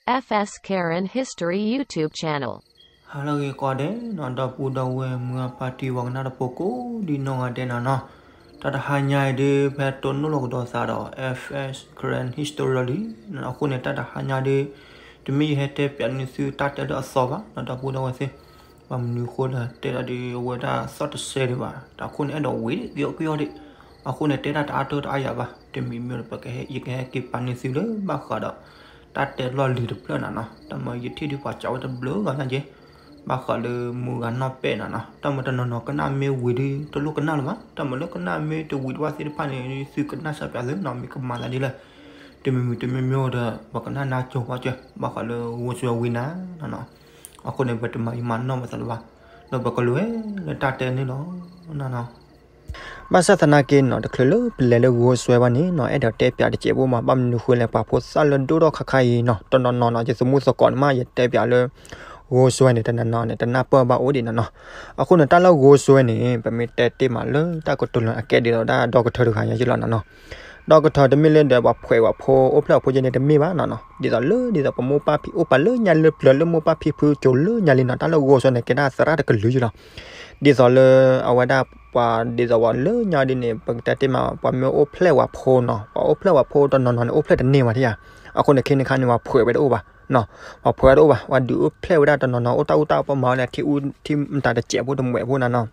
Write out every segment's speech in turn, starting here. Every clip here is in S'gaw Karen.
F S Karen History YouTube channel. ဟါလၢအဂ့ၤကိးဂၤဒဲးနီၤ ဒီပုၢ်ဒီဝဲၢ်မုၢ်ဂၢ်ဖါတံၢ် ပှၤကနၣ်တၢ်ဖိကိးဒံနီၢ်ဂၤဒဲးနီၤနီၤ, တၢ်တဟါညါအံၤဒုး ဖဲတိၢ်နီၣ်လီၤကဒီးသးဒီး F S Karen History လီၤလံ, အဃိန့ၣ် တၢ်တဟါညါဒုး တမ့ၢ်ယဟဲတဲပၠးန့ၢ်သုတၢ်တဲလၢအသီဘၣ်နီၤ ဒီပုၢ်ဒီဝဲၢ်သ့ၣ်, ဘၣ်မနုၤအဃိလၢတဲဒၣ်ဒုး အဝဲဒၣ်သီၣ်တစဲးဒံးဘၣ်, အဃိန့ၣ် အဲၣ်ဒိးဝံၤကယီကယီဒံး, အဃိန့ၣ် တဲဒၣ်တအါတၢတအါယၤဘၣ်, တမံၤမံၤဒီး ပကဟဲ ယကဟဲက့ၤပာ်န့ၢ်သုလၢဘၣ်ဃးဒီး တၢ်တဲလီၢ်လံၤတဖျၢၣ်နီၤနီၤ, တၢ်မၤယထံၣ်ဒုးပှၤစံးဝဲတဘျုးဂၤညါက့ၤ, ဘၣ်ဃးလၢမုၢ်ဂၤနီၢ်ပဲၢ်နီၤနီၤ, တၢ်မၤတနီၤနီၤကနၣ်မ့ၢ်ဝံၤဒုး တလိၣ်ကနၣ်လၢၤဘၣ်, တၢ်မၤလၢကနၣ်မ့ၢ်တဝံၤတဘၣ်သ့ၣ်တဖၣ်န့ၣ် သုကနၣ်စၢ်ပၠးသုနီၤ မ့ၢ်ကမၤသးဒ်လဲၣ်, တမံၤမံၤတမံၤမံၤဒီး ပှၤကနၣ်နါကၠိၤဝါကၠၢၤ ဘၣ်ဃးလၢဂိၢ်စွဲဝံၤနၤနီၤနီၤ, အဃိန့ၣ် ပတမၤယံာ်မၤနီၢ်ပသးလၢၤဘၣ်, ဒီးပကလဲၤလၢတၢ်တဲန့ၣ်လီၤနီၤနီၤ. ဘၣ်ဆၣ်သနာ်က့နီၤ တချုးလၢပလဲၤလၢဂိၢ်စွဲဘၣ်န့ၣ်နီၤ အဲၣ်ဒိးတဲပၠးတစဲးဖိမး ဘၣ်မနုၤဃိလဲၣ် ပှၤဖိသၣ်လၢဒိၣ်ထီၣ်ခါခါအံၤနီၤ တနီၤနီၤနီၤ ယသမူသကိးန့ၣ်မး ယတဲပၠးလၢ ဂိၢ်စွဲန့ၣ် တနီၤနီၤန့ၣ် တနၢ်ပၢၢ်ဘၣ်အိၣ်ဒံးနီၤနီၤ, အဃိန့ၣ် တၢ်လၢဂိၢ်စွဲန့ၣ် ပမ့ၢ်တဲတ့ၢ်မးလၢတၢ်ကတိၤလၢအကဲဒ်သိးဒၣ် ဒီကထၢတဂၤညါယလီၤနီၤနီၤ, ဒီကထၢတမ့ၢ်လၢဒီးပှၤဖှဲးပှၤဖိအိၣ်ဖျဲၣ်အဖိယဲန့ၣ်တမ့ၢ်ဘၣ်နီၤနီၤ, ဒ်သိးလၢဒ်သိးပမိၢ်ပၢ်ဖံဖုအိၣ်ပာ်လၢညါလၢပျၢၤလၢမိၢ်ပၢ်ဖံဖုကၠိလၢညါလံနီၤ တၢ်လၢဂိၢ်စွဲန့ၣ်ကဲဒၣ်သရၣ်တကလုာ်ယလီၤ, ဒ်သိးလၢအဝဲဒၣ်ပှၤဒ်သိးဝဲလၢညါဒ်န့ၣ် ပကတဲတ့ၢ်မး ပှၤမ့ၢ်အိၣ်ဖျဲၣ်ပှၤဖိနီၤ ပှၤအိၣ်ဖျဲၣ်ပှၤဖိတနီၤနီၤန့ၣ် အိၣ်ဖျဲၣ်တန့ၢ်ဘၣ်ထံၣ်ဧါ, အဃိန့ၣ် ခဲန့ၣ်ခါန့ၣ် ပှၤဖှဲးဝဲတအိၣ်ဘၣ်နီၤ, ပှၤဖှဲးဝဲတအိၣ်ဘၣ် ပှၤဒုးအိၣ်ဖျဲၣ်ဝဲဒၣ်တနီၤနီၤ အိၣ်တၢ်အူတၢ်ပီမၤဝဲလၢထံအူထံမတၤတစဲးဖိတမှဲးဖိနီၤနီၤ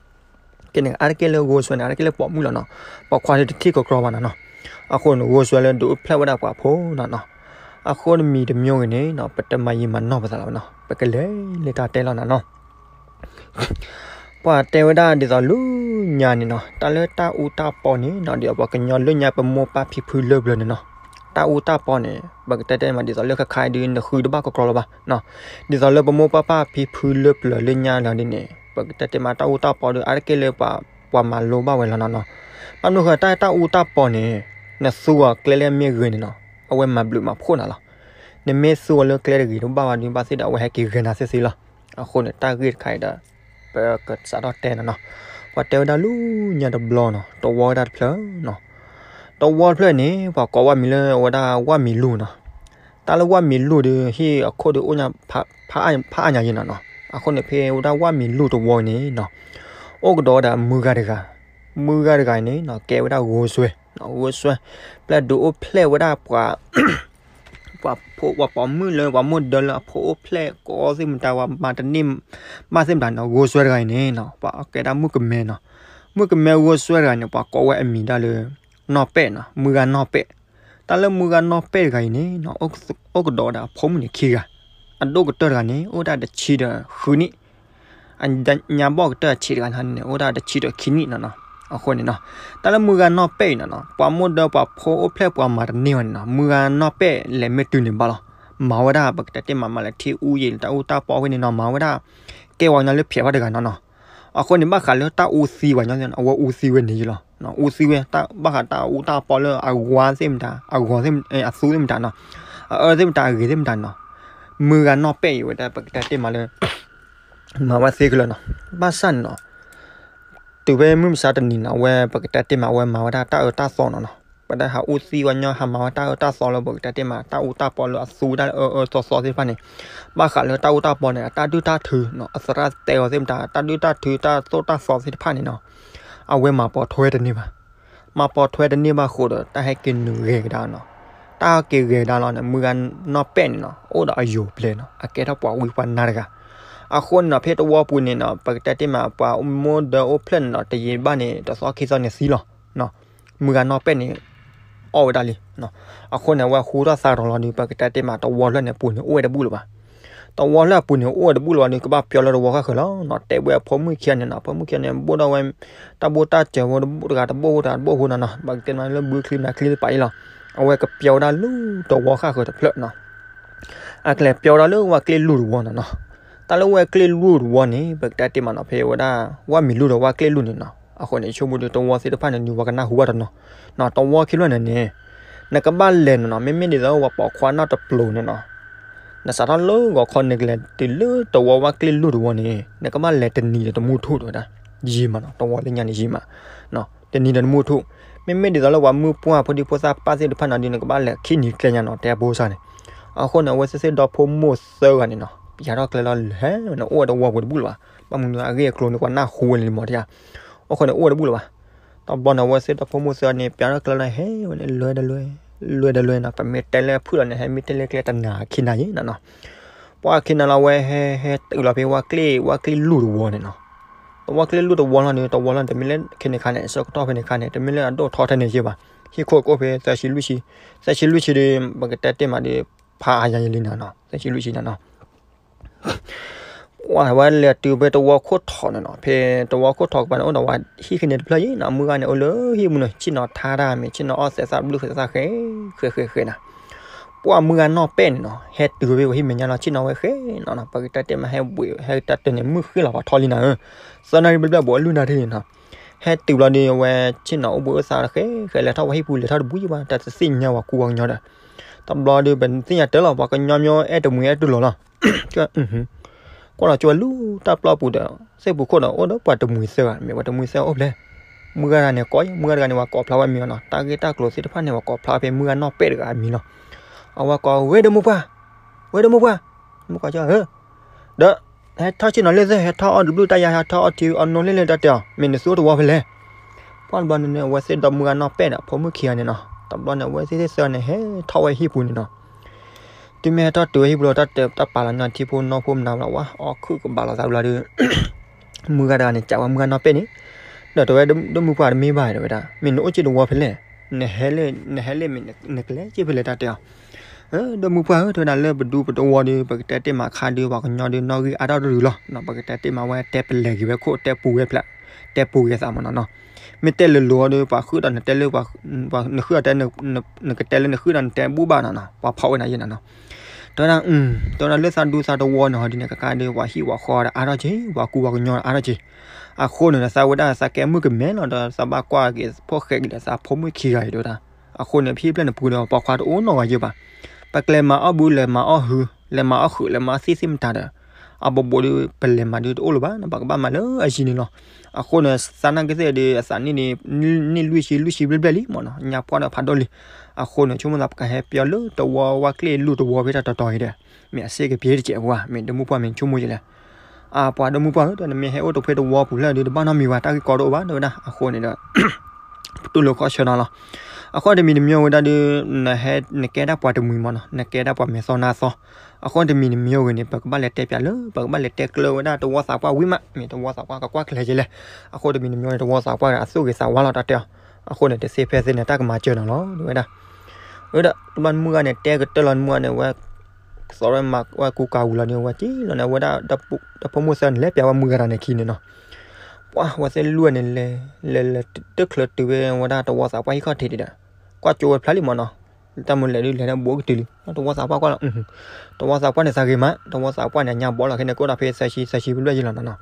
ကဲန့ၣ် အါတက့ၢ်လၢဂိၢ်စွဲန့ၣ် အါတက့ၢ်လၢပိာ်မုၣ်လီၤနီၤ, ပှၤခွါဒုးတထံၣ်ကကြီဘၣ်နီၤနီၤ, အဃိန့ၣ် ဂိၢ်စွဲလၢဒုးအိၣ်ဖျဲၣ်ဝဲဒၣ်ပှၤဖိနီၤနီၤ, အဃိတမံၤတမံၤဂ့ၤန့ၣ်နီၤ ပတမၤယံာ်မၤနီၢ်ပသးလၢၤဘၣ်နီၤ ပကလဲၤလၢတၢ်တဲလီၤနီၤနီၤ ပှၤတဲဝဲဒၣ်ဒ်သိးလၢညါန့ၣ်နီၤ တၢ်လၢတၢ်အူတၢ်ပီန့ၣ်နီၤ ဒ်သိးပှၤကညီလၢညါပမိၢ်ပၢ်ဖံဖုလၢပျၢၤန့ၣ်နီၤ, တၢ်အူတၢ်ပီန့ၣ် ပကတဲတဲမးဒ်သိးလၢခဲခါအံၤဒုး နဃုတဘၣ်ကကြီလၢၤဘၣ်နီၤ, ဒ်သိးလၢပမိၢ်ပၢ်ဖံဖုလၢပျၢၤလၢညါလီၤဒ်န့ၣ် ပကတဲတဲမးတၢ်အူတၢ်ပီဒုး အါတက့ၢ်လၢပှၤ ပှၤမၤလိဘၣ်ဝဲလီၤနီၤနီၤ, ဘၣ်မနုၤဃိတၢ်တၢ်အူတၢ်ပီန့ၣ် နသူအီၤကျဲလၢအမ့ၢ်ဂ့ၤန့ၣ်နီၤ အဝဲမၤဘျုးမၤဖှိၣ်နၤလီၤ, နမ့ၢ်သူအီၤလၢကျဲတဂ့ၤတဘၣ်ဘၣ်ဒုး ဘၣ်သ့ၣ်ဒီးအဝဲဟဲက့ၤဂဲၤနၤသ့သ့လီၤ, အဃိန့ၣ် တၢ်ဂ့ၢ်တခါအံၤဒီး ပကစးထီၣ်တဲနီၤနီၤ, ပှၤတဲဝဲဒၣ်လၢညါတဘျီနီၤ တဝီဝဲဒၣ်တဖျၢၣ်နီၤ, တဝီတဖျၢၣ်န့ၣ် ပှၤကိးဝဲမံၤလၢအဝဲဒၣ်ဝၣ်မံၤလူၢ်နီၤ, တၢ်လၢဝၣ်မံၤလူၢ်ဒုး ဟံၣ်အခိၣ်ဒုးအိၣ်ညါ ဖးအါညါယဲနီၤနီၤ, အဃိန့ၣ် ဖဲဝဲဒၣ်ဝၣ်မံၤလူၢ်တဝီန့ၣ်နီၤ အိၣ်ကဒီးဝဲဒၣ်မုၢ်ဂၤတဂၤ, မုၢ်ဂၤတဂၤန့ၣ်နီၤ ကဲဝဲဒၣ်ဂိၢ်စွဲ, ဂိၢ်စွဲ ပျဲဒုးအိၣ်ဖျဲၣ်ဝဲဒၣ်ပှၤ ပှၤဖိပှၤပိာ်မုၣ်လၢပှၤမိၢ်ဒၢလၢအဖိအိၣ်ဖျဲၣ်ကိးသ့ၣ်မတၤ ပှၤမၤတန့ၢ်ဘၣ်သ့ၣ်မတၤနီၤ ဂိၢ်စွဲတဂၤအံၤန့ၣ်နီၤ ပှၤကဲဒၣ်မုၣ်ကမဲနီၤ, မုၣ်ကမဲဂိၢ်စွဲတဂၤန့ၣ် ပှၤကိးဝဲအမံၤဒၣ်လၢ နီၢ်ပဲၣ်နီၤ မုၢ်ဂၤနီၢ်ပဲၣ်, တၢ်လၢမုၢ်ဂၤနီၢ်ပဲၣ်တဂၤအံၤန့ၣ်နီၤ အိၣ်ကဒီးဝဲဒၣ်အဖိမုၣ်န့ၣ်ခံဂၤ, အဒိၣ်ကတၢၢ်တဂၤန့ၣ် အိၣ်ဒၣ်တဆံဒီးဃုနံၣ် အညါဘီၣ်ကတၢၢ်အဆံးတဂၤန့ၣ် အိၣ်ဒၣ်တဆံဒီးခံနံၣ်နီၤနီၤ, အဃိန့ၣ်နီၤ တၢ်လၢမုၢ်ဂၤနီၢ်ပဲၣ်အံၤနီၤနီၤ ပှၤမိၢ်ဒၢပှၤဖိအိၣ်ဖျဲၣ်ပှၤမၤတန့ၢ်ဘၣ်န့ၣ်နီၤ မုၢ်ဂၤနီၢ်ပဲၣ်လဲၤမ့ၢ်တုၤန့ၣ်ဘၣ်လီၤ, မၤဝဲဒၣ်ပကတဲတ့ၢ်မးမၤလၢထံအူယံာ်လၢတၢ်အူတၢ်ပီဝဲန့ၣ်နီၤ မၤဝဲဒၣ် ကဲဝဲညီလၢဖျဲးဘၣ်တဂၤနီၤနီၤ, အဃိန့ၣ် ဘၣ်ဃးလၢတၢ်အူသံဝဲညီ အဝဲအူသံဝဲန့ၣ်ယလီၤ, အူသံဝဲ ဘၣ်ဃးတၢ်အူတၢ်ပီလၢအဝါသ့ၣ်မတၤ အဂီၤသ့ၣ် အသူသ့ၣ်မတၤနီၤ အအၢသ့ၣ်မတၤအဂ့ၤသ့ၣ်မတၤနီၤ, မုၢ်ဂၤနီၢ်ပဲၣ်အံၤဝဲဒၣ် ပကတဲတ့ၢ်မးလၢ မၤဝဲသ့ကလၢာ်နီၤ, ဘၣ်ဆၣ်န့ၣ်နီၤ တုၤဖဲမုၢ်မဆါတနံၤနီၤ အဝဲပကတဲတ့ၢ်မး အဝဲမၤဝဲဒၣ်တၢ်အၢတၢ်သီနီၤနီၤ, ပဝဲဒၣ်ဟးအူသံဝဲညီ ဟးမၤဝဲတၢ်အၢတၢ်သီလၢပကတဲတ့ၢ်မး တၢ်အူတၢ်ပီလၢအသူဝဲဒၣ်လၢအအၢအၢသီသီသ့ၣ်တဖၣ်န့ၣ်, ဘၣ်ဃးလၢတၢ်အူတၢ်ပီန့ၣ် အတၢ်ဒုၣ်တၢ်ထုနီၤ အသရၣ်တဲအီၤသ့ၣ်မတၤ တၢ်ဒုၣ်တၢ်ထု တၢ်သိၣ်တၢ်သီသ့ၣ်တဖၣ်န့ၣ်နီၤ, အဝဲမၤပိာ်ထွဲတန့ၢ်ဘၣ် မၤပိာ်ထွဲတန့ၢ်ဘၣ်ဃိဒီး တၢ်ဟဲက့ၤနုာ်ဂဲၤကဒါနီၤ, တၢ်ဟဲက့ၤဂဲၤကဒါလီၤန့ၣ် မုၢ်ဂၤနီၢ်ပဲၣ်န့ၣ်နီၤ အိၣ်ဒီးအယိာ်ပျဲၤနီၤ အကဲထီၣ်ပှၤဝံပှၤနါတဂၤ, အဃိန့ၣ်နီၤ ဖဲတဝီပူၤန့ၣ်နီၤ ပကတဲတ့ၢ်မး ပှၤမိၢ်ဒၢအိၣ်ဖျဲၣ်န့ၣ်နီၤ တယံာ်ဘၣ်န့ၣ် တသီခံသီန့ၣ်သံလီၤ, မုၢ်ဂၤနီၢ်ပဲၣ်န့ၣ် အီၣ်ဝဲဒၣ်လံ, အဃိန့ၣ် အဝဲဟူထီၣ်သါထီၣ်လီၤဒီး ပကတဲတ့ၢ်မး တဝီဖျၢၣ်န့ၣ်ပူၤန့ၣ် အိၣ်ဝဲတဘူၣ်လၢၤဘၣ် တဝီဖျၢၣ်အပူၤန့ၣ် အိၣ်ဝဲတဘူၣ်လၢၤဘၣ်ဒီး ကဘၣ်ပျီလၢတဝီဃၣ်ဃၢၤလီၤနီၤ, တဲဝဲအဖိမုၣ်ခံဂၤန့ၣ်နီၤ, အဖိမုၣ်ခံဂၤန့ၣ် ဘိၣ်ဒီးဝဲ တၢ်ဘိၣ်တၢ်စၢၤဖိတဘိၣ်တဂၤတဘိၣ်ဖိတဂၤတဘိၣ်ဖိနီၤနီၤ, ပကတဲမးလၢဘုချံမနၤချံသ့ၣ်တဖၣ်အံၤလီၤ, အဝဲကပျီဝဲဒၣ်လၢတဝီဃၣ်ဃၢၤတဖျၢၣ်နီၤ, အကလဲၤပျီဝဲဒၣ်လၢဝၣ်ကျ့ၣ်လူၢ်တဝီနီၤနီၤ, တၢ်လၢဝၣ်ကျ့ၣ်လူၢ်တဝီန့ၣ် ပကတဲတ့ၢ်မးနီၤ ဖဲဝဲဒၣ် ဝၣ်မံၤလူၢ်ဒီးဝၣ်ကျ့ၣ်လူၢ်န့ၣ်နီၤ, အဃိန့ၣ် ဆိကမိၣ်ဒီးတဝီသ့ၣ်တဖၣ်န့ၣ် နုာ်ဝဲကနၣ်ဟူဘၣ်တနီၤ, တဝီခံဖျၢၣ်န့ၣ်န့ၣ် နကဘၣ်လဲၤနီၤနီၤ, မ့မ့ၢ်ဒ်သိးပှၤပိာ်ခွါနီၢ်တပျိၤန့ၣ်နီၤ နစးထီၣ်လၢဂီၤခီန့ၣ် ကလဲၤတုၤလၢတဝီဝၣ်ကျ့ၣ်လူၢ်တဝီန့ၣ် နကဘၣ်လဲၤတနံၤဒီးတမုၢ်ထူၣ်တဝဲဒၣ်, ယံာ်မးနီၤ, တဝီလၢညါန့ၣ်ယံာ်မး, တနံၤဒီးတမုၢ်ထူၣ်, မ့မ့ၢ်ဒ်သိးလၢပှၤမုၢ်ပှၢ်ဖိဒံဖိသၣ်ပၢ်သ့ၣ်တဖၣ်န့ၣ်ဒီး နကဘၣ်လဲၤခံနံၤကျဲညါနီၤ တဲအဖိစၢ်န့ၣ်, အဃိန့ၣ် အဝဲသ့ၣ်သ့ၣ်ဒီဖိမိၢ်သၢဂၤန့ၣ်နီၤ ပျးထီၣ်ကျဲလီၤ လဲၤဝဲန့ၣ် အိၣ်ဝဲတဝီပူၤတဘူၣ်လၢၤဘၣ်. ဘၣ်မနုၤအဂ့ၢ်အကျိၤန့ၣ် ကွၢ်နၢ်ဟူဝဲလံမးတယါ. အိၣ်ဃိန့ၣ် အိၣ်ဝဲတဘူၣ်လၢၤဘၣ်. တဘျီန့ၣ် အဝဲသ့ၣ်ဒီဖိမိၢ်သၢဂၤန့ၣ် ပျးထီၣ်ကျဲလီၤ ဟဲဝဲန့ၣ် လဲၤဒီးလဲၤ, လဲၤဒီးလဲၤနီၤ. ပမ့ၢ်တဲလၢဖုၣ်လီၤန့ၣ် ဟဲမ့ၢ်တဲလၢကျဲတနၤခံနၤယံၤနီၤနီၤ. ပှၢ်ခံနၤလီၤ အဝဲဟဲ ဟဲတုၤလီၤဖဲဝၣ်ကျ့ၣ် ဝၣ်ကျ့ၣ်လူၢ်တဝီန့ၣ်နီၤ. တဝီကျ့ၣ်လူၢ်တဝီလီၤန့ၣ် တဝီလီၤန့ၣ် တမ့ၢ်လၢခဲန့ၣ်ခါန့ၣ် ဆၢကတီၢ်ဖဲန့ၣ်ခါန့ၣ် တမ့ၢ်လၢအဒိၣ်ထီထဲန့ၣ်ယ့ၢ်ဘၣ်. ဟံၣ်ခိၣ်ကအိၣ်ဖဲသၢဆံလွံၢ်ဆံ, သၢဆံလွံၢ်ဆံဒီး ပကတဲတ့ၢ်မးဒီး ဖးအါယၤယံၤလံနၤနီၤ သၢဆံလွံၢ်ဆံနၤနီၤ. ပှၢ်ဝဲလဲၤတုၤဖဲတဝီခိၣ်ထီးန့ၣ်နီၤ, ဖဲတဝီခိၣ်ထီးကပၤန့ၣ် အိၣ်ဒီးဝဲဟံၣ်ခဲန့ၣ်တဖျၢၣ်ယံၤနီၤ, မုၢ်ဂၤန့ၣ် အိၣ်လၢဟံၣ်ပူၤန့ၣ် ဆ့ၣ်နီၤထါတၢ်မ့ၢ် ဆ့ၣ်နီၤအီၣ်သဲးသးဘျုးသဲးသးဃဲ ဃဲဃဲဃဲနၤ. ပှၢ်မုၢ်ဂၤနီၢ်ပဲာ်န့ၣ်နီၤ ဟဲတုၤဖဲဝဲဟံၣ်မဲာ်ညါလီၤ ဆ့ၣ်နီၤဝဲဃဲနီၤနီၤ, ပကတဲတ့ၢ်မးဟဲဘှံး ဟဲတၢ်တၢ်န့ၣ် မုၢ်ဃ့လီၤပှၤထီလံနၤဧၢ, သၢနၣ်ရံၣ်ဘျဲၣ်ဘျဲၣ်ဘိးအလွံၢ်နၣ်ရံၣ်န့ၣ်နီၤ. ဟဲတုၤဘျီဒီး အဝဲဆ့ၣ်နီၤအိၣ်ဘှံးအိၣ်သးဃဲဃဲ လဲၤထီၣ်ဝဲဟံၣ်ပူၤ လဲၤထီၣ်တဘူၣ်ယံၤဘၣ် တၢ်တသ့ၣ်ညါဝဲကူဝဲကညီဒီး တဘျီဒီး ပသ့ၣ်ညါတၢ်လီၤ ပှၤကညီမ့ၢ်အဲၣ်တမှံၤအဲၣ်တလီၤလီၤ ကွၢ်လီၤကၠိဝဲလူၤတၢ်ပျီပူၤဒီး သ့ၣ်ပူၤခိၣ်ဒီး အိၣ်ဒီးပှၤတမှံၤသၢဂၤ မ့ၢ်ပှၤတမှံၤသၢဂၤအိၣ်ဖဲလဲၣ်. မုၢ်ဂၤတဂၤန့ၣ်ကိး မုၢ်ဂၤတဂၤန့ၣ် ပှၤကိးဖျါဝဲမံၤအီၤနီၤ, တၢ်ဂ့ၢ်တၢ်ကျိၤသ့ၣ်တဖၣ်န့ၣ် ပှၤကိးဖျါဝဲဖဲမုၢ်ဂၤနီၢ်ပဲာ်တဂၤအမံၤလီၤ. အဝဲကိး ဝဲဒီးမိၢ်ပှၢ်, ဝဲဒီးမိၢ်ပှၢ်, မိၢ်ကိးကၠိဧၢ ဒီး ဟဲထီၣ်ဆ့ၣ်နီၤလၢသၢ ဟဲထီၣ်အီၣ်တဘျုးတၢ်ယါ ဟဲထီၣ်အီၣ်ထံအီၣ်နိလ့ၣ်လၢတၢ်တဲအီၤ မ့ၢ်နသူအိၣ်တဝီဖဲလဲၣ်. ပှၢ်တဘျီန့ၣ် အဝဲသ့ၣ်ဒီမုၢ်ဂၤနီၢ်ပဲာ်ဒီး ဖိမုၣ်ခံဂၤန့ၣ်နီၤ, တဘျီန့ၣ် အဝဲသ့ၣ်သၢဂၤန့ၣ် ဟဲထီၣ်ဝဲဟံၣ်ပူၤန့ၣ်နီၤ. တုၤမ့ၢ်ဟဲထီၣ်တုၤဝဲဟံၣ်ပူၤလီၤ တၢ်တပာ်လီၤန့ၢ်ထံဖိနီၢ်ဖိမနုၤဘၣ်ဝဲ အီၣ်ခုၣ်ကဘၣ်လီၤသးဘျီဒီး မုၢ်ဂၤတဂၤန့ၣ် ကးဝဲမုၢ်ဂၤနီၢ်ပဲာ်န့ၣ်, ဒီးတဲဝဲ ဒီးမိၢ်ပှၢ်တမ့ၢ်ဘၣ်တဲဝဲဒၣ် မ့ၢ်နအိၣ်က့ၢ်တဝီဖဲလဲၣ်, နဟဲလၢ နဟဲလၢမ့ၢ်နကလဲၤက့ၢ်ဖဲလဲၣ်တၢ်တဲအီၤ. ဒီးမိၢ်ပှၢ်ဧၢ တဲဝဲဒၣ်လၢပဒူပတဝီဒီး ပကတဲတ့ၢ်မးခါဒီး ပှၤကညီဒီးနီၣ်ဂံၢ်အါထီၣ်တရူးလီၤ, ပကတဲတ့ၢ်မးဝဲတဲပလဲၤက့ၤဝဲခိၣ် တဲပူၤဝဲဖျါ တဲပူၤက့ၤသးမးနီၤနီၤ. မ့ၢ်တဲလိၤလိၤအီၤဒီး ပှၤဃုာ်ဒီးနတဲလၢ နကတဲလၢနဃုာ်ဒီးနတဲဘူၣ်ဘၣ်နီၤနီၤ ပှၤဖီၣ်ဝဲနၤယဲနီၤနီၤ. တဲဝဲဒၣ် တဲဝဲဒၣ်လၢသးဒူသးတဝီန့ၣ်ဟီဒ်န့ၣ် ကကါဒီး ပှၤဟံၣ်ပှၤဃီဒီးအါထီၣ်က့ၤ ပှၤကူပှၤကညီဒီးအါထီၣ်က့ၤ. အဃိန့ၣ်ဒီး သးဝဲဒၣ်သးကဲမုၣ်ကမဲလီၤဒီး သးဘၣ်ကွၢ်က့ၤဖိၣ်ဃဲက့ၤဒီးသးဖိမုၣ်ခံဂၤအံၤတဲဝဲဒၣ်. အဃိန့ၣ် ပဟံၣ်ဖျၢၣ်န့ၣ်ပူၤဒီး ပိာ်ခွါတအိၣ်နီတဂၤယဲဘၣ်. ပကျဲမၤအီၣ်ဘု လဲၤမၤအီၣ်ဟု လဲၤမၤအီၣ်ဃုာ် လဲၤမၤအီၣ်သံၣ်သ့ၣ်မတၤဒီး အဘိးဘိးဒီး ပလဲၤမၤဒုးတအိၣ်လၢၤဘၣ်နီၤ ပကဘၣ်မၤလၢအယံၤန့ၣ်လီၤ. အဃိန့ၣ် သးနာ်က့သ့ၣ်ဒီး အသးနံၣ်န့ၣ် နံၣ်လွံၢ်ဆံ လွံၢ်ဆံဘျဲၣ်ဘျဲၣ်လံမးနီၤ ညါပှၢ်ဒီးဖးဒိၣ်လံ. အဃိန့ၣ် ဆိကမိၣ်သးပကဟဲပၠီလၢတဝီ ဝၣ်ကျ့ၣ်လူၢ်တဝီဖဲတၢ်တီၤတီၤအံၤဒီး မ့ၢ်အစ့ၢ်ကပျဲတစဲးဖိဧါ မ့ၢ်ဒီးမိၢ်ပှၢ်မ့ၢ်ဆိကမိၣ်ယဲလဲၣ်. အပှၤဒီးမိၢ်ပှၢ်ဧၢ ဒီးနမ့ၢ်ဟဲအိၣ်တဖဲတဝီပူၤလၢဒီး တဘၣ်နီတမံၤဘၣ် တၢ်ဂ့ၢ်ကီတအိၣ်ဘၣ်တဲဝဲဒၣ်. အဃိန့ၣ်ဒီး ပတူၢ်လိာ်ခီဆၢနီၤလီၤ. အဃိတမံၤတမံၤဝဲဒၣ်ဒီး နဟဲ နကဲဒၣ်ပှၤတမှံၤမးနီၤ နကဲဒၣ်ပှၤမဲာ်သီနါသီ. အဃိတမံၤတမံၤအဂ့ၢ်န့ၣ် ပကဘၣ်လဲၤတဲပၠးလၢ ပကဘၣ်လဲၤတဲကျၢၤဝဲဒၣ်တဝီသးပှၢ်ဝံၤမး မ့ၢ်တဝီသးပှၢ်ကကွၢ်ကျဲၤယဲလဲၣ်. အဃိတမံၤတမံၤန့ၣ် တဝီသးပှၢ်ဒီးအသူၣ်ဂ့ၤသးဝါလီၤတၢ်တဲအီၤ. အဃိန့ၣ် တသ့ဖဲသ့န့ၣ် တၢ်ကမၤစၢၤနီၤလီၤ တဲဝဲဒၣ်. ဝဲဒၣ် တဘျီမုၢ်ဂၤန့ၣ် တဲကတၢၢ်လီၤမုၢ်ဂၤန့ၣ် ဝဲ သီဝဲမၤဝဲကူကၤဝံၤလီၤန့ၣ် ဝဲက့ၤလီၤန့ၣ် အဝဲဒၣ် ဒီဖိမိၢ်သၢန့ၣ် လဲၤပၠးဝဲမုၢ်ဂၤတဂၤန့ၣ်ခံန့ၣ်နီၤ. ပှၢ်ဝဲသ့ၣ်လွံၢ်ဂၤန့ၣ် လဲၤ လဲၤ လဲၤ တချုးတုၤဝဲဒၣ်တဝီသးပှၢ်ဟံၣ်ခီၣ်ထံးဒံးဒီး ကွၢ်ကၠိဝဲဖျါလံမးနီၤ. တၢ်မုၢ်လဲၤဒုးလဲၤလၢဘူးကတုၤလံ တဝီသးပှၢ်ကွၢ်လီၤ. တဝီသးပှၢ်န့ၣ်သးဂ့ၤမး တဝီသးပှၢ်န့ၣ် ညါဘီလီၤခဲန့ၣ် ကအိၣ်ဒၣ်ဖဲသၢဆံသၢဆံဘျဲၣ်ဘျဲၣ်ယဲလီၤနီၤနီၤ.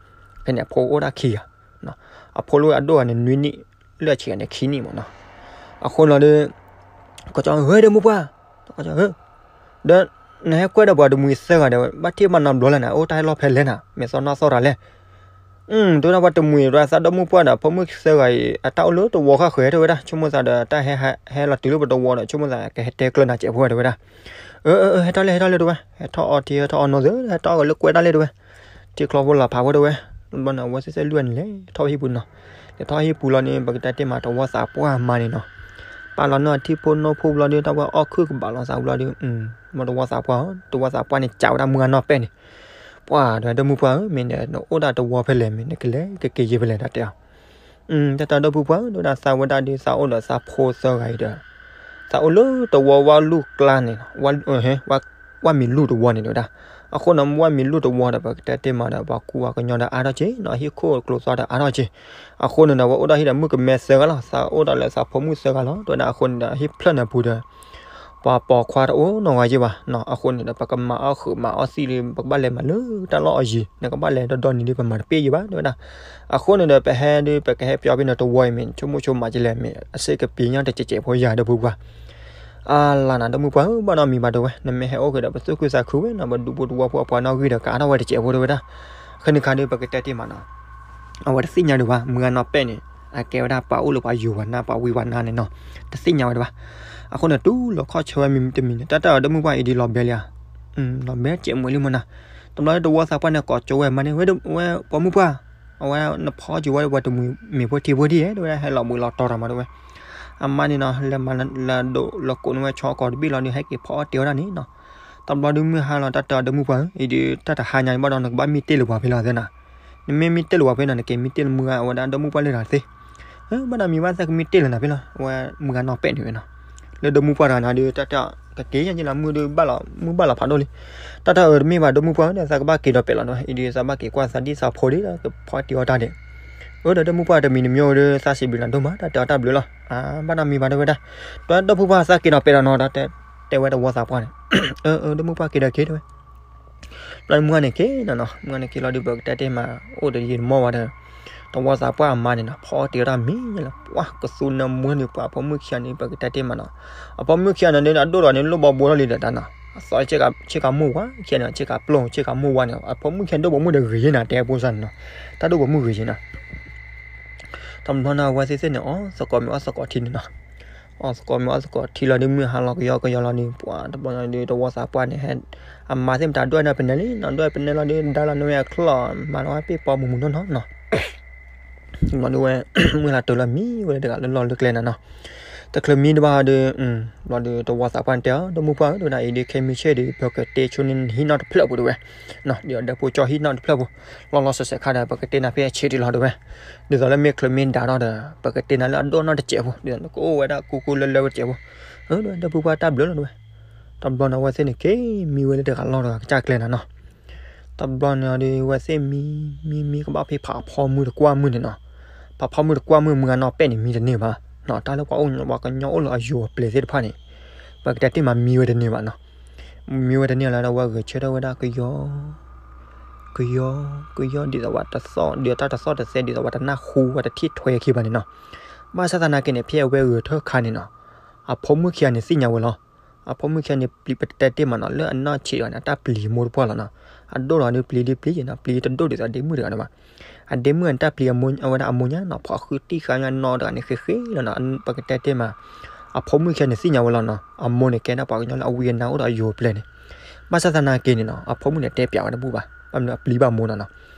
ခဲန့ၣ် အဖိအိၣ်ဒၣ်ခံဂၤ အဖိလၢအဒိၣ်ဂၤန့ၣ် နွံနံၣ် လၢအဆံးဂၤန့ၣ် ခံနံၣ်မးနီၤ. အဃိန့ၣ်ဒီး ကီးကၠီ ဟဲဒီးမိၢ်ပှၢ် ကီးကၠီ ဟဲ ဒီး နဟဲကွဲဒီးပှၤတမှံၤသၢဂၤဒီး ဘၣ်ထံၣ်ဘၣ်နီတဘျီလဲၣ်နၤ အိၣ်တၢ်ဟဲလီၢ်ဖဲလဲၣ်နၤ မဲာ်သီနီၢ်သီတၢ်လဲၣ်. တဲဝဲဒၣ်ပှၤတမှံၤဒီးသးဒီမိၢ်ပှၢ်ဒီး ဖိမုၣ်သၢဂၤအံၤ အတၢ်အိၣ်လၢတဝီဃၣ်ဃၢၤ တဲဝဲဒၣ် ဆိကမိၣ်သးဒီးတၢ်ဟဲ ဟဲလီၤတုၤလၢပတဝီဒီး ဆိကမိၣ်သးကဟဲတဲကျၢၤနၤစဲးဖိတဲဝဲဒၣ်. အၢ အၢ အၢ ဟဲထီၣ်လဲၣ် ဟဲထီၣ်လဲၣ်တဲဝဲ ဟဲထီၣ်အီထံ ဟဲထီၣ်အီနိသၢ ဟဲထီၣ်ကလၢကွဲတၢ်လဲၣ်တဲဝဲ. ထံချီဖိလီၤဖးဖိတဲဝဲ. ဘျီန့ၣ် အဝဲသ့ၣ်သ့ၣ်လွံၢ်ဂၤန့ၣ်လဲၤထီၣ်ဟံၣ်ပူၤနီၤ. လဲၤထီၣ်ဟံၣ်ပူၤလီၤန့ၣ် ပကတဲတ့ၢ်မးတဝီသးပှၢ်မးန့ၣ်နီၤ. ပာ်လီၤန့ၢ်အထံဖိနီၢ်ဖိဘျီဒီး တၢ်ဝဲအီၣ်ခုၣ်ကဘၣ်လီၤသးဘျီဒီး မ့ၢ်တဝီသးပှၢ် တဝီသးပှၢ်န့ၣ် ကးဝဲဒၣ်မုၢ်ဂၤနီၢ်ပဲာ်န့ၣ်. ပှၢ်တဲဝဲဒီးမိၢ်ပှၢ်ဧၢ မ့ၢ်ဒီးနအိၣ်ဒၣ်တဝီဖဲလဲၣ် မ့ၢ်နကလဲၤကက့ၤယဲၢ်ဖဲလဲၣ်တၢ်တဲအီၤ. တၢ်တဲဒီပုၢ်ပှၢ်ဧၢ တဲဝဲဒၣ်သးဝဲဒၣ်ဒီး သးအိၣ်ဒီးသးဖိသၢဂၤအံၤဒီး သးအိၣ်လၢတဝီဝၣ်လူၢ်ကျါန့ၣ် ဝၣ်မံၤလူၢ်တဝီန့ၣ်တဲဝဲဒၣ်. အဃိန့ၣ် ဝၣ်မံၤလူၢ်တဝီဒီး ပကတဲတ့ၢ်မးဒီး ပှၤကူပှၤကညီဒီးအါထီၣ်က့ၤနီၤ ဟံၣ်ခိၣ်ကျိၤသွါဒီးအါထီၣ်က့ၤ. အဃိန့ၣ်ဒီး ဝဲအိၣ်ဒၣ်ဟံၣ်ဒီးမုၣ်ကမဲသၢဂၤလီၤ သးအိၣ်ဒၣ်လၢသးဖိမုၣ်သၢဂၤလီၤ တဲဝဲဒၣ်. အဃိန့ၣ်ဒီး ဟံၣ်ဖျၢၣ်န့ၣ်ပူၤဒီး ပှၤပိာ်ခွါတအိၣ်နီတဂၤယဲၢ်ဘၣ်. အဃိန့ၣ်ဒီး ပကမၤအီၣ်ဃုာ်မၤအီၣ်သံၣ်ဒီး ပကဘၣ်လဲၤမးလၢတၢ်လီၢ်အယံၤ နကဘၣ်လဲၤဒီဒီနံၤဒီး ပမၤတပ့ၢ်ယဲၢ်ဘၣ် တဲဝဲဒၣ်. အဃိန့ၣ်ဒီး ပဟဲဒီး ပကဟဲပၠီဖဲန့ၣ်တဝီအံၤ မ့ၢ်ဆိကမိၣ်ဆိကမးကလဲၣ် မ့ၢ်အစ့ၢ်ကပ့ၤညီတစဲးစဲးဖိယၤဒီပုၢ်ပှၢ်. အါလါနၤဒီပုၢ်ပှၢ်ဧၢ ဘၣ်နီတမံၤဘၣ်တဲဝဲ နမ့ၢ်ဟဲအိၣ်က့ၤဒီး ပသူၣ်ခုသးခုဝဲနီၤ ပဒူဖိတဝီဖိအပှၤနီၣ်ဂံၢ်ဒီး ကအါထီၣ်ဝဲတစဲးဖိတဲဝဲဒၣ်. ဃဲန့ၣ်ခါဒီး ပကတဲတ့ၢ်မးနီၤ အဝဲတသ့ၣ်ညါဒံးဘၣ် မုၢ်ဂၤနီၢ်ပဲာ်န့ၣ် အကဲဝဲဒၣ်ပှၤအိၣ်လၢပှၤယိၤပှၤနါ ပှၤဝံပှၤနါန့ၣ်နီၤ တသ့ၣ်ညါဝဲဒံးဘၣ်. အဃိန့ၣ် တူၢ်လိာ်ခီၣ်ဆၢဝဲမံၤတမံၤန့ၣ် တၢ်တၢ်ဒီပုၢ်ပှၢ်အံၤဒ်လီၤဘဲလံဧါ. လီၤဘဲစဲးမုာ်လံမ့ၢ်နီၤ. တဘျီတဝီသးပှၢ်န့ၣ် ကိးကၠိဝဲအမါန့ၣ် ဝဲပိာ်မုၣ်ပှၢ်, အဝဲနဖီကၠိဝဲပှၤတမုာ်မ့ၢ်ဖိထံဖိထံဧါ တဲဝဲဒၣ် ဟဲလီၤဘှံးလီၤတီၤတၢ်မးတဲဝဲ. အမါန့ၣ်နီၤ လဲၤမၤလၢဒိးလၢကိးန့ၢ်ဝဲဆီကိးတဘ့ၣ်လီၤဒီး ဟဲက့ၤဖီအီၣ်တ့ၤဝဲဒၣ်န့ၣ်နီၤ. တဘျီဒုးမုၢ်ဟါလီၤ တၢ်တဲအီၤ ဒီမုၢ်ပှၢ်ဧၢ, အံၤဒုးတၢ်တဟါညါဘၣ်ဒီး နကဘၣ်မ့ၢ်တ့ၢ်လၢၤပှၤဖဲလဲၣ်သ့နီၤ. နမ့ၢ်မ့ၢ်တ့ၢ်လၢၤပှၤဖဲနီၤ နက့ၤမ့ၢ်တ့ၢ်လၢမုၢ်ဂၤအဝဲဒၣ်ဒီမုၢ်ပှၢ်လၢတဂၤသ့. ဘၣ်ဒီးမံၤဘၣ်သၣ်ကမ့ၢ်တ့ၢ်လၢၤနၤဖဲလီၤ အဝဲမုၢ်ဂၤနီၢ်ပဲာ်န့ၣ်ဝဲနီၤ. လၢဒီမုၢ်ပှၢ်တဂၤန့ၣ်ဒီး တၢ်တဲအီၤ ကက့ၤယဲလီၤ မုၢ်ဒီးဘၣ်လီၤ မုၢ်ဘၣ်လီၤဖးဒိၣ်လံ. တၢ်တဲအီၤတမ့ၢ်ဘၣ် ဒီမုၢ်ပှၢ်ဒီး သးကဘၣ်က့ၤဒီးပဲာ်လီၤနီၤ. အံၤဒုးသးဘၣ်က့ၤကွၢ်သးဒံၣ်သးဖိဒံးဒီး ကဖီတ့ၢ်အီၣ်တၢ်ဒံး. အၢ ဒီးဒီမုၢ်ပှၢ်တမံၤတမံၤဒီး သးစံးဘျုးနၤဒိၣ်မး တၢ်တဲအီၤတၢ်ဘျုးလီၤ. ဘၣ်ဒီးမံၤဘၣ်တဲဝဲဒၣ် ဒီးဒီမုၢ်ပှၢ်သးက့ၤဒီးပဲာ်လီၤနီၤ တဲဝဲတဝီသးပှၢ်န့ၣ်. အၢ အၢ ဒီမုၢ်ပှၢ်က့ၤဒီးက့ၤတဲဝဲ ဘျီမုၢ်ဂၤန့ၣ်က့ၤနီၤနီၤ မုၢ်ဂၤန့ၣ်က့ၤလီၤဒုး ပကတဲတ့ၢ်မး အိၣ်တယံာ်တမီၢ်ဝဲဒီး တဝီသးပှၢ်အမါန့ၣ်နီၤ ဖီအီၣ်တ့ၢ်ဝဲဒၣ်မံၤလၢ ပှၤကသူနၢမူန့ၣ် ပှၤအဖိမုၣ်ခံဂၤန့ၣ် ပကတဲတ့ၢ်မးနီၤ. အဖိမုၣ်ခံဂၤန့ၣ်ဒီး အဒိၣ်ဒီးန့ၣ် လိၣ်ဘီဘိထီၣ်လံဒီးတၢ်နီၤ အသီဆ့ကၤမိၢ်ဝါခံဂၤန့ၣ် ဆ့ကၤပျိၢ် ဆ့ကၤမိၢ်ဝါန့ၣ် အဖိမုၣ်ခံဂၤဒိၣ်ဘီမုၢ်ဒီးဂ့ၤယဲၢ်နီၤ တဲဖိစၢ်န့ၣ်နီၤ တၢ်ဒိၣ်ဘီမုၢ်ဂ့ၤယဲၢ်နီၤ. တဘျီန့ၣ် အဝဲသ့ၣ်သ့ၣ်န့ၣ် အီၣ်သကိးမ့ၤအီၣ်သကိးထံန့ၣ်နီၤ. အီၣ်သကိးမ့ၤအီၣ်သကိးထံလီၤဒုး မုၢ်ဟါလီၤကယီကယီလီၤဒုး ပှၤတဘျီန့ၣ်ဒုး တဝီသးပှၢ်န့ၣ် ဟဲ အမါသ့ၣ်မတၤဒွဲၣ်န့ၣ်ပနဲလံနီၤ ဒွဲၣ်ပနဲလီၤဒုး ဒါလီၤန့ၢ်ဝဲအချီၣ် မၤလီၤဝဲပ့ၢ်ပီမုၢ်မုၢ်နီၢ်နီၢ်နီၤ. ဘျီဒုးဝဲ မုၢ်လၢ်တၢ်လၢမံဝဲတဂၤလၢလီၢ်လၢကျဲန့ၣ်နီၤ. တချုးမံတဘၣ်ဒီး ဘျီဒုးတဝီသးပှၢ်န့ၣ်တဲအီၤ ဒီမုၢ်ပှၢ်ဧၢ ဒုးဝဲဒၣ်အံၤဒုး ခဲမုၢ်ဆ့ၣ်ဒုး ပကတ့ဆိန့ၢ်ဟံၣ်နီၣ်တဖျၢၣ်ပူၤဒုးဝဲ ဒ်အီၤဒီးဖိကၠီဟံၣ်နီၣ်တဖျၢၣ်ပူၤ လီၤလီၤဆဲးဆဲးခါဒီး ပကတ့နၤဖဲအဆံးတလီၤဒုးဝဲ. ဒ်သိးလၢမ့ၢ်ချုးမ့ၢ်ဒါထီၣ်ဒီး ပကတ့နၤလၢအဒိၣ်နီၢ်တစဲးပူၤ ဒ်သိးနကအိၣ်ဝဲဒၣ်ကူကူလၢလၢဝဲတစဲးပူၤ. အၢ ဒီးဒီပုၢ်ပှၢ်တၢ်ဘျုးလီၤဒုးဝဲ. တဘျီန့ၣ် အဝဲသ့ၣ်န့ၣ်က့ၤမံဝဲလၢတဂၤလီၢ်တဂၤကစၢ်ကျဲန့ၣ်နီၤ. တဘျီန့ၣ်ဒီး အဝဲသ့ၣ်မံ မံမံကဘၣ်ဖဲဖးဖီမုၢ်တကွၢ်မုၢ်န့ၣ်နီၤ. ဖးဖီမုၢ်တကွၢ်မုၢ် မုၢ်ဂၤနီၢ်ပဲာ်န့ၣ်မံတန့ၢ်ဘၣ်နီၤ. တၢ်လၢပှၤအိၣ်ပှၤကညီအိၣ်လၢအယိၤအပျဲၢ်သ့ၣ်တဖၣ်န့ၣ် ပကတဲတ့ၢ်မးမံဝဲတန့ၢ်ဘၣ်နီၤ. မံဝဲတန့ၢ်လၢဒီး အဝဲဂဲၤဆၢထၢၣ်ဝဲဒၣ်ကယီ ကယီ ကယီ ဒ်သိးပှၤတသီၣ် ဒ်သိးတၢ်တသီၣ်တသဲ ဒ်သိးပှၤတနၢ်ဟူ ပှၤတထံၣ်ထွဲခံဘၣ်န့ၣ်နီၤ. ဘၣ်ဆၣ်သနာ်က့န့ၣ် ဖဲအဝဲဂဲၤထၢၣ်ခါန့ၣ်နီၤ အဖိမုၣ်ခံဂၤန့ၣ်သ့ၣ်ညါဝဲလီၤ. အဖိမုၣ်ခံဂၤန့ၣ် ပျံၤပတဲတ့ၢ်မးနီၤ လၢအနီၢ်ဆံးတဂၤန့ၣ် အတၢ်ပျံၤမိၢ်တပှၢ်လီၤနီၤ. အဒိၣ်ဒီးဒုးပျံၤဒုးပျံၤနီၤ ပျံၤတဒိၣ်ဒ်သိးအဒ့မုၣ်တဂၤန့ၣ်ဘၣ်. အဒ့မုၣ်န့ၣ် တၢ်ပျံၤအဝဲဒၣ်အမိၢ်ညါနီၤ ဖီၣ်ဃုတံၢ်ဃာ်ညါနီတဂၤန့ၣ် ဃ့ဃ့လီၤနီၤ ပကတဲတ့ၢ်မး အဖိမုၣ်ခံဂၤန့ၣ်သ့ၣ်ညါဝဲလီၤနီၤ အမိၢ်န့ၣ်ကဲဒၣ်ပှၤကညီလၢအဝံအနါအိၣ်ဒီးအယိၤအပျဲၢ်န့ၣ်. ဘၣ်ဆၣ်သနာ်က့န့ၣ်နီၤ အဖိမုၣ်န့ၣ်တဲပျးဝဲတဘူၣ်ဘၣ် ဘၣ်မနုၤအပျံၤဘၣ်မိၢ်နီၤနီၤ.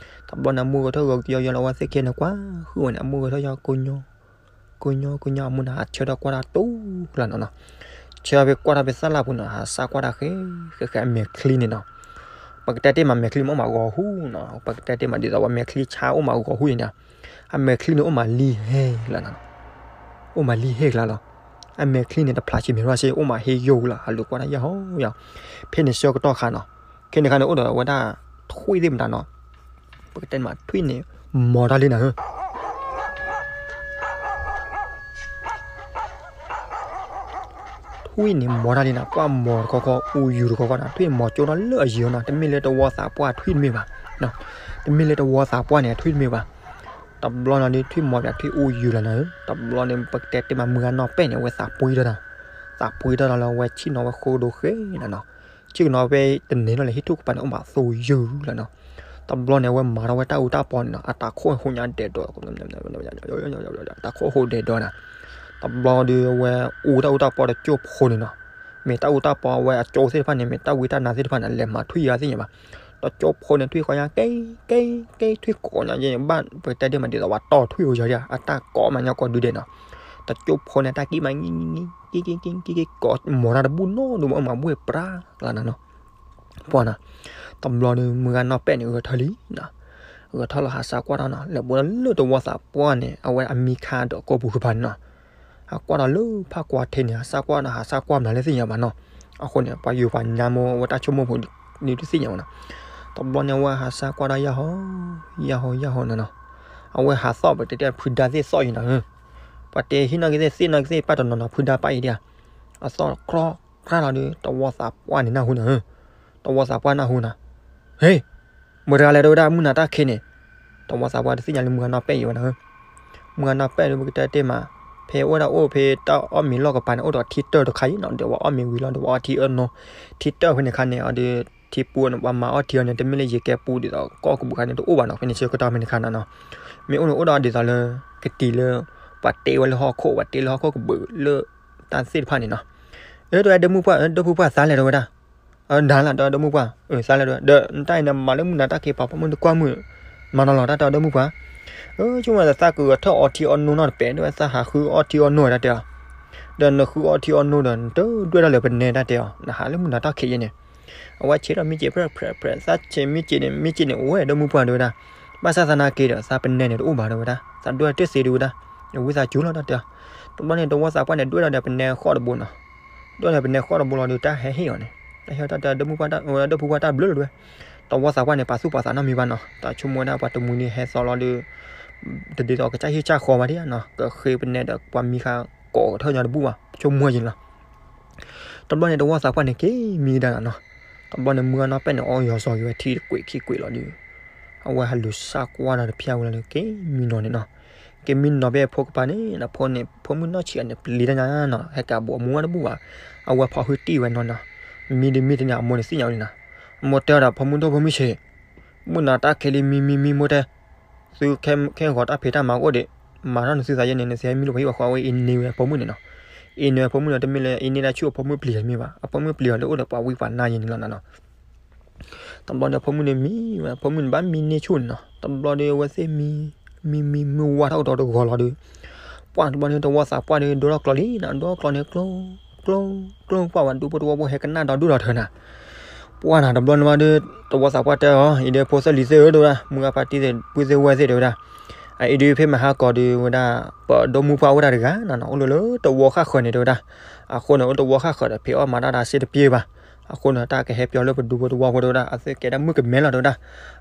တဘျီန့ၣ် အမိၢ်ဂဲၤထီၣ်ဂီၤကယီယီလီၤ အဝဲသ့ၣ်ခံဂၤန့ၣ်ကွၢ်ဃုာ်ဝဲန့ၣ် အမိၢ်ဂဲၤထီၣ်ယီၤ ကိညိ ကိညိ ကိညိ အမိၢ်န့ၣ် ဟးဆၢထၢၣ်ကွၢ်တၢ်တူၢ်လီၤနီၤနီၤ. ဆၢထၢၣ်ဖဲကွၢ်တၢ်ဖဲသၣ်လၢ်ပူၤန့ၣ် ဟးစၢ်ကွၢ်တၢ်ဃဲ ဃဲဃဲအမဲာ်ချံန့ၣ်နီၤ. ပကတဲတ့ၢ်မး မဲာ်ချံမ့ၢ်အိၣ်မးဂီၤဟူနီၤ ပကတဲတ့ၢ်မး ဒ်သိးပှၤမဲာ်ချံဆါအိၣ်မးဂီၤဟူန့ၣ်နီၤ. အမဲာ်ချံန့ၣ်အိၣ်မးလံဟဲလီၤနီၤ အိၣ်မးလံဟဲကျါလီၤ. အမဲာ်ချံန့ၣ် တဖျးဆံမဲာ်ရၢ်စ့ အိၣ်မးဟ့ယိၣ်လီၤ ဟးလူၤကွၢ်တၢ်ယၢ်ဟီယၢ်. ဖဲန့ၣ်ဆၢကတီၢ်ခါနီၤ ခဲန့ၣ်ခါန့ၣ် အိၣ်ဒီးဝဲဒၣ်ထွံၣ်သ့ၣ်မတၤနီၤ. ပကတဲမး ထွံၣ်န့ၣ် မီၤတၢ်လံနၤဧၢ ထွံၣ်န့ၣ်မီၤတၢ်လံနၤ ပှၢ်မီၤတခီခီ အူယူၤတခီခီနၤ ထွံၣ်မီၤကၠိထီၣ်လၢအယံၤနီၤ တမ့ၢ်လၢတဝီသးပှၢ်ထွံၣ်တမ့ၢ်ဘၣ်. တမ့ၢ်လၢတဝီသးပှၢ်န့ၣ် ထွံၣ်တမ့ၢ်ဘၣ်. တဘျီန့ၣ်ဒီး ထွံၣ်မီၤပၠးထွံၣ်အူယူၤလီၤနၤဧၢ. တဘျီန့ၣ် ပကတဲတ့ၢ်မး မုၢ်ဂၤနီၢ်ပဲာ်န့ၣ် အဝဲသးပှ့ၤထီၣ်တၢ်, သးပှ့ၤထီၣ်တၢ်လၢအဝဲဆ့ၣ်နီၤဝဲဃိဒိဃဲနၤနီၤ. ဆ့ၣ်ကနီၤဖဲတန့ၢ်လီၤလၢဟံၣ်ထူၣ်ကပၤန့ၣ် အိၣ်မးသိယုၢ်လီၤနီၤ. တဘျီန့ၣ် အဝဲမၤထီၣ်ဝဲတၢ်အူတၢ်ပီန့ၣ်နီၤ အတၢ်ခိၣ်ဟူးညါဒဲးဒီး တၢ်ခိၣ်ဟူးဒဲးဒီးနၤ. တဘျီဒီး အဝဲအူတၢ်အူတၢ်ပီတကၠိၢ်ဖိန့ၣ်နီၤ. မ့ၢ်တၢ်အူတၢ်ပီအဝဲအကၠိသ့ၣ်တဖၣ်န့ၣ် မ့ၢ်တၢ်ဝံတၢ်နါသ့ၣ်တဖၣ်န့ၣ် လဲၤမၤထွံၣ်ယါသ့ၣ်ညါဘၣ်. တကၠိၢ်ဖိန့ၣ် ထွံၣ်ဃီညါကဲ ကဲ ကဲ ထွံၣ်ကိးညါယဲၢ်ဘၣ် ပကတဲဒ်မးဒ်သိးဝဲတီၢ်ထွံၣ်အိၣ်ယါဒၣ် အတၢ်ကိးမးညါကိးဒုဒဲးနီၤ. တကၠိၢ်ဖိန့ၣ် တၢ်ကံၣ်မး ကံၣ် ကံၣ် ကံၣ် ကံၣ် ကံၣ် ကိးမီၤတၢ်တဘူၣ်နီၢ်ဒိၣ်မး အိၣ်မးဘှ့ၣ်ပြါလီၤနၤနီၤ. ပှၤနီၤ, တဘျီန့ၣ် မုၢ်ဂၤနီၢ်ပဲာ်န့ၣ် ဂဲၤထၢၣ်လံနီၤ, ဂဲၤထၢၣ်လီၤဟးစါကွၢ်ထီၣ်နီၤ, လဲၤဘိလၢတဝီသးပှၢ်န့ၣ် အဝဲအမံခါဒီးကိာ်ပူၤကပၤန့ၣ်နီၤ, ဟးကွၢ်ဒီးလၢဖးကွၢ်ထံးန့ၣ် ဟးစါကွၢ်ဒီး ဟးစါကွၢ်မနုၤလၢသ့ၣ်ညါဘၣ်နီၤ, အဃိန့ၣ် ပှၤယိၤပှၤညါမိၢ် အဝဲတၢ်ဆိကမိၣ်ဖိန့ၣ် ဒုးသ့ၣ်ညါဝဲနီၤ, တဘျီန့ၣ် အဝဲဟးစါကွၢ်ဒီးယၢ်ဟီ, ယၢ်ဟီ ယၢ်ဟီနီၤနီၤ, အဝဲဟးသီၣ်ပတဲတဲဖုဒါသ့ၣ်သီၣ်အံၤနီၤ, ပှၤတဲဟံၣ်နီၢ်ကသ့ၣ်သ့ၣ်နီၢ်ကသ့ၣ် ပၢ်တနီၤနီၤဖုဒါပၢ်အံၤဒၣ်, အသီၣ်ကြီ ကြၢးလီၤဒီး တဝီသးပှၢ်န့ၣ်နၢ်ဟူနၤဧၢ, တဝီသးပှၢ်နၢ်ဟူနၤ, ဟ့, မတၤတဂၤလဲၣ်တဲဝဲဒၣ် မုၢ်နၤတၢ်ခံးန့ၣ်, တဝီသးပှၢ်တသ့ၣ်ညါလၢမုၢ်ဂၤနီၢ်ပဲာ်အံၤဝဲနၤဧၢ, မုၢ်ဂၤနီၢ်ပဲာ်ဒီး ပကတဲတ့ၢ်မး, ဖဲအိၣ်ဒၣ်အိၣ်ဖဲတၢ်အီၣ်မ့ၤလီၢ်ကပၤန့ၣ် အိၣ်ဒီးထံတၢၢ်တခါအံၤနီၤ, ဒီးပှၤအီၣ်မ့ၤဝံၤလီၤဒီး ပှၤအီထံအၢနီၤ, ထံတၢၢ်ဖဲန့ၣ်ခါန့ၣ် အဒီး ထံပူၤန့ၣ် ပှၤမၤအီထံအၢန့ၣ် တမ့ၢ်လၢယကဲပူၤဒ်သိး ကီၢ်ကဘုးခါန့ၣ် တအိၣ်ဘၣ်နီၤ, ဖဲန့ၣ်ဆၢကတီၢ်ဖဲန့ၣ်ခါနၤနီၤ, မ့ၢ်အိၣ်န့ၣ်အိၣ်ဒီးဒ်သိးလၢ ကတံၤလၢ ပှၤတ့ဝဲလၢဟီၣ်ခိၣ် ပှၤတ့လၢဟီၣ်ခိၣ်ကဘုးလၢ တၢ်သ့ၣ်တဖၣ်န့ၣ်နီၤ, အၢ တဲဝဲဒၣ် ဒီပုၢ်ပှၢ်သးလဲၣ်တဲဝဲဒၣ်, ဒၣ်လၢတၢ်ဒီမုၢ်ပှၢ်, သးလဲၣ်ဒီး ဒီးတၢ်အံၤန့ၣ်မၤလၢမုၢ်နၤတၢ်ခံးပာ်ဖီမုၢ်တကွၢ်မုၢ်, မၤနီၤလီၤတၢ်တၢ်ဒီမုၢ်ပှၢ်, ဆိကမိၣ်သးကဂဲၤထၢၣ်အီထံအီနိနီတပဲး ဒီးသးဟးဃုအီထံအီနိတၢ်တဲအီၤ, ဒီးနဃုအီထံအီနိဒီး နတဒွဲၣ်တၢ်လၢပနဲတၢ်တဲအီၤ နဟးလၢမုၢ်နၤတၢ်ခံးယဲန့ၣ်, အဝဲဆဲးထီၣ်မ့ၢ်စ့း ဖြဲးဖြဲးဖြဲး သးဆဲးမ့ၢ်စ့းန့ၣ် မ့ၢ်စ့းန့ၣ် အိၣ်ဝဲဒီမုၢ်ပှၢ်တဲဝဲဒၣ်, ဘၣ်ဆၣ်သနာ်က့ဒီး သးပနဲန့ၣ်တအိၣ်ဘၣ်တဲဝဲဒၣ် သးဒွဲၣ်တၢ်သ့တဲဝဲဒၣ်, ယဝံသးစူၤလီၤတၢ်တဲအီၤ, တဘျီန့ၣ် တဝီသးပှၢ်န့ၣ် ဒွဲၣ်ဒီးပနဲဃီၣ်တဘိနီၤ, ဒွဲၣ်ဒီးပနဲဃီၣ်တဘိလီၤဒီး တၢ်ဟဲဟ့ၣ်အီၤန့ၣ်, တၢ်ဟ့ၣ်အီၤတၢ်တဲအီၤ ဒီမုၢ်ပှၢ်တၢ် ဒီပုၢ်ပှၢ်တၢ်ဘျုးလီၤတဲဝဲ, တဝီသးပှၢ်န့ၣ် ပာ်သူၣ်ပာ်သးနီတမံၤဘၣ်နီၤ, တၢ်ဆိကမိၣ်ဝဲဒၣ်ပှၤတမှံၤန့ၣ်ဟဲသီလီၤဒီး တဒ်သိးကစၢ်ဟ့ၣ်ကစၢ်ဃီဘၣ်ဒ်နီၤ, ကဃ့ပနဲဒီးပှၤမံဃါကိးထၢၣ်ညီတဘူၣ်ဘၣ် ဆိကမိၣ်ယဲန့ၣ်လီၤ, တဘျီန့ၣ် တဝီသးပှၢ်န့ၣ် က့ၤမံကဒါနီၤနီၤ, တဘျီန့ၣ် မုၢ်ဂၤနီၢ်ပဲၣ်န့ၣ် အီၣ်ယီၤစီၤက့ၤဝဲထံတကွံာ်ခံကွံာ်လီၤဒီး အဝဲဟးလူၤစၢ်ကွၢ်ဒီးတဖျၢၣ်ဝဲလီၤဒီး က့ၤမံနီၤန့ၣ်နီၤ, က့ၤမံနီၤဖဲဖိကပၤန့ၣ် ဖိမုၣ်နီၢ်ဆံးအန့ၣ် ပျံၤတၢ်ညါနီၤ ဟဲကးဘူးအမူဝဲတဘူၣ်ဘၣ်, အဝဲဖီၣ်ဟုတံၢ်ဝဲနီၤနီၤ, မံဒုးမံတန့ၢ် အမိၢ်န့ၣ်သ့ၣ်ညါဝဲလံနီၤ, အမိၢ်တဲဒီး ဖိမုၣ်ဒိၣ်ဖိမုၣ်ဆံး မုၢ်နၤတၢ်ခံးလံ မံမံမံမိၢ်တဲ, သုခဲဂီၤတၢ်ဖံးတၢ်မၤအိၣ်ဒံး, မၤထီၣ်နသုသးယဲန့ၣ် နသုဟဲမံလိာ်ပဟံၣ်ပဃီဝဲ အံၤန့ၢ်ဝဲဖိမုၣ်န့ၣ်နီၤ, အံၤန့ၢ်ဝဲဖိမုၣ်န့ၣ် တမ့ၢ်လၢအံၤန့ၢ်တၢ်ဆူၣ်အဖိမုၣ်ပျံၤတမ့ၢ်ဘၣ်, အဖိမုၣ်ပျံၤအီၤလၢအိၣ်ဒီးပှၤဝံပှၤနါယဲန့ၣ်လီၤနီၤနီၤ, တဘျီန့ၣ် ဖိမုၣ်န့ၣ်မံဝဲ ဖိမုၣ်န့ၣ်ဘၣ်မံန့ၢ်ဆူၣ်န့ၣ်နီၤ, တဘျီဒီးအဝဲသ့ၣ်မံ မံမံမုၢ်ဝါထီၣ်ကဒီးတဂီၤလီၤဒီး ပှၢ်တဘျီန့ၣ် တဝီသးပှၢ်ဒီး ဒိထီၣ်ကျီလံနီၤ, ဒိထီၣ်ကျီန့ၣ် ကျိ ကျိ ကျိ ပှၢ်ဝဲ ဒူဖိတဝီဖိဟဲကနၣ်ဒီးဒိၣ်ဒီးထၢနၤ, ပှၢ်နၤတဘျီန့ၣ်ဘၣ်ဒီး တဝီသးပှၢ်တဲအီၤ အံၤဒီးဖိသၣ်လံၤသ့ၣ်ဧၢ တဲဝဲဒၣ်, မုၢ်ဂၤဖါတံၢ်သ့ၣ် ပုၢ်သ့ၣ်ဝဲၢ်သ့ၣ်တဲဝဲဒၣ်, အအံၤဒီးဖဲမဟါကီးဒီးဝဲဒၣ် ပဒိၣ်မုၢ်ပှၢ်အိၣ်တၢ်တဂၤနီၤနီၤ အိၣ်လၢလၢတဝီဃၣ်ဃၢၤန့ၣ်တဲဝဲဒၣ်, အဃိန့ၣ် အိၣ်တဝီဃၣ်ဃၢၤဒီး ဖံးအီၣ်မၤတၢ်တၢ်စ့တပျဲဘၣ်, အဃိန့ၣ် တၢ်ကဟဲပျီလၢပဒူဖိတဝီဖိတဲဝဲဒၣ်, အသ့ၣ်ကဲဒၣ်မုၣ်ကမဲလီၤတဲဝဲဒၣ်,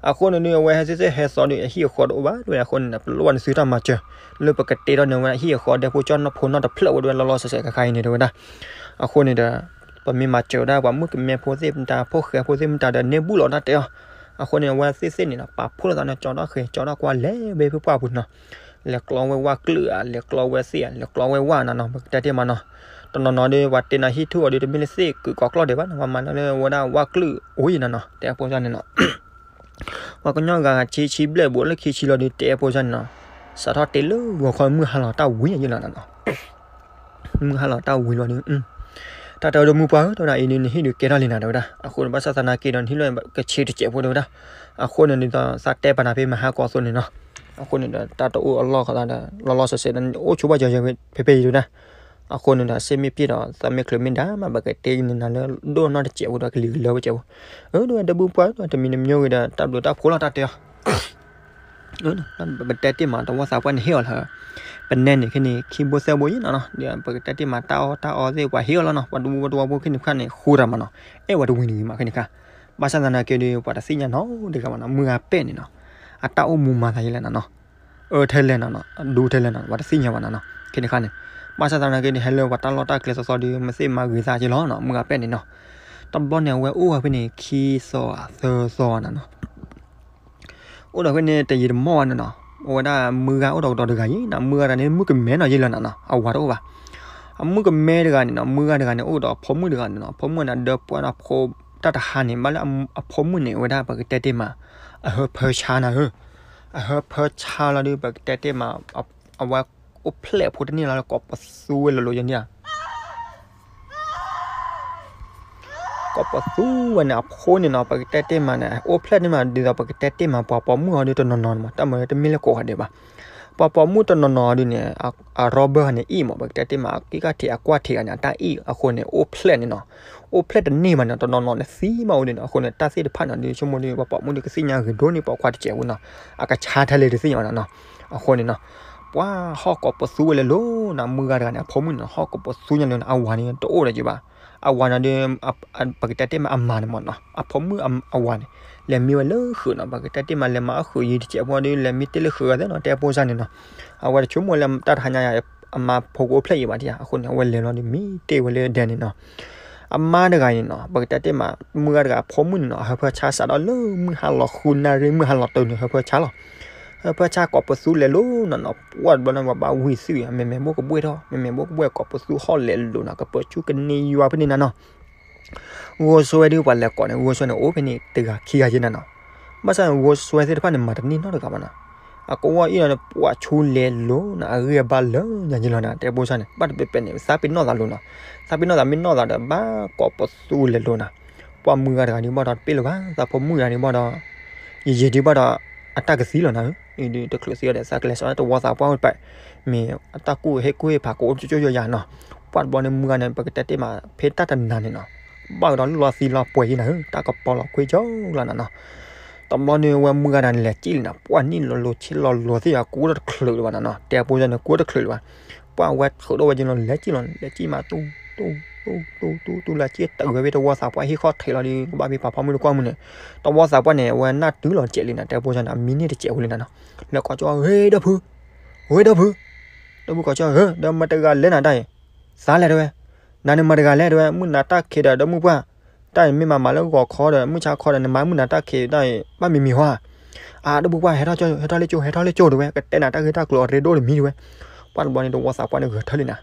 အဃိန့ၣ်ဒီး အဝဲဟဲသ့ၣ်သ့ၣ်ဟဲသီဒီး အဟံၣ်အဃီတအိၣ်ဘၣ်တဲဝဲဒၣ်, အဃိန့ၣ် ပလိၣ်ဘၣ်နသုတၢ်မၤစၢၤ လၢပကတ့ထီၣ်န့ၢ်ဝဲဒၣ်ဟံၣ်အဃီဒဲဖိကၠီၣ်နီၢ်ဖိနီၢ်တဖျၢၣ်ဝဲတဲဝဲဒၣ် လီၤလီၤဆဲးဆဲးခါခါအံၤန့ၣ်တဲဝဲဒၣ်, အဃိန့ၣ်ဒီး ပမ့ၢ်မၤစၢၤဒၣ်ပှၤမုၣ်ကမဲဖိသ့ၣ်မတၤ ဖိဃဲဖိသ့ၣ်မတၤဒီး န့ၢ်ဘူၣ်လီၤတၢ်တဲအီၤ, အဃိန့ၣ် အဝဲသ့ၣ်သ့ၣ်န့ၣ်နီၤ ပာ်ဖှိၣ်လိာ်သးန့ၣ် ကၠီထီၣ်ဃဲၤ ကၠီထီၣ်ကွၢ်လဲၤဝဲဖဲပှၢ်ပူၤနီၤ, လဲၤကျီဝဲဝၣ်ကလုာ်ဧါ လဲၤကျီဝဲသ့ၣ်ဧါ လဲၤကျီဝဲဝၣ်နီၤနီၤ ပကတဲတ့ၢ်မးနီၤ, တနီၤနီၤဒီး ပှၤတ့နၤဟံၣ်ထူၣ်အီၤဒီး တမ့ၢ်လၢသ့ၣ်ကုာ်ကီကျီၢ်ဒဲးဘၣ်နီၤ ပှၤမၤန့ၢ်လၢဝဲဒၣ်ဝၣ်ကလုာ်အိၣ်အံၤနီၤနီၤ တဲဖိန့ၣ်နီၤ ပှၤကညီဂၤဆံဆံဘျဲၣ်ဘူးလၢခံဆံလီၤဒီး တဲဖိန့ၣ်နီၤ, စးထီၣ်တ့လၢဂီၤခီမုၢ်ဟါလီၤတၢ်ဝံၤယဲလီၤနီၤနီၤ မုၢ်ဟါလီၤတၢ်ဝံၤလီၤဒီး တၢ်တဲအီၤဒီးမုၢ်ပှၢ်ဧၢ တဲဝဲဒၣ်အံၤဒီး နဟံၣ်ဒုးကဲထီၣ်လံနၤတဲဝဲဒၣ်, အဃိန့ၣ် ဘၣ်ဆၣ်သနာ်က့ဒီး နဟံၣ်လီၤကဆံးတစဲးဖိတဲဝဲဒၣ်, အဃိန့ၣ်ဒ်သိးသးတဲပာ်နၤဖဲမဟါကီၢ်အသိးန့ၣ်နီၤ, အဃိန့ၣ်ဒီး တၢ်တအိၣ်အလီၢ်ခီသးဒီး လီၤလီၤဆဲးဆဲးဒီး အိၣ်ဆိဘၣ်ယီၤယီၤဖဲဖဲအံၤတဲဝဲဒၣ်, အဃိန့ၣ်ဒီး စ့မ့ၢ်ပျဲဒီး သးမ့ၢ်ချုးမ့ၢ်ဒါမး ပကတဲန့ၢ်နၤလၢဒိၣ်နီၢ်တစဲးဖိဒီး ကလံၤကလၢဝဲစဲးဖိ, အၢ တဲဝဲဒၣ်ဒီးမုၢ်ပှၢ်ဧၢ တမံၤတမံၤဂ့ၤဒီး တၢ်ဘျုးတၢ်ဖှိၣ်လီၤတၢ်တဲအီၤ ပကတဲတ့ၢ်မး တဝီသးပှၢ်န့ၣ်ဟ့ၣ်အီၤလၢ ပနဲန့ၣ်ခဲန့ၣ် ခံဘိသၢဘိယဲနီၤနီၤ ဒီးပကတဲတ့ၢ်မး တၢ်အီၣ်တၢ်အီသ့ၣ်ပှၤဟ့ၣ်အီၤလီၤနီၤ ပှၤတဝီတဝီဖိခဲန့ၣ်ခါန့ၣ် ဃူတၢ်မးနီၤ အဲၣ်ဝဲတဝံၤတဂ့ၤမးခဲန့ၣ်ခါ, ဘၣ်ဆၣ်သနာ်က့ဒီး ပှၤတသ့ၣ်ညါနီတဂၤဘၣ်နီၤ မုၢ်ဂၤပဲာ်န့ၣ်နီၤ အတၢ်အိၣ်မူမၤသးယဲလဲၣ်နီၤနီၤ အၢထဲလဲၣ်နီၤနီၤ အဒူထဲလဲၣ်နီၤ ပှၤတသ့ၣ်ညါဘၣ်နီၤနီၤ ခဲန့ၣ်ခါန့ၣ်, ဘၣ်ဆၣ်သနာ်က့ဒီး ဟဲလၢပှၤတၢ်လီၢ်တၢ်ကျဲသီသီဒီး မ့ၢ်သ့ၣ်မၤဂ့ၤသးက့လီၤနီၤ မုၢ်ဂၤပဲာ်န့ၣ်နီၤ, တဘျီန့ၣ် အဝဲအိၣ်ဝဲဖဲန့ၣ် ခံသီသၢသီနီၤနီၤ အိၣ်ဒီးဖဲန့ၣ် တယံာ်တမီၢ်ဘၣ်န့ၣ်နီၤ အဝဲဒၣ်မုၢ်ဂၤအိၣ်ဒီးကဒီးတဂၤယဲနီၤ မုၢ်ဂၤတဂၤန့ၣ် မုၣ်ကမဲနီၤယဲလီၤနီၤနီၤ အဝၤတအိၣ်ဘၣ်, အမုၣ်ကမဲတဂၤန့ၣ်နီၤ မုၢ်ဂၤတဂၤန့ၣ် အိၣ်ဒီးအဖိမုၣ်တဂၤန့ၣ်နီၤ အဖိမုၣ်န့ၣ် ဒၢပှၢ်နီၤဖိ တၢ်တဟါန့ၣ် ဘၣ်လၢအဖိမုၣ်န့ၣ် အဝဲဒၣ်ပကတဲတ့ၢ်မး အဟၢဖၢဆါနၤဧၢ, အဟၢဖၢဆါလီၤဒီး ပကတဲတ့ၢ်မး အဝဲအိၣ်ဖျဲၣ်အဖိတန့ၢ်လီၤလၢ ကိးပသူဝဲလိၤလိၤယဲန့ၣ်ဧါ ကိးပသူဝဲန့ၣ် အဖိန့ၣ်နီၤ ပကတဲတ့ၢ်မးန့ၣ် အိၣ်ဖျဲၣ်န့ၢ်မး ဒ်သိးပကတဲတ့ၢ်မး ပှၤပိာ်မုၣ်အီၤဒီးတနီၤနီၤန့ၣ်မး တၢ်မၤလၢတမ့ၢ်လၢကိးဂၤဒဲးဘၣ်, ပှၤပိာ်မုၣ်တနီၤနီၤဒ်န့ၣ် အရီဘၢၣ်န့ၣ်အံၣ်မး ပကတဲတ့ၢ်မး အက့ၢ်ကထံးအကွၢ်ထံးဂၤန့ၣ် အတၢ်အံၣ်အဃိန့ၣ် အိၣ်ဖျဲၣ်န့ၣ်နီၤ, အိၣ်ဖျဲၣ်တန့ၢ်မးန့ၣ် တနီၤနီၤန့ၣ်သံမးအိၣ်ဒ်န့ၣ် အဃိန့ၣ် တၢ်သ့ၣ်တဖၣ်န့ၣ်ဒီး ဆိကမိၣ်ဒီး ပှၤပိာ်မုၣ်ဒီးကသ့ၣ်ညါဂ့ၤဒိၣ်န့ၢ်ပိာ်ခွါတစဲးဖိနီၤ, အကဆါထဲလဲၣ်တသ့ၣ်ညါဘၣ်နီၤနီၤ, အဃိန့ၣ်နီၤ ပှၤဟီၣ်ကိးပသူဝဲလဲၤလိၤနီၤ မုၢ်ဂၤတဂၤန့ၣ် အဖိမုၣ်န့ၣ် ဟီၣ်ကိးပသူညါလၢ အဝၤန့ၣ် တအိၣ်ဒီးက့ဘၣ်, အဝၤန့ၣ်ဒီး ပကတဲတ့ၢ်မးအမါန့ၣ်မးနီၤ အဖိမုၣ်အဝၤန့ၣ် လဲၤမံဝဲလၢဃုာ်နီၤ ပကတဲတ့ၢ်မးလဲၤမၤအဃုာ်ယံၤတစဲးဖိဒီး လဲၤမံတ့ၢ်လၢဃုာ်ဂၤသ့ၣ်နီၤ တဲပိစၢ်န့ၣ်နီၤ, အဝဲတဆိကမိၣ်လၢတၢ်တဟါညါ အမါဖိကအိၣ်ဖျဲၣ်ယံၤဘၣ်ဒံးဧါ အဃိန့ၣ် အဝဲလဲၤလီၤဒီးမံတ့ၢ်ဝဲလၢဒဲန့ၣ်နီၤ အမါတဂၤန့ၣ်နီၤ ပကတဲတ့ၢ်မး မုၢ်ဂၤတဂၤအဖိမုၣ်န့ၣ်နီၤ အဟၢဖၢဆါစးဒီးလၢမုၢ်ဟါလီၤဃုနၣ်ရံၣ် မုၢ်ဟါလီၤတၢ်န့ၣ် ဟၢဖၢဆါလီၤ, ဟၢဖၢဆါကိးပသူလဲၤလိၤနီၤနီၤ ပှၢ်တဘျီန့ၣ် ပှၤဘၣ်ဝံၤသံ မ့မ့ၢ်ဘိကဘှဲၣ်ထီၣ် မ့မ့ၢ်ဘိကဘှဲၣ်ကိးပသူဟီၣ်လဲၤလိၤနီၤ ကပၢၤဆူကန့ၢ်ယွၤဖဲန့ၣ်နီၤနီၤ ဂိၤစွဲဒ်ပှၤလဲၤကိးန့ၣ် ဂိၤစွဲန့ၣ် အိၣ်ဖဲန့ၣ်တဂၤခံဂၤယဲနီၤနီၤ, ဘၣ်ဆၣ်ဂိၤစွဲသ့ၣ်တဖၣ်န့ၣ် မၤတန့ၢ်နီတဂၤဘၣ်နီၤ, အကဝီၤအံၤနီၤ ပှၤဆူလဲၤလိၤနီၤ အဂံၢ်အဘါလၢညါယဲလီၤနီၤ တဲပိစၢ်န့ၣ် ဘၣ်တပဲာ်ပဲာ်န့ၣ် သးပ့ၤနီၣ်သးလိၤနီၤ, သးပ့ၤနီၣ်သးမ့ၢ်နီၣ်သးဒီး ဘၣ်ကိးပသူလဲၤလိၤနီၤ, ပှၢ်မုၢ်ဂၤတဂၤဒုးဘၣ်ဒီးတပ့ၢ်လၢၤဘၣ်, သးဖိမုၣ်ဂၤန့ၣ်ဘၣ်ဒီး ယံာ်ယံာ်ဒုးဘၣ်ဒီး အတၢ်ကသံလီၤနၤဧၢ, အံၤဒုးတချုးသံအီၤဒီး သးကလဲၤစိာ်တဝီသးပှၢ်အိၣ်တပး, မ့ၢ်အတၢ်ကူၣ်ဟ့ၣ်ကူၣ်ဟ့ၣ်ဖးကအိၣ်ကၠိကၠိယၤယၤနီၤ. ပှၢ်တဘျီန့ၣ်မုၢ်ဂၤန့ၣ် ပကတဲတ့ၢ်မး ဖဲတၢ်တနၤန့ၣ်နီၤ, ဘၣ်ကဒီးလီသံလီပှဲၤယံၤနၤဧၢ, တၢ်ကပီၤလီၤကွ့ကၠိလီၤနၤနီၤ. တဘျီန့ၣ်ဝဲမုၢ်ဂၤတဂၤန့ၣ်လဲၤစံၣ်လံနၤ, ပှၢ်နံၣ်လီၤလိၤဆ့လီၤလိၤသ့ၣ်ယၤ ကူတချုးလၢၤဘၣ်နၤနီၤ, တဲဖိစၢ်န့ၣ် ကူတချုးလၢၤဘၣ်. ပှၢ်ဝဲထုးထီၣ်ဝဲက့ၤလီၤ လဲၤစံၣ်လီၤ, လဲၤစံၣ်မး တူၢ်တူၢ်တူၢ်တူၢ်တူၢ် လၢစံၣ်တဂ့ၤဝဲတဝီသးပှၢ်ဟံၣ်ဃီထံးလီၤဒီး ကဘၣ်ဖံးပာ်ဖီမုၢ်တကွၢ်မုၢ်န့ၣ်, တဝီသးပှၢ်န့ၣ် အဝဲနၢ်တုၤလီၤစဲးလံနၤ, တဲဖိစၢ်န့ၣ် အမံန့ၢ်တစဲးဖိလံနၤနီၤ. လဲၤကိးကၠီ ဟ့ၣ်ဒီပုၢ်, ဟ့ၣ်ဒီပုၢ်, ဒီပုၢ်ကိးကၠီဧၢ, ဒီးမတၤတဂၤလဲၣ်နၤတၢ်အံၤ, သးလဲၣ်တဲဝဲ, နၤန့ၣ်မတၤတဂၤလဲၣ်တဲဝဲ, မုၢ်နၤတၢ်ခံးဒီး ဒီပုၢ်ပှၢ်, တၢ်အံၤမ့ၢ်မၤမၤလၢဂီၤခီဒီး မုၢ်ဆါခီဒီး နမၤမုၢ်နၤတၢ်ခံးတၢ်အံၤ ဘၣ်မံၤမံၤဟီဧါ. အၢ ဒီပုၢ်ပှၢ် ဟဲထီၣ်ကၠိ ဟဲထီၣ်လၢကၠိ ဟဲထီၣ်လၢကၠိတဲဝဲ, ကတဲနၤတၢ်ဂ့ၢ်တၢ်ကျိၤအရ့ဒိၣ်တမံၤတဲဝဲ. ပှၢ်တဘျီန့ၣ် တဝီသးပှၢ်န့ၣ်ဂဲၤထၢၣ်လံနၤ,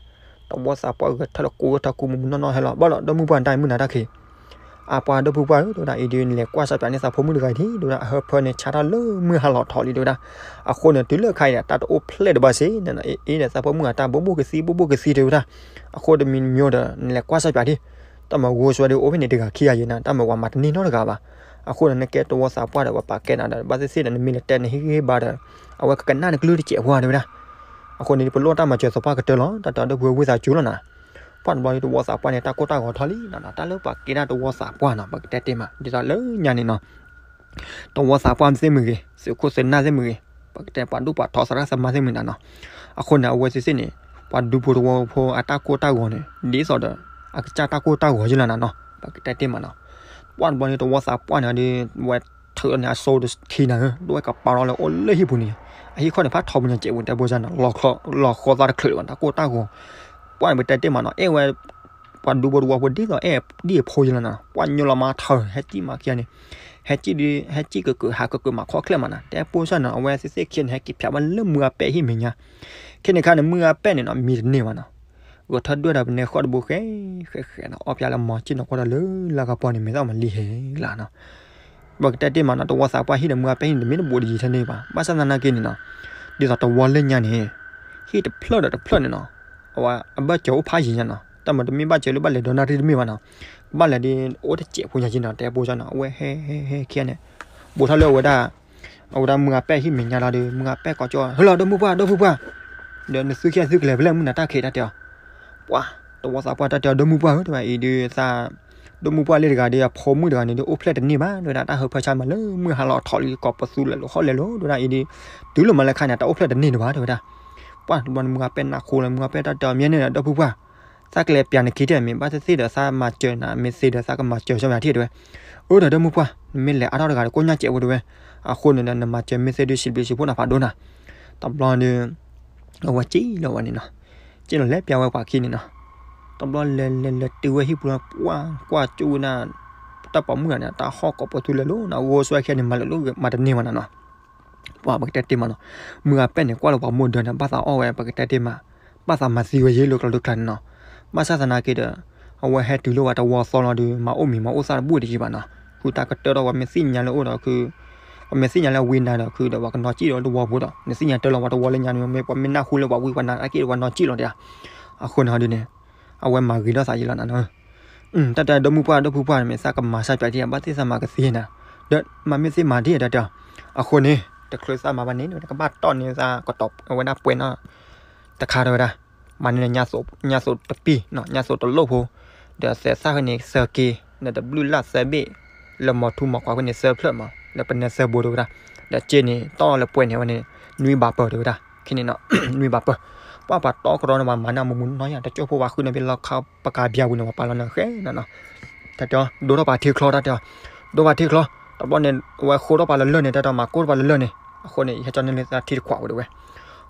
တဝီသးပှၢ်ဂဲၤထၢၣ်လၢကူထီၣ်ကူမူမူနီၢ်နီၢ်ဟဲလီၤ, ဘၣ်ဒီး ဒီပုၢ်ပှၢ် နတၢ်အံၤမုၢ်နၤတၢ်ခံး အပှၤဒီပုၢ်ပှၢ်ဧၢ တဲဝဲဒၣ်, အံၤဒုးနလဲၤကွၢ်စၢ်ပၠးန့ၢ်သးဖိမုၣ်တဂၤအံၤဒ် တဲဝဲဒၣ်, အဟၢဖၢန့ၣ်ဆါထီၣ်လၢမုၢ်ဟါလီၤထီၣ်လံ တဲဝဲဒၣ်. အဃိန့ၣ် တုၤလၢခါအံၤဒီး တၢ်တအိၣ်ဖျဲၣ်တဘၣ်စ့ၢ်, အ့ဒီးသးဖိမုၣ်အတၢ်ဘိၣ်ဘိၣ်ကသံ ဘိၣ်ဘိၣ်ကသံ တဲဝဲဒၣ်. အဃိတမံၤမံၤဒီး နလဲၤကွၢ်စၢ်ပၠးဒ် တၢ်မၤဂိၢ်စွဲဒ်အိၣ်ဖဲန့ၣ်တဂၤခံဂၤယံၤနၤ, တၢ်မၤဝၤမၤတန့ၢ်နီတဂၤဘၣ်. အဃိန့ၣ် နကဲတဝီသးပှၢ်ဒီး ပှၤပာ်ကဲနၤဒီး ဘၣ်သ့ၣ်သ့ၣ်ဒီး နမ့ၢ်လဲၤတဲနဟ့ၣ်ဂံၢ်ဟ့ၣ်ဘါဒီး အဝဲကကနၣ်နကလုၢ်တစဲးဖိဧါ တဲဝဲဒၣ်. အဃိန့ၣ် ပလိၣ်တၢ်မၤစၢၤသပှၢ်ကတၢၢ်လီၤ, တၢ်တဲဒီပုၢ်ဝဲၢ်သးစူၤလီၤနၤ. ပှၢ်တဘျီဒ်တဝီသးပှၢ်န့ၣ် တၢ်ကိၢ်တၢ်ဂီၤထီၣ်လံနၤနီၤ, တၢ်လၢပှၤကဲဒၣ်တဝီသးပှၢ်နီၤ ပကတဲတ့ၢ်မး ဒ်သိးလၢညါန့ၣ်နီၤ တဝီသးပှၢ်သ့ၣ်မ့ၢ်ဂ့ၤ, သုးခိၣ်သုးနၢ်သ့ၣ်မ့ၢ်ဂ့ၤ, ပကတဲပှၤဒိၣ်ပှၤထီသရၣ်သမါသ့ၣ်မ့ၢ်နၤနီၤ. အဃိန့ၣ် အဝဲသ့ၣ်သ့ၣ်န့ၣ် ပှၤဒူဖိတဝီဖိအတၢ်ကိၢ်တၢ်ဂီၤန့ၣ် ဒ်သိးဒီး အကစၢ်တၢ်ကိၢ်တၢ်ဂီၤယံၤလီၤနၤနီၤ ပကတဲတ့ၢ်မးနီၤ. ပှၢ်တဘျီန့ၣ် တဝီသးပှၢ်န့ၣ်ဒီး ဝဲထုးန့ၣ်အစိတခံနၤဧၢ, ဒ်ဝဲကပာ်ထီၣ်လၢအိၣ်လၢဟံၣ်ပူၤန့ၣ်, အဟံၣ်ခီၣ်န့ၣ် ဖးထီပူၤညါစဲးပူၤ တဲဘိစၢ်နီၤ, လီၤဃီသးတချုးလၢၤဘၣ် တၢ်ကိၢ်တၢ်ဂီၤ. ပှၢ်န့ၣ် ပတဲတ့ၢ်မးနီၤ အဲၣ်ဝဲ ပှၤဒူဖိတဝီဖိဒ်သိးအဲၣ်ဒ်အဖိယံၤလီၤနၤ, ပှၢ်ညိလီၤမးထၢ ဟဲစံၣ်မးခံဂၤန့ၣ်, ဟဲစံၣ်ဒ် ဟဲစံၣ်ကကၢးဟးကကၢးမၤခီၣ်ချဲၣ်မးနၤ, တဲဘိစၢ်နီၤ အဝဲသ့ၣ်သ့ၣ်ခံဂၤန့ၣ် ဟဲက့ၤဖျးဘၣ်လၢမုၢ်အပဲၢ်ဟံၣ်မဲာ်ညါ. ခဲန့ၣ်ခါန့ၣ် မုၢ်အပဲၢ်န့ၣ်နီၤ မံတန့ၢ်ဘၣ်နီၤ. ဂဲၤထၢၣ်ဒွဲၣ်ဒီးပနဲဃီၣ်တဘိဃဲ ဃဲဃဲနီၤ အီၣ်ပျးလၢမီၤစံၣ်နီၤ ကွၢ်ဒီးလၢလၢကပီၤန့ၣ် မဲာ်သၣ်မၤလံဟဲလီၤနီၤ. ပကတဲတ့ၢ်မးနီၤ တဝီသးပှၢ်ဟံၣ်ဒီးမုၢ်အပဲၢ်ဟံၣ်န့ၣ် တမ့ၢ်တဘိးတယံၤထဲန့ၣ်ဘၣ်. ဘၣ်ဆၣ်သနာ်က့န့ၣ်နီၤ ဒ်သိးတဝီလၢညါန့ၣ် ဟံၣ်တဖျၢၣ်ဒီးတဖျၢၣ်န့ၣ်နီၤ အဝဲအဘၢၣ်စၢၤအိၣ်ဖးယံၤညါနီၤ, တၢ်မၤတမ့ၢ်ဘၣ်စၢၤလၢဘၣ်လဲၤဒီနၣ်ရံၣ်တမ့ၢ်ဘၣ်နီၤ, ဘၣ်လဲၤဒ်အိၣ်တစဲးဖိညါက့နီၤ တဲဘိစၢ်နီၤ အဝဲဟဲဟဲဟဲခံဂၤန့ၣ် ဘူးထီၣ်လၢအဝဲဒၣ် အဝဲဒၣ်မုၢ်အပဲၢ်ဟံၣ်မဲာ်ညါလီၤဒီး မုၢ်အပဲၢ်ကိးကၠီ ဟဲလီၤ ဒီပုၢ်ပှၢ် ဒီပုၢ်ပှၢ်, ဒီးနသုခံဂၤသုကလဲၤဖဲလဲၣ် မုၢ်နၤတၢ်ခံးတၢ်တဲအီၤ. ပှၢ် တဝီသးပှၢ်တၢ်တဲအီၤ ဒီပုၢ်ပှၢ်ဧၢ တဲဝဲအံၤဒုးသး ဒီပုၢ်ပှၢ်လၢတဂၤဒီး အဖိမုၣ်တဂၤန့ၣ်ဒီး အိၣ်ဖျဲၣ်တန့ၢ်ဘၣ် တဲဝဲဒၣ် တၢ်ဟၢဖၢဆါမးလၢမုၢ်ဟါလီၤထီၣ်လံ ကိးပသူလဲၤလိာ်ဃီလဲၤလိာ် တဲဝဲဒၣ်အံၤဒုး တုၤလီၤမးလၢခါန့ၣ် တၢ်အိၣ်ဖျဲၣ်တန့ၢ်တဘၣ် တဲဝဲဒၣ်. ပှၢ်တဘျီန့ၣ် မုၢ်အပဲၢ်နၢ်ဃိလီၤ မုၢ်အပဲၢ်တၢ်တဲအီၤ မ့ၢ်န့ၣ်ဒီး ဒီပုၢ်ပှၢ် သးကလဲၤပျးနခံထံၣ် မ့ၢ်ဘၣ်သ့ၣ်သ့ၣ်ဒီး သးမၤစၢၤနၤ မ့ၢ်သ့ဒီး သးကမၤစၢၤဆၢမးထံၣ် တဲဝဲ. အၢ ဒီး ဒီပုၢ်ပှၢ် နမ့ၢ်လဲၤအါထီၣ်တဂၤဒီး ကိးညါစဲးဖိ တဲဝဲ. အဃိန့ၣ်ဒီး နမၤစၢၤမ့ၢ်သ့ဒီး စံးဘျုးစံးဖှိၣ်နၤဖးဒိၣ်နၤ. တဘျီဒီး အဝဲစံၣ်လီၤဝဲန့ၣ်နီၤ, စံၣ်လီၤလဲၤပျးဝဲပှၤခံန့ၣ်နီၤ. တဘျီလဲၤလဲၤလဲၤတုၤဝဲဟံၣ်ပူၤလီၤ ပှၢ်ကွၢ်ကၠိဝဲဒၣ် တၢ်ပိာ်မုၣ်ဂၤန့ၣ် တၢ်ဟီၣ်ကိးပသူလဲၤလိာ်နီၤ ဂိၢ်စွဲခံဂၤန့ၣ် မၤလၢာ်လိာ်မၤတန့ၢ်ဘၣ်နၤနီၤ. ပှၢ်ပကတဲတ့ၢ်မးနီၤ, မုၢ်အပဲၢ်န့ၣ် ကွၢ်လၢပှၤမိၢ်ဒၢးန့ၣ် ဘၣ်သးအီၣ်ဝဲ ပကတဲတ့ၢ်မး, ဘၣ်သးမၤသံဝဲယ့ၢ်လၢကျီၤဒုးကျါန့ၣ်နီၤ. ဘၣ်ဆၣ်သနာ်က့ဒီး အဝဲဟဲတုၤလၢပှၤတဝီသီလီၤဒီး မၤအိၣ်မံၤမၤအိၣ်သၣ်တဘူၣ်တယံၤဘၣ်နီၤ. ဃုတၢ်ကတၢၢ်ထီၣ် ပှၤမ့ၢ်သ့ၣ်ညါလၢအိၣ်ဒီး ပှၤမ့ၢ်သ့ၣ်ညါလၢဝံနၤဒီး ဃုဒီးပှၤကနီၤစံၣ်ဒီးတဝီပူၤဒီး နသ့ၣ်ညါတၢ်လီၤပှၤတဝီလၢညါန့ၣ် မ့ၢ်ပှၤမ့ၢ်နၢ်ဟူလၢပှၤဝံပှၤနၤအက့ဒီး ပှၤနီၤစံၣ်လီၤဒၣ်. အဃိန့ၣ်ဟီဒ်န့ၣ် အဝဲမၤဂ့ၤထီၣ်သးယံာ်လီၤနၤနီၤ. တၢ်တဲဒီး ဒီပုၢ်ပှၢ် ဒီပုၢ်ပှၢ်န့ၣ် မ့ၢ်သးကမၤစၢ်ပျးထံၣ် ဘၣ်သ့ၣ်သးမၤကသ့နၤ, ဒီးမၤမ့ၢ်သ့မၤဒ်တၢ်တဲအီၤ. အဃိန့ၣ် တချုးသးမၤဘၣ်န့ၣ် ကဘၣ်တီၢ်န့ၢ်သးကတီၤဝဲဒၣ်ပှဲၤနီၤ တခါတဲဝဲဒၣ်, မၤန့ၢ်ညါသိးတပံၢ် ညါသိးတလိၣ်ဖိ, ဒီးသဲးသၣ်ဃဲန့ၣ်သၢက့, ဒီးတဘျုးလၢ်သၢဘ့ၣ်, လၢမီၤထူမီၤကွၢ်ဃဲန့ၣ်သၢဖျၢၣ်မး လၢပနဲသၢဘိတဲဝဲဒၣ်, ဒီးစ့န့ၣ် တီၢ်လၢပှဲၤန့ၢ်ဝဲန့ၣ် နွံဘးပၢၢ်တဲဝဲဒၣ်, ခဲန့ၣ်နီၤ နွံဘးပၢၢ်, ပှၢ်ပှၤတီၢ်ကရီန့ၣ် ပှၤမၤန့ၢ်မူမူနီၤယါ တကၠိၢ်ဖိပှၤဃုန့ၢ်ဖဲလီခါပကၤဘျါပူၤန့ၣ် ပှၤပာ်လီၤန့ၢ်ဃဲနီၤနီၤ. တၢ်တဲအီၤ ဒိထီၣ်ပှၤထံချီတၢ်တဲအီၤ, ဒိပှၤထံချီ, တဘျီန့ၣ် အဝဲဃိထီၣ်ပှၤလၢလၢၢ်န့ၣ် တၢ်တဲအီၤ မၤကိၢ်ထီၣ်ပှၤလၢလၢၢ်န့ၣ်, အဃိန့ၣ် ယဟဲကၠီန့ၢ်လၢသးထံတခွးဝဲတဲဝဲ,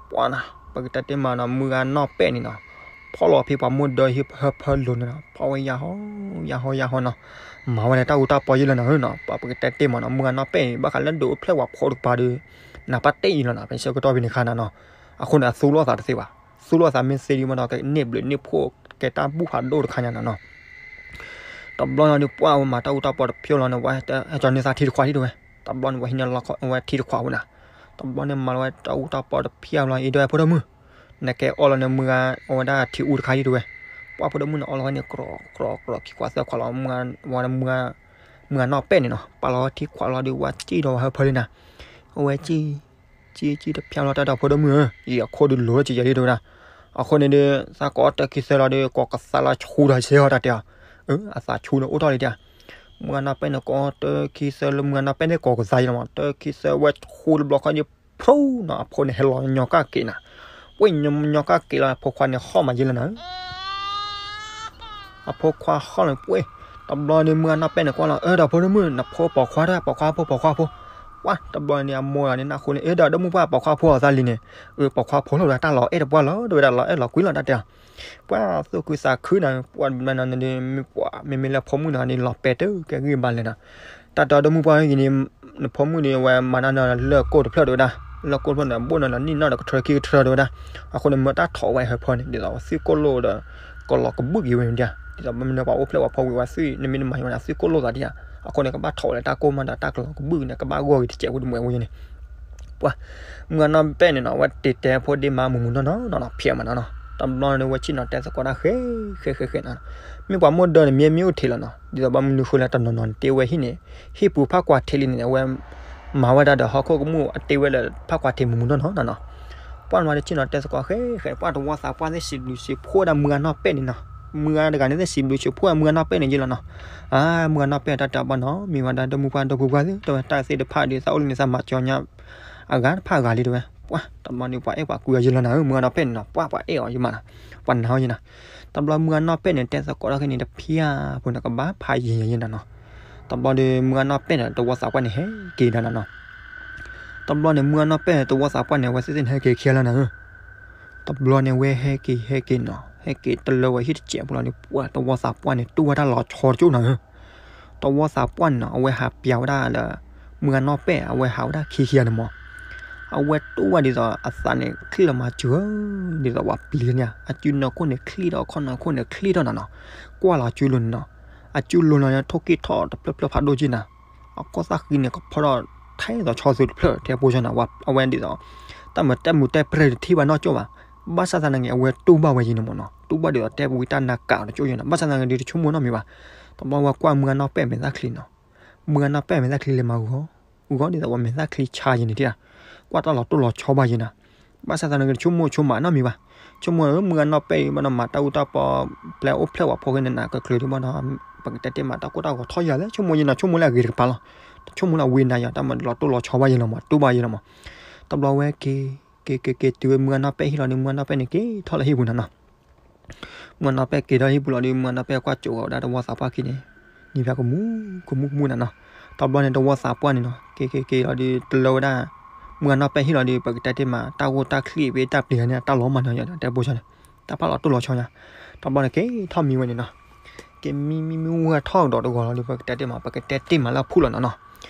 ပှၢ်နီၤ ပကတဲတ့ၢ်မးနီၤ မုၢ်ဂၤနီၢ်ပဲၣ်န့ၣ်နီၤ, ဖီၣ်လီၤဖဲပှၤမိၢ်ဒၢဟံၣ်ဟၢဖၢလိၤန့ၣ်နီၤ ဖီၣ်ဝဲယၢ်ဟီ ယၢ်ဟီ ယၢ်ဟီနီၤ, မၤဝဲန့ၣ် တၢ်အူတၢ်ပီယံာ်လီၤနၤဧၢနီၤ, ပှၢ်ပကတဲတ့ၢ်မးနီၤ မုၢ်ဂၤနီၢ်ပဲၣ်န့ၣ် ဘၣ်ဃးလၢဒုးအိၣ်ဖျဲၣ်ဝဲဖိတကပၤဒီး နၢ်ပၢၢ်တ့ၢ်အံၤလီၤနီၤ ဖဲဆၢကတီၢ်ဖဲန့ၣ်ခါနၤနီၤ, အဃိန့ၣ် အသူၣ်လီၤသးတသ့ဘၣ်, သူၣ်လီၤသးမ့ၢ်သ့ဒ်မးဒီး ကန့ၢ်ဘျုးန့ၢ်ဖှိၣ် ကဲတၢ်ဘူၣ်ဖးဒိၣ်တခါညါနၤနီၤ. တဘျီန့ၣ်ဒီး ပှၢ်ဝဲမၤတၢ်အူတၢ်ပီတဖျၢၣ်လီၤန့ၣ် ဝဲဟဲကၠီန့ၢ်သးထံတခွးထံတဲဝဲ, တဘျီန့ၣ် ဝဲဟံးန့ၢ်လီၤဝဲထံတခွးဝဲနၤ, တဘျီန့ၣ် မၤလီၤဝဲတၢ်အူတၢ်ပီတဖျၢၣ်လီၤ အံၤဒီးဖိဒိၣ်မုၣ်, နကဲအီၣ်လီၤန့ၢ်မုၢ်ဂၤ အဝဲဒၣ်ထံအူတခါထံတဲဝဲ, ပှၢ်ဖိဒိၣ်မုၣ်န့ၣ် အီၣ်လီၤဝဲန့ၣ် ကြီကြီကြီ ခံခွးသၢခွးလီၤ မုၢ်ဂၤ ဝဲမုၢ်ဂၤ မုၢ်ဂၤနီၢ်ပဲၣ်န့ၣ်နီၤ ပာ်လီၤထံခွးလီၤဒီး ဝဲစံၣ်ဒီးဝဲဟၢဖၢလံနီၤ, အဝဲစံၣ် စံၣ်စံၣ်တဖျါလီၤ တၢ်ဒီးဖိဒိၣ်မုၣ်ဧၢ, ယအခိၣ်ဒုးလိၤလၢကယဲၤလံတဲဝဲဒၣ်, အဃိန့ၣ်ဒီး သးကိးတၢ်ခံသၢလီၤဒီး ကိးကသါလီၤဆူဒီးစဲဟီတၢ်တဲအီၤ, အသးဆူဒီးအိၣ်ထီၣ်လံတဲ, မုၢ်ဂၤနီၢ်ပဲၣ်န့ၣ် ကိးတၢ်ခံသၢလၢမုၢ်ဂၤနီၢ်ပဲၣ်န့ၣ် ကိးကသါယလီၤမး တၢ်ခံသၢဝဲဆူတဘျီခီဒီး ဖျိနီၤ အဖိန့ၣ်ဟဲလီၤညီကၣ်က့ၤနီၤ, ပှ့ၤညီကၣ်က့ၤလီၤ အဖိခွါန့ၣ်ဟီၣ်မးယလီၤနီၤ အဖိခွါဟီၣ်လီၤပှ့ၤ, တဘျီန့ၣ် မုၢ်ဂၤနီၢ်ပဲၣ်န့ၣ်ကွၢ်လီၤ အၢ ဒီးဖိဒိၣ်မုၣ် နဖိပိာ်ခွါတၢ် ပိာ်ခွါဖိ ပိာ်ခွါဖိ, ပှၤ တဘျီန့ၣ် အမိၢ်ဂၤန့ၣ်နၢ်ဟူန့ၣ် အၢ ဒီးဒိၣ်မုၣ်ပှၢ် ပိာ်ခွါဖိအသးလံန့ၣ်, အၢ ပိာ်ခွါဖိလီၤဝဲဒၣ် တၢ်လီၤအဲၣ်တပှၢ်လီၤ တဲဝဲဒၣ် လီၤအဲၣ်လီၤကွံလီၤတၢ်တဲအီၤ, ပှၤသူၣ်ခုသးခုနီၤ ပှၤတဘျီနီၤန့ၣ် မ့မ့ၢ်လၢဖိမုၣ်န့ၣ်န့ၣ် လီၤပဲာ်တၢ်ကဲဂံၢ်ဘါလဲၣ်နီၤ, တၢ်တဲဒိၣ်မုၣ်ပှၢ်ဂ့ၤန့ၣ် နဖိမုၣ်န့ၣ် အဝဲမၤတၢ်န့ၣ်လၢၢ်ကိၢ်တဖျၢၣ်တဲဝဲဒၣ်, လၢၢ်ကိၢ်တဖျၢၣ်န့ၣ် ဘိၣ်န့ၣ်လီၤနံၣ်နီၣ်ဒီးကထၢခံကထၢတဲဝဲဒၣ်, အဃိန့ၣ် မၢတၢ်ထိးဝဲဟၢဖၢန့ၣ် ဒ်သိးဝဲသွံၣ်ကိၢ်လိၣ်ဒီး ကလီၤကဘုၣ်က့ၤဝဲဒၣ်, ဒ်သိးမ့မ့ၢ်ပှၤအိၣ်ဖျဲၣ်ပှၤဖီဝံၤဝဲသွံၣ် နမ့ၢ်နမၤဝဲဒၣ်သွံၣ်ကိၢ်လိၣ်သးဒ်ယါ, အဃိန့ၣ် ကဘၣ်ထိးဝဲလၢတၢ်ကိၢ်မးဒီးတၢ်ကလီၤကဘုၣ်န့ၣ် ကဘၣ်ဂီၢ်က့ၤတစဲးဝဲတမှဲးဝဲန့ၣ် ပှၤ မုၢ်ဂၤနီၢ်ပဲၣ်န့ၣ်နီၤ အဝဲတ့တဲဖိဒ့မါမူးမူးနီၢ်နီၢ်နီၢ်နီၢ် ဖံးမးနီၤနီၤ, တဘျီန့ၣ် ဝဲဆ့ၣ်နီၤတဲသကိးတၢ်ဃဲ ဃဲဃဲဃဲနီၤ, မ့ၢ်ပှၤမိၢ်ဒၢန့ၣ် မ့ၢ်မ့ၢ်အိၣ်ထံးလီၤနီၤ, ဒ်သိးဘၣ်မနုၤဃိလၢတနီၤနီၤန့ၣ် တ့ဝဲဟံၣ်န့ၣ် ဟံၣ်ပူၤဖးကွၢ်ထံးလံန့ၣ် အဝဲ မၤဝဲဒၣ်ဒီးဟီၣ်ခိၣ်ကမူၣ် အတ့ဝဲလၢဖးကွၢ်ထံးမူးမူးနီၢ်နီၢ်နီၤနီၤ, ပှၤမၤဒီးဆ့ၣ်နီၤတဲသကိးဃဲဃဲ ပှၤတဝီသးပှၢ်သ့ၣ်စံးဘျုးစံးဖှိၣ်ဝဲဒၣ်မုၢ်ဂၤနီၢ်ပဲၣ်န့ၣ်နီၤ, မုၢ်ဂၤတဂၤန့ၣ်သ့ၣ်စံးဘျုးစံးဖှိၣ်ဝဲမုၢ်ဂၤနီၢ်ပဲၣ်န့ၣ်ယလီၤနီၤ, အါ မုၢ်ဂၤနီၢ်ပဲၣ်တၢ်တဲအီၤဘၣ်နီၤ မ့ၢ်ဝဲဒၣ်ဒီမုၢ်ပှၢ်ဒီပုၢ်ပှၢ်သ့ၣ် တဲဝဲတၢ်သ့ၣ်တဖၣ်ဒီး သးအိၣ်လၢန့ၣ်သးမၤကၠီညါ အဂၤတဖၣ်အဂၤလံတဲဝဲ, ပှၤ တဘျီန့ၣ် ပှၤအဲၣ်ပှၤကွံအီၤယလီၤနၤဧၢ မုၢ်ဂၤနီၢ်ပဲၣ်န့ၣ်နီၤ ပှၤ ပှၤအဲၣ်အီၤယမးနီၤ, ပှၤနာ်အီၤယနၤ, တဘျီမုၢ်ဂၤနီၢ်ပဲၣ်န့ၣ် တဲသကိးတၢ်ခဲန့ၣ် တဖျါဖိန့ၣ် ကဘၣ်ဖးယံာ်ယံာ်ယနၤနီၤ, တဘျီဒီး မုၢ်ဂၤနီၢ်ပဲၣ်န့ၣ် တဝီသးပှၢ်န့ၣ် ဟဲက့ၤဒီးနၤနီၤ, တဘျီန့ၣ် မုၢ်ဂၤနီၢ်ပဲၣ်န့ၣ် တဝီသးပှၢ်န့ၣ် အဝဲသ့ၣ်သ့ၣ်န့ၣ် ဟဲက့ၤခံဂၤလီၤနၤဧၢ တဘျီန့ၣ် ဝဲဟဲက့ၤ ဟဲက့ၤနီၤ ဟဲက့ၤတလၢဝဲဟံၣ်တစဲးဖိလီၤဒီး ပှၤတဝီသးပှၢ်န့ၣ် တူၢ်ဝဲတၢ်လီၤဆီတကၠိၣ်နၤဧၢ, တဝီသးပှၢ်န့ၣ်နီၤ အဝဲဟးပျးဝဲဒၣ်လၢ မုၢ်ဂၤနီၢ်ပဲၣ် အဝဲဟးဝဲဒၣ်ခံခံဂၤန့ၣ်မး, အဝဲတူၢ်ဝဲဒ်သိးအသးန့ၣ် ချံၣ်လီၤမၤစၢၤဧၢ, ဒ်သိးပှၤပျံၤလၢန့ၣ် အစုနၢခိၣ်န့ၣ်ချံၣ်ထီၣ် အခီၣ်နၢခိၣ်န့ၣ်ချံၣ်ထီၣ်နၤနီၤ, ကွၢ်လီၤအစုလိၤန့ၣ်နီၤ, အစုလိၤလီၤန့ၣ် ထိၣ်က့ၣ်ထီၣ်တဖျၢၣ်ဖျၢၣ်ဖးဒိၣ်က့နၤ အကီၢ်သၣ်ဃံန့ၣ် ကဖီထီၣ်ထဲသိးဆီသုတဖျၢၣ် တဲဖိဆီန့ၣ် အဝဲဒ်သိး တၢ်မၤတၢ်မူၤတၢ်ပြဲၢ်တထံၣ်ဘၣ်နီၢ်ကၠိၣ်ဘၣ်, ဘၣ်ဆၣ်သနာ်က့ အဝဲတူၢ်ဘၣ်ဝဲယံၤန့ၣ်မးနီၤ, တူၢ်ဘၣ်ဒ်သိးတဲပဝံတၢ်နါကးတကၠိၣ်ယံၤနီၤ, ဘၣ်ဆၣ်သနာ်က့ဒီးတဆိကမိၣ်နီတမံၤဘၣ်, တဘျီဝဲကွၢ်မုၢ်ဂၤနီၢ်ပဲၣ်မဲာ်သၣ်ချံနီၤ, မုၢ်ဂၤနီၢ်ပဲၣ်မဲာ်သၣ်ချံလဲၤမၤဂီၤ ဂီၤဒ်သိးပှၤမဲာ်သၣ်ချံဆါယံၤန့ၣ်တၢ်, ကွၢ်တၢ်လီၤတိၢ်လီၤဆီဘၣ်ယံၤနၤ, ဘၣ်ဆၣ်သနာ်က့တဆိကမိၣ်ဆိကမးနီတမံၤဘၣ်, ဆိကမိၣ်ဧၢ မုၢ်ဂၤနီၢ်ပဲၣ်အံၤဘၣ်နီၤ မၤတၢ်အူတၢ်ပီ ပျဲအိၣ်ဖျဲၣ်ဝဲဖိၣ်ဃဲန့ၣ်နၤ ကချုးဒံးဘၣ်နီၤ, ပကတဲတ့ၢ်မးတၢ်ကိၢ်တၢ်ဂီၤထီၣ်ယၤလဲၣ် ဆိကမိၣ်ယံၤနၤ ဆိကမိၣ်လၢအဂ့ၤတကပၤလီၤ, တဆိကမိၣ်လၢအဝံနၤယၤ တၢ်မၤလီၤတိၢ်လီၤဆီဘၣ်ယံၤလီၤမး တူၢ်ဘၣ်ယံၤလီၤမး, တဘျီဝဲက့ၤ က့ၤက့ၤက့ၤတုၤဝဲမုၢ်ဂၤနီၢ်ပဲၣ်ဟံၣ်လီၤဒီး မုၢ်ဂၤနီၢ်ပဲၣ်န့ၣ်က့ၤထီၣ်လၢဟံၣ်ပူၤနၤနီၤ မုၢ်ဂၤနီၢ်ပဲၣ်က့ၤထီၣ်ဟံၣ်ပူၤလီၤဒီး မုၢ်ဂၤနီၢ်ပဲၣ်ကွၢ်ကိးဂီၤဝဲဒၣ်တဝီသးပှၢ်ခံန့ၣ် နံၤဖျါကမူ ကမူကမူနၤနီၤ, တဘျီန့ၣ်တဝီသးပှၢ်န့ၣ်နီၤ က့ၤက့ၤက့ၤလီၤဒီး တလၢဝဲဒၣ် မုၢ်ဂၤနီၢ်ပဲၣ်ဟံၣ်လီၤဒီး ပကတဲတ့ၢ်မး တၢ်ဂိၢ်တၢ်ချံးဖဲတၢ်ပျံၤဂၤန့ၣ် တၢ်လီၤမၤနီၤယၤဒီး တဲဘိၣ်ဆီန့ၣ် တၢ်ဖးလီၤတိၢ်လီၤဆီယၤ, တဘျီန့ၣ်က့ၤထီၣ်မံဝဲန့ၣ်နီၤ, က့ၤမံမံမံဝဲထီၣ်ကဒီးတဂီၤလီၤဒီး ပကတဲတ့ၢ်မး ပကတဲတ့ၢ်မးလၢအဖုၣ်လီၤနီၤနီၤ,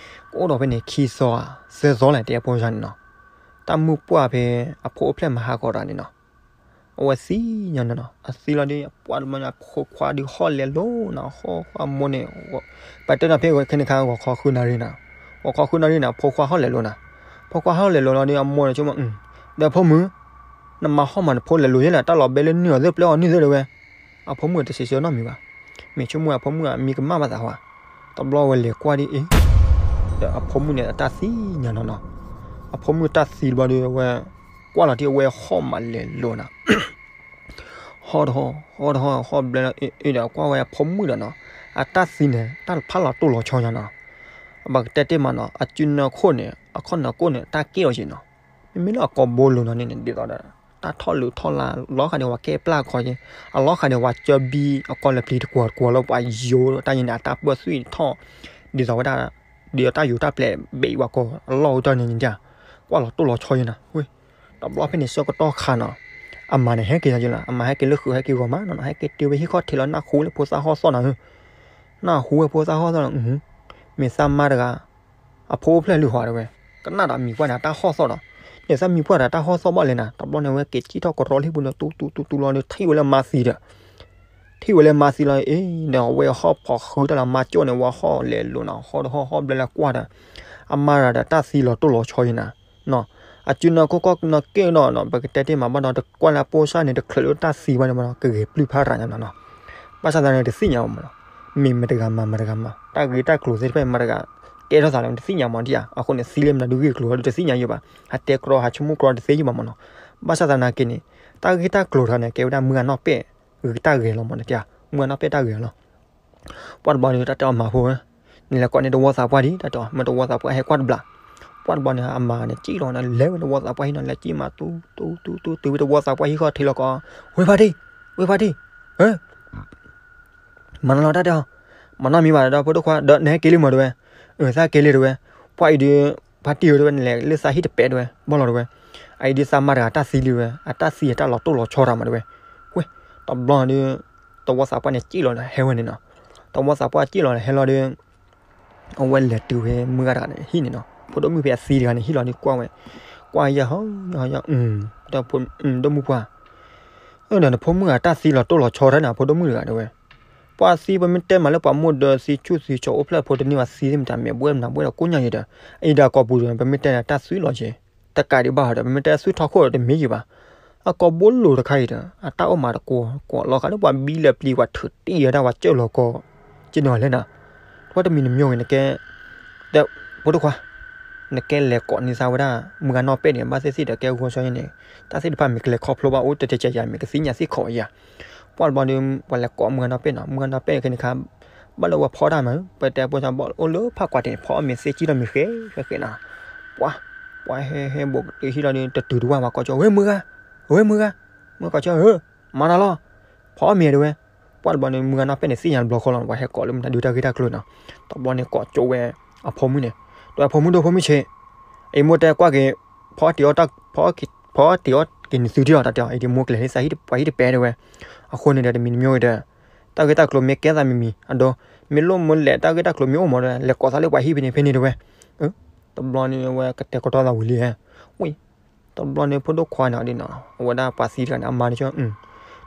ကအိၣ်ဒီးဖဲန့ၣ် ခံသီဧါ သၢသီလဲၣ် တဲဘိၣ်ဆီန့ၣ်နီၤ, တၢ်မုၣ်ပှၢ်ဖဲ အဖိအိၣ်ဖျဲၣ်မၤဟးဂီၤတၢ်န့ၣ်နီၤ အဝဲသံညါနီၤနီၤ အသံလီၤဒီး ပှၢ်တမီၤန့ၣ် အဖိခွါဒီးဟီၣ်လဲၤလိၤနီၤ ဟီၣ်ခွါမိၢ်န့ၣ် ပတဲနီၤဖဲခဲန့ၣ်ခါ ဂီၤခီဃုနၣ်ရံၣ်နီၤ ဂီၤခီဃုနၣ်ရံၣ်န့ၣ် အဖိခွါဟီၣ်လဲၤလိၤနီၤ ဖိခွါဟီၣ်လဲၤလိၤလီၤဒီး အမိၢ်န့ၣ်ဆိကမိၣ် ဒီးဖိမုၣ် နမၤဟီၣ်မးနဖိလဲၤလိၤယဲလဲၣ် တၢ်လီၤဘဲလၢနုၢ်အီၤသ့ၣ် ပျဲအီၤနုၢ်သ့ၣ်တဲဝဲ အဖိမုၣ်တစံးဆၢနီတမံၤဘၣ်. မ့ၢ်ဆိကမိၣ်အဖိမုၣ်အမံကမၣ်ဘၣ်သးဟါ, တဘျီဝဲလဲၤကွၢ်ဒ်အံၤ, ဒီးအဖိမုၣ်န့ၣ်အတၢ်သံညါနီၤနီၤ. အဖိမုၣ်တၢ်သံတဘျီဒီး အဝဲကွၢ်လီၤတံၢ်အဝဲဟီၣ်မးလဲၤလိၤနီၤ. ဟီၣ်တဟီၣ် ဟီၣ်တဟီၣ် ဟီၣ်ဘျဲလီၤအ့ၣ်ဒီးကွၢ်ဝဲအဖိမုၣ်ဒီးနီၤ, အတၢ်သံန့ၣ် တၢ်ဖးလီၤတိၢ်လီၤဆီညါနီၤ. ပကတဲတ့ၢ်မးနီၤ, အစုနၢခိၣ်န့ၣ် အခီၣ်နၢခိၣ်န့ၣ် တၢ်ကဲအီၤက့ၤနီၤ. မ့မ့ၢ်လၢအကိာ်ဘိလိၤနီၤန့ၣ် ဒ်သိးဒီး တၢ်ထီၣ်လုးထီၣ်လၢ လီၤဃာ်န့ၣ် ပှၤကဲပျၢ်ခီက့ၤ, အလီၤဃာ်န့ၣ် ပှၤကၢဘံအကိာ်လၢပျံၤတကွီၤတကွီၤလၢပှၤယိၤတၢ်ယံၤန့ၣ် အတၢ်ပၢၢ်သွံၣ်ထီၣ်, ဒ်သိးဝဲဒၣ် ဒ်သိးတၢ်ယိၤတၢ်ပျဲၢ်ဘ့ၣ်ဝဲကိာ်အလီၢ်အိၣ်တၢ်န့ၣ်ညါ, ကွၢ်လီၤတိၢ်လီၤဆီယဲနီၤ. တဘျီဖဲန့ၣ်ဆၢကတီၢ်ခါနီၤ, အမါန့ၣ်ဟဲက့ၤယဲလီၤ, အမါဟဲက့ၤလၢဃုာ်ဟဲက့ၤဂီၤမးနီၤ, ဟဲက့ၤတုၤဝဲဟံၣ်ခီၣ်ထံးလီၤ နၢ်ဟူလၢဖိသၣ်ဟီၣ်သီၣ်နီၤ, နၢ်ဟူဝဲဖိသၣ်ဟီၣ်သီၣ်နီၤ, မ့ၢ်သးမါတဂၤ အဖိအိၣ်ဖျဲၣ်လုၢ်ဟီၣ်တဲဝဲ, ကနၣ်ဒီးမံၤပှၢ်ဒီးတၢ်ဟီၣ်သီၣ်ဒီး, န့ၣ်သးမံၤပှၢ်ဒီးတၢ်ဟီၣ်သီၣ်ဘၣ်လဲၣ်နၤ, တဘျီန့ၣ်ဝဲက့ၤစံၣ်ထီၣ်ကရီလၢဟံၣ်ပူၤဒီး တူတူတူတူလီၤဒီး ထံၣ်ဝဲလၢမါသံဒီး, ထံၣ်ဝဲလၢမါသံလီၤအ့ၣ်ဒီး အဝဲဟီၣ်ဖီၣ်ဃုတၢ်လီၤ မါကၠိၣ်န့ၣ် ဝဲဟီၣ်လဲၤလိၤနီၤ, ဟီၣ်တဟီၣ်ဟီၣ်ဘျဲလၢကွၢ်ဒီး, အမါတဂၤဒီးတၢ်သံလီၤတိၢ်လီၤဆီယဲနၤ, အစုနၢခိၣ်ကီၢ်နီၢ်က့ၣ်ဒီးနီၤ, ပကတဲတ့ၢ်မးဘၣ်ဒီး တကွၢ်လၢအပိၢ်စၢ်န့ၣ် တချုးလၢတၢ်သံဘၣ်န့ၣ်မးနီၤ, ကဂဲၤပျုၢ်ဖးရၤညါနီၤနီၤ, ဘၣ်ဆၣ်သနာ်က့တသ့ၣ်ညါဘၣ်မးနီၤ, မ့ၢ်မတဂၤမၤမတဂၤမၤ တၢ်ဂ့ၢ်တၢ်ကျိၤသ့ၣ်တဖၣ်မတဂၤ ကဲထီၣ်သးလၢတသ့ၣ်ညါမးဒံးဧါ. အဃိန့ၣ် သံလၢမတၤဒုးဂ့ၢ်ကျိၤဒီးတသ့ၣ်ညါယံၤဘၣ်. ဟးတဲကြီ ဟးဆိကမိၣ်ကြီတသ့ယံၤဘၣ်မးနီၤ. ဘၣ်ဆၣ်သနာ်က့န့ၣ် တၢ်ဂ့ၢ်တၢ်ကျိၤတခါန့ၣ် ကဲဝဲဒၣ်မုၢ်ဂၤနီၢ်ပဲၢ် ဂ့ၤတၢ်ဂဲၤလီၤမးန့ၣ်ဧါ, မုၢ်ဂၤနီၢ်ပဲၢ်တၢ်ဂဲၤလီၤ. ပှၢ်တဘျီန့ၣ် တၢ်တဲအီၤမၤဖိဧၢ, နလဲၤကိးန့ၢ်တဝီသးပှၢ်ဒံး တၢ်တဲအီၤ, မ့ၢ်တဝီသးပှၢ်ဟဲကွၢ်တဘျီ. ပှၢ်တဘျီန့ၣ် အမၤန့ၣ်ကံၣ်လီၤန့ၣ် လဲၤဝဲတဝီသးပှၢ်ဟံၣ်နီၤ, လဲၤကံၣ်မး တူတူတူတူ တုၤဝဲတဝီသးပှၢ်ဟံၣ်ဃီ ထံလီၤကီး, ဝ့ဖါတံၢ်, ဝ့ဖါတံၢ်, ဧၢ မၤနီၤလီၤတၢ်တဲအီၤ, မၤနီတမံၤဘၣ်ဒီး ဖိဒိၣ်ခွါ ဒီးနဟဲက့ၤလံမးတဲဝဲ, အသးက့ၤလံတဲဝဲ, ပှၢ်အံၤဒုး, ဖါတံၢ်ဧၢတဲဝဲ နလဲၤလၢသးဟံၣ်တပဲာ်တဲဝဲ ဘၣ်လီၤတဲဝဲ, အအံၤဒုးသးမါတဂၤတၢ်သံလံဝဲ အတၢ်သံအတၢ်လီၤတိၢ်လီၤဆီတၢ်မးတဲဝဲ, ဝ့ၢ်, တဘျီဒီး, တဝီသးပှၢ်န့ၣ်ကံၣ်လီၤဒီးဟဲဝဲန့ၣ်နီၤ, တဝီသးပှၢ်ကံၣ်လီၤဒီးဟဲလီၤဒီး အဝဲလဲၤတုၤဝဲမုၢ်ဂၤတဂၤန့ၣ်ဟံၣ်န့ၣ်နီၤ, ဖိဒိၣ်မုၣ်ဖဲအသံတဂၤန့ၣ်ဟံၣ်လီၤဒီးကွၢ်ဝဲ, ကွၢ်ယဲဟီ, ယဲဟီ, ဒီးဖိဒိၣ်မုၣ်ပှၢ်, ဒီးနဖိမုၣ်ဂၤတၢ်သံလီၤတိၢ်လီၤဆီတၢ်န့ၣ် ဖိဒိၣ်မုၣ်တဂၤတဲဝဲ, ပှၤသံပမ့ၢ်တဲမးလၢပှၤမိၢ်ဒီးသံဆူၣ်သံဆီအိၣ်ဖျဲၣ်ဖိတန့ၢ်ဘၣ်သံသ့ၣ်မတၤမဲာ်ဘှဲၣ်မနၤဘှဲၣ်ဒီးကိးညါယံၤဒီး, အံၤဒီးအကိာ်ပူၤဒီး ပမ့ၢ်တဲန့ၣ်တၢ်သွံၣ်လီၤက့ၤ, တကးဒံးဘၣ်ဒီး ပမ့ၢ်တဲသွံၣ်ထီၣ်ခိၣ်ဒီးတမ့ၢ်ယံၤဘၣ်, အကိာ်ဘိလိာ်တခါအံၤဒီး အတၢ်အိၣ်မးတကွီၤကွီၤလီၤဃာ်လၢပှၤဘံလၢပျံၤပှၤထုးတံၢ်ဝဲဒၣ်ပှၤကၢၢ်လီၤကီး, က့န့ၣ်ဝဲလဲၣ်နီၤ, တဝီတမံၤနမ့ၢ်ဂ့ၤနကဲ, ဒီးဖိဒိၣ်ခွါ, နကဲလဲၤကိးန့ၢ်သးဝဲဒၣ် မုၢ်ဂၤနီၢ်ပဲၢ်န့ၣ် ဘၣ်သ့ၣ်သ့ၣ်ဒီးကဲဂီၤဆီန့ၣ်, တၢ်သ့ၣ်တဖၣ်မ့ၢ်ကလဲၤခီဖျိဘၣ်အိၣ်တဲတဲကယၤမ့ၢ်ကသ့ၣ်ညါသ့ၣ်ခိးယၤ, ပှၢ်တဘျီဒီး ပှၤလဲၤကိးမုၢ်ဂၤနီၢ်ပဲၢ်နီၤ, မုၢ်ဂၤနီၢ်ပဲၢ်ခဲန့ၣ်ခါ, ဘၣ်လၢဝဲဖီတၢ်မး, ပတဲပိာ်စၢဘီၣ်အိၣ်လၢဖးကွၢ်တ့ၢ်န့ၣ် ဖီအီၣ်မ့ၤသ့ကံၣ်ထီၣ်မ့ၤဃဲဃဲဃဲနီၤ, ပှၤ, ပှၤဟဲဟဲဘူးကတုၤဟံၣ်လီၤဒီး တတုၤတဝၢ်ဘၣ်ကိးကၠီ, ဝဲမုၢ်ဂၤ, ဝဲမုၢ်ဂၤ, မုၢ်ဂၤကိးကၠီဧၢ, မၤနၤလီၤ, ဖီအီၣ်မ့ၤတဲဝဲ, ပှၢ်တဘျီန့ၣ် မုၢ်ဂၤနီၢ်ပဲၢ်န့ၣ်သ့ၣ်ညါတဘျီဃီလီၤ, ပှၤဟဲကိးလၢမတၤဒုးတၢ်ဂ့ၢ်တၢ်ကျိၤနီၤ, တဘျီန့ၣ်ကိးကၠီဝဲ, အဖိမုၣ်န့ၣ်, ဒီးအဖိမုၣ်ဒိၣ်ဖိမုၣ်ဆ့း, အံၤမိၢ်တဲကွၢ်က့ၤ, ဖီတ့ၢ်အီၣ်, ဖီတ့ၢ်အီၣ်က့ၤနသုဒံးလီၤ တၢ်တဲအီၤ, အံၤဒ်မိၢ်ကလဲၤလၢသးဟံၣ်တပှၤဟံၣ်တပဲာ်တဲဝဲ, အဃိန့ၣ်ဒီးတမံၤနမ့ၢ်ဂ့ၤဒီး, တၢ်ဂ့ၢ်တၢ်ကျိၤမ့ၢ်ကဲသးမံၤမံၤ, အဒိ, မ့ၢ်လိၣ်မ့ၢ်လဲၣ်တၢ်ဂ့ၢ်တၢ်ကျိၤမ့ၢ်အိၣ်မးဒီး လဲၤကိးသးလၢပှၤဟံၣ်ဖဲန့ၣ်ဖဲန့ၣ်တဲဝဲ, တဘျီန့ၣ်ဝဲကတဲာ်ကတီၤသးဝံၤလံဟဲ, ဝံၤ, တဘျီန့ၣ်ဖိဒိၣ်ခွါန့ၣ်ဒ်နီၤ, အဝဲဒၣ်ပှၤသံတဂၤန့ၣ် အမါန့ၣ်ကၠီ,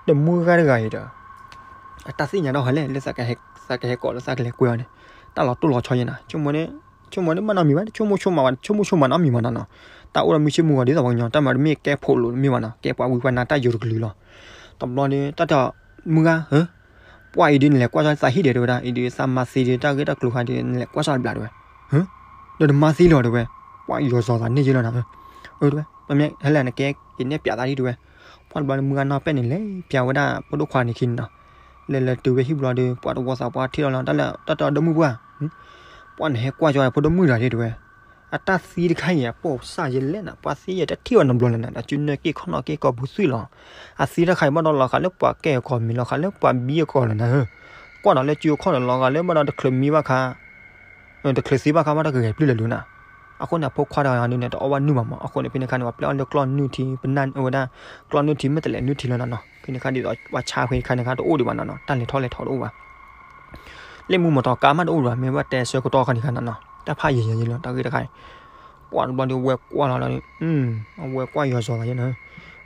ဒီးမုၢ်ဂၤတဂၤအံၤဒီး အတၢ်သ့ၣ်ညါဒီးဟဲလဲၣ် လၢသးကဟဲကိးလၢသးကလဲၤကွဲအီၤန့ၣ်, တၢ်လီၤတိၢ်လီၤဆီယဲနၤ, ဆိကမိၣ်န့ၣ်, ဆိကမိၣ်န့ၣ်မ့ၢ်နီတမံၤဘၣ်, ဆိကမိၣ်ဆိကမးဘၣ်, ဆိကမိၣ်ဆိကမးနီတမံၤဘၣ်နီၤနီၤ, တၢ်အိၣ်ဒီးမုၢ်ဆ့ၣ်မုၢ်ဂီၤဒ်သိးပှၤကညီ, တၢ်မၤတမ့ၢ်ကဲဖိးလိာ်တမ့ၢ်ဘၣ်နီၤ, ကဲပှၤဝံပှၤနါတၢ်ယိၤတကလုာ်လီၤ. တဘျီန့ၣ် တၢ်တဲအီၤ, မုၢ်ဂၤဧၢ, ပှၢ်အံၤဒုးနလဲၤကွၢ်ကၠီသးဟံၣ်ဒံးတဲဝဲဒၣ်, အံၤဒုးသးမါသံဒံးတၢ်ဂ့ၢ်တၢ်ကျိၤခါဒုး နလဲၤကွၢ်ကၠီတဘျီတဲဝဲ, ဒီးနမါသံလီၤတဲဝဲ, ပှၢ်ယီၤစီၤသးန့ၢ်ယဲလီၤနၤဧၢ, အၢတဲဝဲ, ပမ့ၢ်ဟဲလဲၣ်နကဲက့ၤနဲၣ်ပၠးသးဒံးတဲဝဲ, ပှၢ်တဘျီန့ၣ် မုၢ်ဂၤနီၢ်ပဲၢ်န့ၣ် လဲၤပၠးဝဲဒၣ်ဖိဒိၣ်ခွါန့ၣ်ခံန့ၣ်နီၤ, လဲၤလဲၤတုၤဝဲဟံၣ်ဘျီဒီး ပှၢ်တဝီသးပှၢ်ထံၣ်လီၤလီၤ တၢ်လၢတၢ်တဲအီၤဒီမုၢ်ပှၢ်, ပှၢ်နဟဲကွၢ်ကၠီဖိဒိၣ်မုၣ်တဂၤဒံးတဲဝဲ, အတၢ်သံတခါအံၤ အပိာ်စၢ်ယဲလဲၣ်နၤ, ပှၤသံယဲတထံၣ်ဝဲနီတဘျီလၢၤနၤ, ဒီးစုနဲၣ်က့ၤခီၣ်နီၣ်က့ၤကီၢ်ပူၤသွံၣ်လီၤ, အသံတခါအံၤဘၣ်ဒီးလီၤဃာ်လၢပှၤကဲအကီၢ်မ့ၢ်လီၤဃာ်လၢပှၤဘံအကီၢ်လီၤနၤဧၢ, ကွၢ်ဒီးလၢစုအခီၣ်ဒီးလီၤဃာ်လၢဘၣ်ဒီးတချုးမံဘၣ်ခါ တချုးသံဘၣ်ခါဘၣ်ဒီးကဂဲၤပျုၢ်လၢာ်လၢၤနၤ, အဃိန့ၣ် အဖိခွါတဂၤန့ၣ် တအီၣ်ဘၣ်နုၢ်ဘၣ်မး, အဃိန့ၣ် ဖဲန့ၣ်ခါန့ၣ် ပှၤပျဲအီၣ်လၢကျီၢ်နုၢ်ထံ ပနၢ်ဝဲဒၣ် ကျီၢ်နုၢ်ထံမ့ၢ်တလဲၤနုၢ်ထံလၢၤနၤနီၤ, ဖဲန့ၣ်ခါဒ်သိးပှၤဆါဖဲန့ၣ်ခါန့ၣ်ခါတအိၣ်ဒံးဘၣ်နၤနီၤ, တၢ်လဲၤထီၣ်လဲၤထီတအိၣ်ဘၣ် လ့ၣ်မူမီၤတီၤကါမးတအိၣ်ဘၣ်, မ့ၢ်ဘၣ်တဲဆၢကတီၢ်ခါန့ၣ်ခါနၤနီၤ, တၢ်ဖးယံာ်ယံာ်လီၤ တၢ်ဂ့ၢ်တခါအံၤ, ပှၢ်တဘျီဒီးဝဲကွၢ်လီၤလီၤ, အဝဲကွၢ်ယီၤစီၤသးယဲနၤ,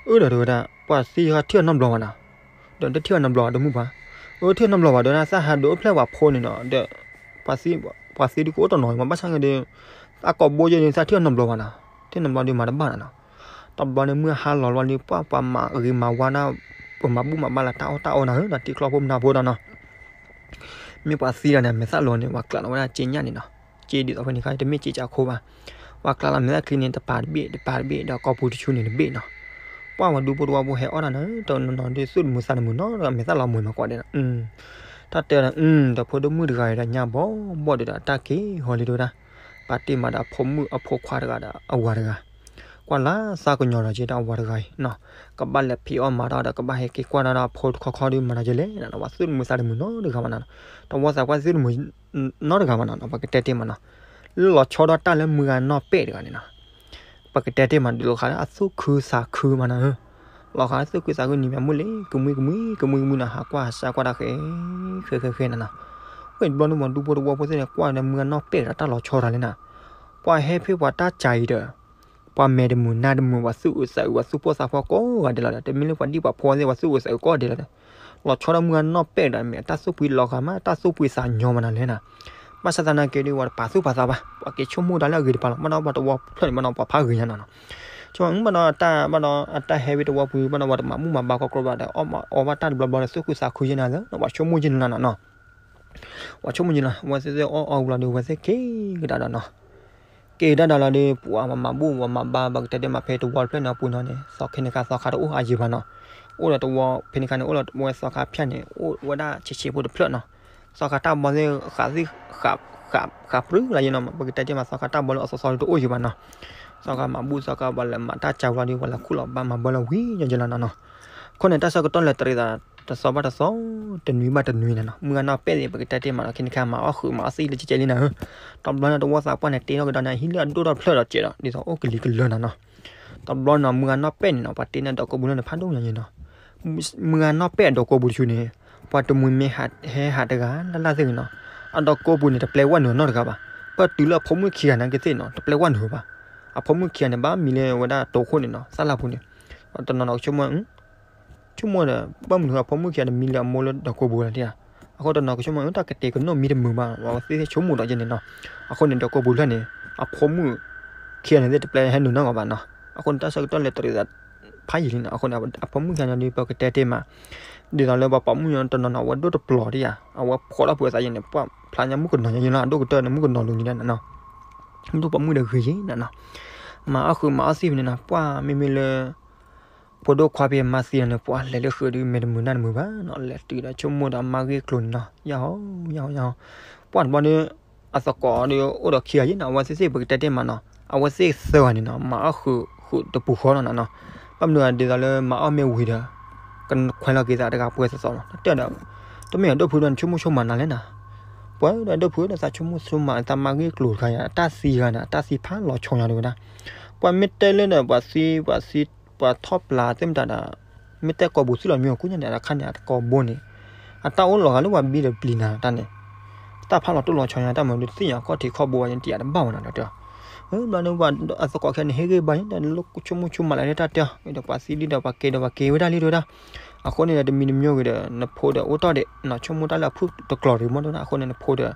အၢဒီးတဲဝဲဒၣ် ပှၤသံတထံၣ်အီၤနီတဘျီဘၣ်နၤ, ဒီးတထံၣ်အီၤနီတဘျီဘၣ် ဒီမုၢ်ပှၢ်, အၢ ထံၣ်အီၤနီတဘျီဘၣ် ဒီးနၤ သးဟးဒုးအိၣ်ဖျဲၣ်ပှၤဖိန့ၣ်နီၤ, ဒီး ပှၤသံဒုးကအိၣ်တနီၤမး ဘၣ်ဆၣ်က့ၤဒီး အကိာ်ဘိယဲန့ၣ် သးထံၣ်အီၤနီတဘျီဘၣ်နၤ, ထံၣ်နီတဘျီဒီးမၤတဘၣ်နၤနီၤ, တဘျီန့ၣ်မုၢ်ဟါလီၤလီၤဒီး ပှၤပှၤမၤဂ့ၤမၤဝါနၤ, ပမၤဘူၣ်မၤဘါလၢတၢ်အီၣ်တၢ်အီနၤဧၢ ဒီးတံၤကျီဖိမနၤဖိဒီးနီၤ မ့ၢ်ပှၤသံဒီးန့ၣ် မဲာ်သၣ်လိၤန့ၣ် ပှၤကျးလီၤဝဲဒၣ်စ့ညၣ်န့ၣ်နီၤ, စ့ဒ်သိးဖဲန့ၣ်ခါ တမ့ၢ်စ့ကၠးခိၣ်ဘၣ်, ပှၤကျးလီၤမဲာ်သၣ်ချံန့ၣ် တပၤတဘ့ၣ် တပၤတဘ့ၣ် ဒီးကိာ်ပူၤတဆူန့ၣ်တဘ့ၣ်နီၤ, ပှၢ်ဝဲဒူဖိတဝီဖိဟဲအီၣ်တၢ်န့ၣ် တနီၤနီၤဒုးသူၣ်တမုာ်သးတမုာ်နီၤ ဒီးမဲာ်သၣ်လီၤမှဲၤမၤကွၢ်ဒဲးနီၤ, တၢ်တဲဒီး ဒီးဖိဒိၣ်မုၣ်တဂၤအံၤဒီးညါဘီဘီဒီး တၢ်က့ၤဟီလံတဲဝဲဒၣ်, ပာ်တ့ၢ်မးဒီးအဖိမုၣ်အဖိခွါတဂၤဒီးအဝၤတဂၤ ကွၢ်လၢသးကညီၤဒီးက့ၤတၢ်အဝၤတဂၤအံၤနီၤ, ကဘၣ်လဲၤဖံးအီၣ်မၤတၢ်ဒီး ကဘၣ်ဟဲက့ၤကွၢ်တၢ်ဒီးအဖိတခီခီဒီး မၤတၢ်က့ၤလဲၣ်နီၤ, ပှၤသူၣ်တမုာ်သးတမုာ်နီတဂၤဘၣ်နီၤ, တဝီသးပှၢ်သူၣ်တမုာ်နီတဂၤဘၣ်နီၤနီၤ, ပကတဲတ့ၢ်မးနီၤ, လၢလီၤဆီဒၣ်တၢ်လၢမုၢ်ဂၤနီၢ်ပဲၢ်တဂၤန့ၣ်နီၤ, ပကတဲတ့ၢ်မး ဒုးလီၤဃာ်လၢအသူၣ်ခုသးခုမးနီၤ, လီၤဃာ်လၢသူၣ်ခုသးခုန့ၣ် မ့ၢ်မုၢ်လံ ကမှံကမှံ ကမှံကမှံနီၤ ဟးကွၢ်စၢ်ကွၢ်တၢ်ဃဲ ဃဲဃဲဃဲနီၤနီၤ, ဝဲတဘျီန့ၣ် ပှၤဒူဖိတဝီဖိသ့ၣ်န့ၣ် ကွၢ်ဒီးမုၢ်ဂၤနီၢ်ပဲၢ်ဒီးတၢ်လီၤဆီတၢ်လဲၣ်နီၤ, ပှၤဟဲဖဲပှၤတၢ်ကၢ်အံၤဒီး ပှၤမဲာ်တမုာ်နါတမုာ် ပှၤသူၣ်အုးသးအုး ပှၤသူၣ်ပိၢ်သးဖီကိးဂၤဒဲးလီၤဒီး တမ့ၢ်လၢပှၤဒံၣ်ပှၤဖိသ့ၣ် ပှၤသူၣ်အုးသးအုးကိးဂၤဒဲးလီၤဒီး လီၤဆီဒၣ်မုၢ်ဂၤနီၢ်ပဲၢ်ဒီး မ့ၢ်အတၢ်သူၣ်ဖှံလီၤဃာ်မး တၢ်သူၣ်ဖှံသးညီမးနၤလဲၣ်နီၤ, ဘၣ်ဆၣ်သနာ်က့ဒီး ပှၤတပာ်သူၣ်ပာ်သးဘၣ် ပှၤက့ၤဆိကမိၣ်တၢ်လၢအဂ့ၤတပၤလီၤ, ဘၣ်ဒီးပှၤတဝီဖျၢၣ်န့ၣ် ဘၣ်ဒီးပှၤဖးဂ့ၤညါနီၤနီၤ, ဆိကမိၣ်ဘၣ်ဒီးတၢ် ဘၣ်ဒီးအတၢ်ဟဲဝဲတဝီပူၤ ဘၣ်ဒီးပှၤတမၤမူးမၤဘါကီကီဘၣ်ဒီး အီၣ်ဘၣ်တၢ်တဘျီဘျီဒီး သူၣ်ခုသးခုယဲၢ်နၤလၢ ပှၤဆိကမိၣ်ယဲၢ်နၤနီၤနီၤ ပှၤဆိကမိၣ်ယံၤလီၤ, အဝဲသ့ၣ်သ့ၣ်အီၣ်အီဝံၤလီၤဒီး အဝဲသ့ၣ်က့ၤကဒါဒီးနီၤ, က့ၤကဒါဒီးလီၤဒီး ပှၤမၤဘူၣ် ပှၤမၤဘါ ပကတဲတ့ၢ်မး ဖဲတဝီတဖျၢၣ်န့ၣ် အပူၤနီၤန့ၣ် သီခါန့ၣ်ခါ သီခါတအိၣ်အယံၤဘၣ်နီၤ, အိၣ်ဒီးတဝီဖဲန့ၣ်ခါန့ၣ် အိၣ်ဒီးဝဲသီခါဖၠၣ်န့ၣ် အိၣ်ဝဲဒၣ်ဆံးဆံးဖိတဖျၢၣ်နီၤ, သီခါတၢ်ဘီသ့ၣ် ဃးသ့ၣ် ဃးပြူလီၤယံၤနီၤ, ပကတဲတ့ၢ်မး သီခါတၢ်ဘီလၢအသီသီတအိၣ်ယံၤဘၣ်နီၤ, သီခါမၤဘူၣ် သီခါပှၤလဲၤမၤတၢ်ကၢဝံၤလီၤဒီး ပှၤလဲၤခူၣ်လီၤဘါမၤဘၢလီၤဝံၤညီယံၤလီၤနီၤနီၤ, အဃိန့ၣ် တၢ်ဆၢကတီၢ်လဲၤတရံးသး တသီဘၣ်တသီ တနွံဘၣ်တနွံန့ၣ်နီၤ, မုၢ်ဂၤနီၢ်ပဲၣ်သ့ၣ် ပကတဲတ့ၢ်မးနီၤ ခဲန့ၣ်ခါ မၤအီၣ်ဃုာ်မၤအီၣ်သံလၢကဲကဲလံနီၤဧၢ, တဘျီန့ၣ်တဝီသးပှၢ်န့ၣ် တ့ထီၣ်ကဒီးန့ၣ် ဟံၣ်လၢအဒိၣ်ထီၣ်တဖျၢၣ်ဒီးစဲးဒီး ဒ်သိးအိၣ်ကလံၤကလၢနီၤနီၤ, တဘျီန့ၣ် မုၢ်ဂၤနီၢ်ပဲၣ်န့ၣ်နီၤ ပှၤတ့န့ၢ်ဒီးကိးပူၤလၢန့ၣ်ဖးဒိၣ်ညါယံၤနီၤ, မုၢ်ဂၤနီၢ်ပဲၣ်အဒီးကိးပူၤတဆူန့ၣ် ပှၤတမှံၤမ့ၢ်ဟဲဟးတဂၤလၢ်လၢ်သ့ၣ်ဂ့ၤနီၤ, အဒီးကိးပူၤန့ၣ် တပျဲဝဲနုာ်နီတဂၤဘၣ်, ပၢၢ်တုၤလၢအဖိမုၣ်ခံဂၤန့ၣ်ကသ့ၣ်နီၤ တပျဲဝဲနုာ်ဘၣ်, အဖိမုၣ်ခံဂၤန့ၣ် ဘၣ်မံၤလၢဝဲဒၣ်တိခိၣ်န့ၣ်နီၤ သၣ်လၢ်ပူၤန့ၣ်, တနီၤနီၤကဆိကမိၣ် ဆိကမိၣ်ဒီး ဘၣ်မနုၤအဖိမုၣ်ခံဂၤတမံၤလၢအမိၢ်လၢဒီးကိးပူၤလီၤတံၢ်ဧါ, အဃိတနီၤကဆိကမိၣ် တၢ်ကတဲာ်ကနီၣ်မံတမုာ်ဘၣ် အဝဲသ့ၣ်ဆိကမိၣ်ဒီးယဲန့ၣ်နီၤ, အဃိန့ၣ် ဒီးကိးပူၤတဖျၢၣ်န့ၣ် အဖိမုၣ်ခံဂၤန့ၣ်သ့ၣ်တပျဲဟဲနုာ်နီတဂၤဘၣ်နီၤ, အဃိန့ၣ် တၢ်ဆၢကတီၢ်လဲၤတရံးသး ဖးယံာ်လံနီၤ, အဃိန့ၣ် အဖိမုၣ်ခံဂၤန့ၣ်ဒီး ပကတဲတ့ၢ်မး ဒ်သိးလၢပှၤပိာ်မုၣ်ညီတနီၤနီၤ အဝဲဒိၣ်တပျီၤတံၢ်ဧါ, အဝဲဖှီၣ်ထီၣ်ဖုးအသးယဲန့ၣ် ပှၤဖျါညါမုၣ်ကနီၤညါယဲလီၤ အဒိၣ်ကတၢၢ်န့ၣ် မုၣ်ကနီၤလူၤညါဒၣ်နီၤနီၤ, ဒိၣ်ပိာ်မုၣ်ဒီးဂ့ၤယဲနီၤနီၤ, မၤအီၣ်ဃုာ်မၤအီၣ်သံဖဲန့ၣ်နီၤ, ပှၤမ့မ့ၢ်လၢ ဖိဒိၣ်ခွါဖဲမါသံလီၤန့ၣ် ပှၤလဲၤလၢဃုာ်ဒီး မဲာ်တမုာ်နၢ်တမုာ်ဘၣ်နီၤ, လဲၤတုၤဒီးဆိကမိၣ်ဒီးမါဂ့ၢ်ကျိၤန့ၣ်နီၤ, ယဟီ ယဟီ ယဟီ, ပှၤတဘျီဒီး အသကိးဒီးအိၣ်ဒီးခံဂၤယဲနီၤ, အဝဲသ့ၣ်သ့ၣ်ပကတဲတ့ၢ်မးနီၤ, အဝဲသ့ၣ်သၢဂၤန့ၣ်နီၤ မၤအီၣ်ဃုာ်ဃုာ်တပူၤဃီနီၤနီၤနီၤ, ဘၣ်မနုၤအဒ်သိးလၢမၤအီၣ်မ့ၢ်ဝံၤဒီး ကခွဲးလီၤက့ၤသးတဂၤပှဲၤသိးသိးနီၤ, တၢ်တဲဒီး တမ့ၢ်အဒိၣ်ဖုဒီး နဆိကမိၣ်ဆိကမးနၤလဲၣ်နီၤ, ပှၤဒီးအဒိၣ်ဖုဒီး သးဆိကမိၣ်ဆိကမး သးမါဂ့ၢ်ကျိၤတခါယါ အတၢ်သံဂၤန့ၣ် အတၢ်သံဖးလီၤဆီညါတဝဲဒၣ်, ပှၤမ့ၢ်တဲလၢဒီး ပှၤသံ ပှၤသံ ပှၤထီၣ်ပျၢ်သ့ၣ်မတၤဒီး မ့ၢ်တဲကိာ်ပူၤသံလီၤမ့ၢ်အီၤကူၣ်ညါန့ၣ် အခါန့ၣ် အတကိာ်ဘိန့ၣ် အတၢ်အိၣ်လီၤဂာ်လၢပှၤဘံဒီးပျံၤနၤတၢ်န့ၣ်, တၢ်ဖးလီၤတိၢ်လီၤဆီညါတၢ်မၤဒုးသ့ၣ်ညါခီၣ်ထံးခီၣ်ဘိဝဲန့ၣ် တယာ်တဘၣ်ဝဲနီၤဒီးတဲ, ဘျီန့ၣ် ပှၤအသကိးခဲန့ၣ် ဟ့ၣ်ဂံၢ်ဘါန့ၣ် တၢ်လၢဆိကမိၣ်ဆိကမးလၢတၢ်တဲအီၤ ဒီးပှၤသံဒ်ဒီး ပှၤကဲဒီးပှၤကဲဝဲဒၣ်လံတဝဲဒၣ်, အဃိန့ၣ်ဒီး တမံၤတမံၤဂ့ၤဒီး နဖိဒီးအိၣ်တ့ၢ်ဒီး နဆိကမိၣ်တၢ်လၢအဖုၣ်တကျိၤတဂ့ၤမ့ၢ်တဝဲဒၣ်, အဃိန့ၣ် နဖိဒီး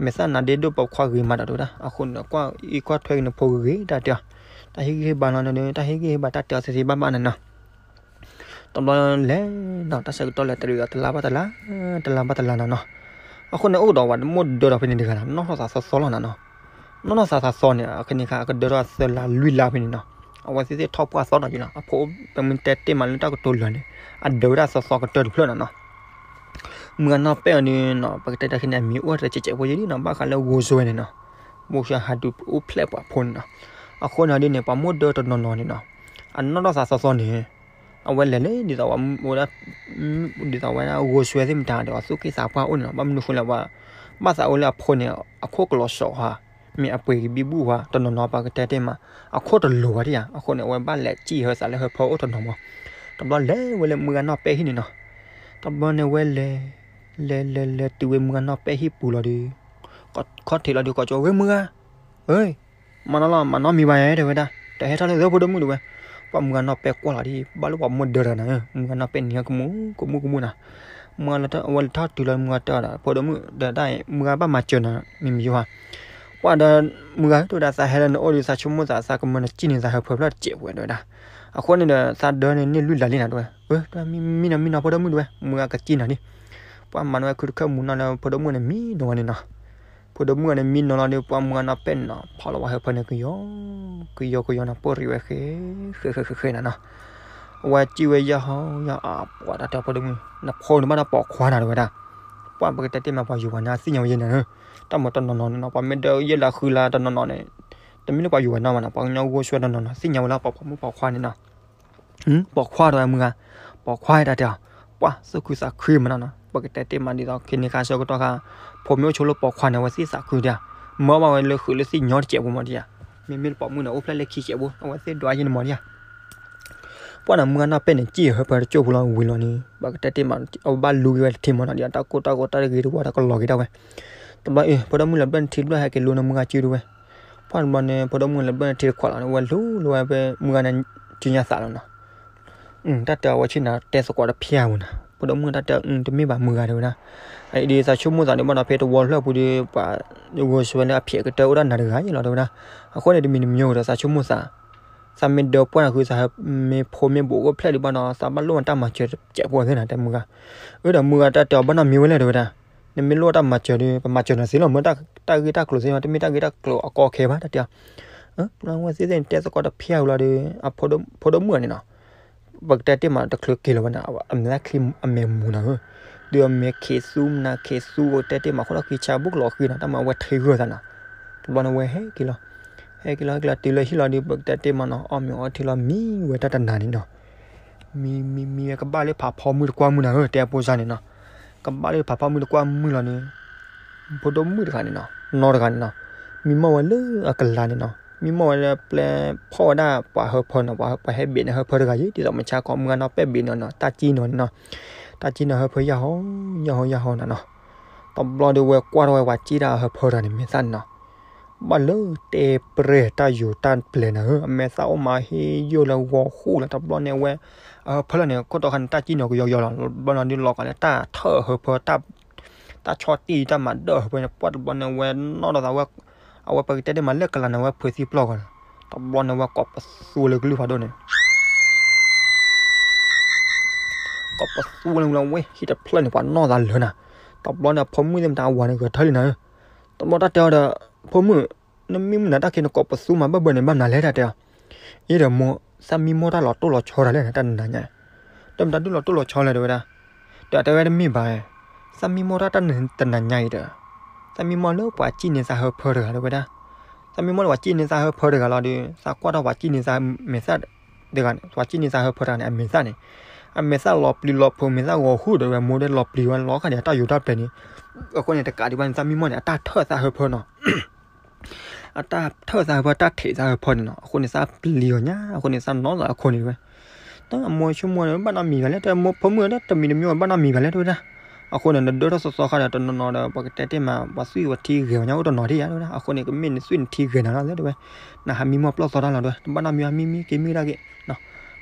မဲာ်သၣ်နါဒ့ဒိၣ်ပိာ်ခွါဂ့ၤမးဒီးတဝဲဒၣ်, အဃိန့ၣ် ကွၢ်အံၤကွၢ်ထွဲက့ၤနဖိဂ့ၤဂ့ၤတၢ်တဲအီၤ, တၢ်ဟ့ၣ်ဂံၢ်ဟ့ၣ်ဘါလီၤန့ၣ် တၢ်ဟ့ၣ်ဂံၢ်ဟ့ၣ်ဘါတၢ်တဲအီၤသ့သ့ဘၣ်ဘၣ်န့ၣ်နီၤ တဘျီလဲၣ်နီၤ တၢ်ဆၢကတီၢ်လဲၤတရံးဒီး တလါဘၣ်တလါ, တလါဘၣ်တလါနီၤနီၤ, အဃိန့ၣ် အိၣ်ဒီးဝဲတမိၢ်ဒၢဒီးဖဲန့ၣ်တဂၤနီၤ နီၢ်ထီၣ်သးသီသီလီၤနီၤနီၤ, နီၢ်ထီၣ်သးသီသီန့ၣ် အခဲန့ၣ်ခါ အကဒၢထီၣ်သၢလါလွံၢ်လါဖဲန့ၣ်နီၤ, အဝဲသ့ၣ်သ့ၣ်ထီၣ်ပှၢ်သီနီၤက့လီၤ, အဖိပမ့ၢ်တဲတ့ၢ်မးလၢတၢ်ကတိၤလၢာ်န့ၣ် အဒၢးဝဲဒၣ်သီသီကတၢၢ်တဖျၢၣ်နီၤနီၤ, မုၢ်ဂၤနီၢ်ပဲၢ်အီၤန့ၣ်နီၤ ပကတဲတၢ်ခဲန့ၣ် အမံၤအိၣ်တစဲးစဲးဖိယဲလံနီၤ ဘၣ်ဃးလၢဂိၤစွဲန့ၣ်နီၤ, ဂိၤစွဲဟးဒုးအိၣ်ဖျဲၣ်ပှၤဖိန့ၣ်နီၤ, အဃိန့ၣ်ဒ်န့ၣ် ပှၤမိၢ်ဒၢတနီၤနီၤန့ၣ်နီၤ, အနီၢ်ထီၣ်သးသီသီန့ၣ် အဝဲလဲၤလၢဒ်သိးဝဲဒၣ် ဒ်သိးဝဲဒၣ်ဂိၤစွဲသ့ၣ်မတၤဒီး အသူၣ်က့သးပှၢ်အိၣ်န့ၣ်နီၤ, ဘၣ်မနုၤဃိလဲၣ်ဝဲ ဘၣ်သးအိၣ်လၢအဖိန့ၣ် အခိၣ်ကလီၤစိးဟါ, မ့ၢ်အပှ့ၤကဘံဘူၣ်ဟါ, တနီၤနီၤပှၤကတဲတ့ၢ်မး အခိၣ်တလိၤဝဲဒၣ်ဧါ, အဃိန့ၣ် အဝဲဘၣ်လဲၤစံၣ်ဟၢသးလၢဟၢဖၢအိၣ်တနီၤမး, တဘျီလဲၤဝဲလၢမုၢ်ဂၤနီၢ်ပဲၢ်ဟံၣ်န့ၣ်နီၤ, တဘျီန့ၣ်ဝဲလဲၤ လဲၤလဲၤလဲၤတုၤဝဲမုၢ်ဂၤနီၢ်ပဲၢ်ဟံၣ်ပူၤလီၤဒီး ခီၣ်ထံးလီၤဒီး ကိးကၠီဝဲမုၢ်ဂၤ, အၢ မၤနီၢ်လီၤ မၤနီၢ်မံၤဘၣ်တဲဝဲဒၣ်, တဟဲထီၣ်လၢသိဖိဒိၣ်မုၣ်တဲဝဲ, ပှၤမုၢ်ဂၤနီၢ်ပဲၢ်ကွၢ်လီၤဒီး ဘၣ်လၢပှၤမိၢ်ဒၢတဂၤန့ၣ် မုၢ်ဂၤနီၢ်ပဲၢ်န့ၣ်ကမူၣ်ကမူၣ်ကမူၣ်နီၤ, မုၢ်ဂၤလီၤတၢ် အဝဲလဲၤထီၣ်တုၤလီၤမုၢ်ဂၤတဲအီၤဒီး ဖိဒိၣ်မုၣ်ဒီးတၢ်အံၤ မုၢ်ဂၤဘၣ်မၤစၢၤနၤ မံၤမံၤယိဟါ, ပှၤဒီး မုၢ်ဂၤတဲဝဲဒၣ် သးဟဲလၢနအိၣ်ဒီး သးဆိကမိၣ်သး သးကမၢနစံၣ်န့ၣ် သးဟၢဖၢဖျၢၣ်တစဲးပဝဲတဲဝဲဒၣ်, အဃိန့ၣ်ဒီး သးဒၢန့ၣ်န့ၢ်လွံၢ်လါလံနၤတဲဝဲ, မံနီၤမံနီၤဖိဒိၣ်မုၣ်တဲဝဲ မုၢ်ဂၤကစံၣ်နၤလံ, ပှၤမၤန့ၢ်ဝဲခုတခၢၣ်မူနီၤလၢဖိဒိၣ်မုၣ်န့ၣ်မံနီၤဝဲန့ၣ်နီၤ ဖိဒိၣ်မုၣ်န့ၣ်မံနီၤလီၤဒီး ပှၤမုၢ်ဂၤနီၢ်ပဲၢ်န့ၣ်နီၤ ဖီၣ်လီၤဝဲဟၢဖၢန့ၣ်ကယီ ကယီကယီန့ၣ် ပှၢ်ရံးဝဲဃဲ ဃဲဃဲဃဲဃဲနၤနီၤ, အဝဲစံၣ်ဝဲယဲၢ်ဟီယဲၢ်အါ ပှၤတၢ်တဲဖိဒိၣ်မုၣ် နဖိန့ၣ်ဘၣ်ဒီးပိာ်ခွါနၤတဲဝဲဒၣ်, ပှၤပကတဲတ့ၢ်မးပှၤယိၤဝဲန့ၣ် သ့ၣ်ညါဝဲယဲၢ်နၤဧၢ, တၢ်မၤတနီၤနီၤန့ၣ်နီၤ ပှၤမ့ၢ်ဒၢယဲၢ်လါဃုလါတနီၤနီၤန့ၣ်, တမ့ၢ်လၢပှၤယိၤဝဲနီၤမးနီၤ ပှၤကညီဂိၢ်ဆွဲတနီၤနီၤ သ့ၣ်ညါဝဲလၢပှၤပိာ်မုၣ်ပိာ်ခွါန့ၣ်နီၤ ပိာ်ခွါတဲဝဲမုၢ်ဂၤ, ပိာ်ခွါတၢ်တဲအီၤ, ပှၤသူၣ်ခုသးခုမးနီၤနီၤ ပကတဲတ့ၢ်မးဒ်သိး ခဲန့ၣ်ခါဆၢကတီၢ်ခါ, ဖိမ့ၢ်အိၣ်ဆိလၢပိာ်ခွါန့ၣ် အဝဲသ့ၣ်သးခုဒၣ်, မၢဘၣ်ဝဲလၢဃုာ်လၢသ့ၣ်ညီတစဲးဖိမးဒ်ဧါ, မ့မ့ၢ်လၢပိာ်မုၣ်န့ၣ် အိၣ်ဖျဲၣ်လၢခံစဲးဖိ အဝဲသ့ၣ်ဒွးယဲၢ်န့ၣ်မးဒ်ဧါ ပှၤန့ၣ်မုၢ်ဂၤနီၢ်ပဲၢ်န့ၣ် စံၣ်ဟၢဖၢတကၠိၢ်ဖိလီၤဝံၤလီၤန့ၣ် ပကတဲတ့ၢ်မး အဝဲဘၣ်လူၤက့ၤဝဲတထံမးနီၤ ဒ်တၢ်ကိၢ်တၢ်ဂီၤတၢ်တဂ့ၤတဝါတၢ်ကလီၤက့ၤဒၣ်ဝဲ, တဘျီအံၤ ဖိဒိၣ်မုၣ်လဲၤဘျၢၣ်နထံတဘျၢၣ်ဟဲက့ၤလူၤန့ၣ်မုၢ်ဂၤစုဒၣ်ဝဲ, ပှၤတဘျီန့ၣ် ဖိဒိၣ်မုၣ်လဲၤဘျၢၣ်နထံတခွးလီၤန့ၣ် ဝဲလူၤလီၤဝဲဖဲမုၢ်ဂၤန့ၣ် စုညါသးလီၤနီၤ တၢ်တဲအဝဲဆ့ၣ်နီၤ တဲသကိးတဖျၢၣ်ဝဲနီၤ ဖိဒိၣ်မုၣ်တၢ်တဲ တမ့ၢ်ဘၣ်မုၢ်ဂၤတဲဝဲဒၣ်, အအံၤဒ်သးဆိကမိၣ်သးဒ်ဘၣ်ဒီး ဖဲတဝီဖျၢၣ်ပူၤဒီး ပှၤဂိၢ်ဆွဲလၢအဖျဲးကတၢၢ်အိၣ်ဒၣ်နၤတဂၤယဲလီၤတဲဝဲဒၣ်, အဃိန့ၣ်တမံၤတမံၤဒီးသးဆိကမိၣ်သး, သးမ့ၢ်ဒၢပှၢ်နၤဃု သးမ့ၢ်ဖိမ့ၢ်ဘိးအိၣ်ဖျဲၣ်ဒံးဘၣ်ဒီး သးဘၣ်လိၣ်ဝဲတၢ်မၤစၢၤတစဲးဖိသ့ၣ်နၤတဲမုၢ်ဂၤ, အၢဒီးမုၢ်ဂၤတၢ်တဲအီၤဘၣ်နီတမံၤဝဲလဲၣ်တဲဝဲဒၣ်, နမ့ၢ်လိၣ်တၢ်မၤစၢၤဒီး ပမၤစၢၤနၤသ့လီၤ, မ့ၢ်တၢ်ဂ့ၢ်တၢ်ကျိၤသ့လီၤ, တမ့ၢ်တၢ်ဂ့ၢ်တၢ်ကျိၤအကီအခဲဘၣ် တၢ်တဲအီၤ. ပဝဲသ့ၣ်သ့ၣ်န့ၣ် တဲသကိးတဖျၢၣ်ဝံၤလီၤဒီး အဖိဒိၣ်မုၣ်န့ၣ်နီၤ, ပကတဲတ့ၢ်မးတချုးက့ၤလီၤဝဲန့ၣ် အမဲာ်ချံအမဲာ်မူၤနၤဧၢ, ဒီးအမဲာ်ခ့သူမနၤခ့သူ ပကတဲတ့ၢ်မး ခိၣ်လီၢ်ခံဆါ ဘူးကလီၤဃံနၤ တၢ်မၤဝဲထံဂၢၢ်သးနီၤ. တဘျီန့ၣ်ဝဲဟဲက့ၤလီၤ, ဟဲက့ၤလီၤ ဟဲက့ၤလီၤ တုၤလၢဟံၣ်လီၤဒီး ပကတဲတ့ၢ်မးနီၤ အီၣ်မ့ၤအီထံလီၤ မံဝဲတၢ်တနၤန့ၣ်နီၤ. မံ မံ မံဝဲကဘၣ်လၢဖးဖီမုၢ်တကွၢ်မုၢ်နၤဧၢ, တဲအဖိစၢ်န့ၣ်နီၤ. ကဘၣ်လၢဖးဖီမုၢ်တကွၢ်မုၢ်လီၤန့ၣ် ဖိဒိၣ်မုၣ်တဂၤန့ၣ်နီၤ နီၢ်တဂၤန့ၣ်နီၤ, မံမီၢ်ဝဲလၢအကလၤန့ၣ်နီၤ, မံမီၢ်ဝဲလၢပျဲဖီၣ်ဝဲဒၣ်ပှၤဟၢဖၢနီၤ, ပှၤဟဲဘ့ၣ်န့ၣ်ဟၢဖၢတဂၤယံၤ ဒ်သိးမုၢ်ဆါခီမုၢ်ဂၤနီၢ်ပဲၣ်ဘ့ၣ်န့ၣ်နီၤ, တၢ်စံၣ်နီၤန့ၣ်နီၤ, တၢ်စံၣ်နီၤဟၢဖၢယၢ်ဟီ ယၢ်ဟီ ယၢ်ဟီနၤနီၤ. တဘျီဒီးဝဲကွၢ်ထီၣ်ဝဲပှၤစံၣ်တၢ်ဟၢဖၢတဂၤန့ၣ် မဲာ်သၣ်န့ၣ်နီၤ, ဘၣ်လၢတဲပြဲၢ်တၢ်ယိာ်တၢ်ပျဲၤနၤဧၢ, အမဲာ်သၣ်အိၣ်မးဟ့ၣ်ယိာ်လၢဂီၤဃူလီၤ. တဘျီန့ၣ်ဝဲ အဟၢဖၢလီၤန့ၣ် ခိၣ်တီခါန့ၣ် တၢ်စံၣ်နီၤကယီကယီလီၤ, ဘျီနီၤဒုးလီၤကးလၢတၢ်ထၢၣ်အဟၢဖၢ တၢ်ဆီၣ်တံၢ်တၢ်မၤဒၢၣ်အဟၢဖၢန့ၣ် ပှၢ်တဘျီန့ၣ်ဝဲနီၣ်ဒီးသးဝဲ, အဝဲပကတဲဒ်မးလၢကလၤန့ၣ် ဝဲဖုးသံပျီၢ်ဂီၤန့ၣ်, တဘျီန့ၣ်ဝဲကိးပသူဝဲလၢကလုၢ်ဖးဒိၣ်န့ၣ် ကိးပသူဝဲလၢကလုၢ်ဝဲ ဟံၣ်တဖျၢၣ်န့ၣ် ပှၤနီၣ်သးလၢာ်နၤ, တဘျီန့ၣ် အဖိမုၣ်သ့ၣ်မတၤအဝၤန့ၣ် ဂဲၤထၢၣ်လံနၤဧၢ, တဘျီတၢ်တဲအီၤဒီး ဖိမုၣ် နမ့ၢ်မုၢ်နၤတၢ်ခံနကိးပသူမးဘၣ်ဘၣ်န့ၣ် ဘၣ်မနုၤလဲၣ် တၢ်တဲအီၤ, အ့ဒီးမိၢ် သးမံမီၢ်တၢ်လီၤတိၢ်လီၤဆီတၢ်လဲၣ် တၢ်နၤညါ, ဒီးမတၤဒုးလီၤတိၢ်လီၤဆီလဲၣ် တဲဝဲဒၣ်, ဒီးတဲဝဲတမ့ၢ်ဘၣ်, သးမံမီၢ်တၢ်တၢ်တနၤညါအံၤဒီး, သးမံမီၢ်လၢပှၤစံၣ်န့ၢ်သးဟၢဖၢတဂၤ တဲဝဲဒၣ်, သးမံမီၢ်လၢပှၤစံၣ်န့ၢ်သးဟၢဖၢတဂၤလီၤဒီး သးကွၢ်ထီၣ်ပှၤစံၣ်န့ၢ်သးမဲာ်သၣ်တဂၤန့ၣ် ပှၤစံၣ်န့ၢ်သးဟၢဖၢတဂၤန့ၣ် အမဲာ်သၣ်န့ၣ်, အမဲာ်သၣ်လီၤပျံၤလီၤဖုး မဲာ်သၣ်ဂီၤဟူၣ်ဒီးဝဲမိၢ်ဒီးလီၤပျံၤဝဲလီၤခါန့ၣ် အတၢ်ယိာ်တၢ်ပျဲၤန့ၣ်, အဃိန့ၣ် တကးဒံးဘၣ်န့ၣ် သးမံမီၢ်န့ၣ် အတၢ်ထၢၣ်သးဟၢဖၢနီၤ အတၢ်ထၢၣ်သးဟၢဖၢ တၢ်ထံးသးဟၢဖၢန့ၣ်နီၤ, အဃိန့ၣ် သးပျံၤအီၤညါ အဃိန့ၣ် သးနီၢ်သးအခိၣ်န့ၣ်ဝဲ, တၢ်အမိၢ်ဆိကမိၣ်န့ၣ် ဘၣ်နီတမံၤဘၣ်လဲၣ် တၢ်မိၢ်ဖိမုၣ်ဒီး တမံၤတမံၤဘၣ်လဲၣ် တဲဝဲဒၣ်, အဃိန့ၣ် နဒၢထီၣ်သီသီခါဒီး တနီၤနီၤဒီး ပကတဲတ့ၢ်မး ပှၤသွံၣ်ပှၤထံဂဲၤဝဲညါအိၣ်တနီၤထံၣ်ယါ တဲဝဲဒၣ်, အဃိန့ၣ် ကမ့ၢ်နသွံၣ်နထံဂဲၤနၤလီၤ တဲဝဲ, နဟးမံမီၢ်ပျီၢ်သီတၢ်လီၤ တဲဝဲ, တဘၣ်နီတမံၤ မံမံက့ၤမံကဒါက့ၤ,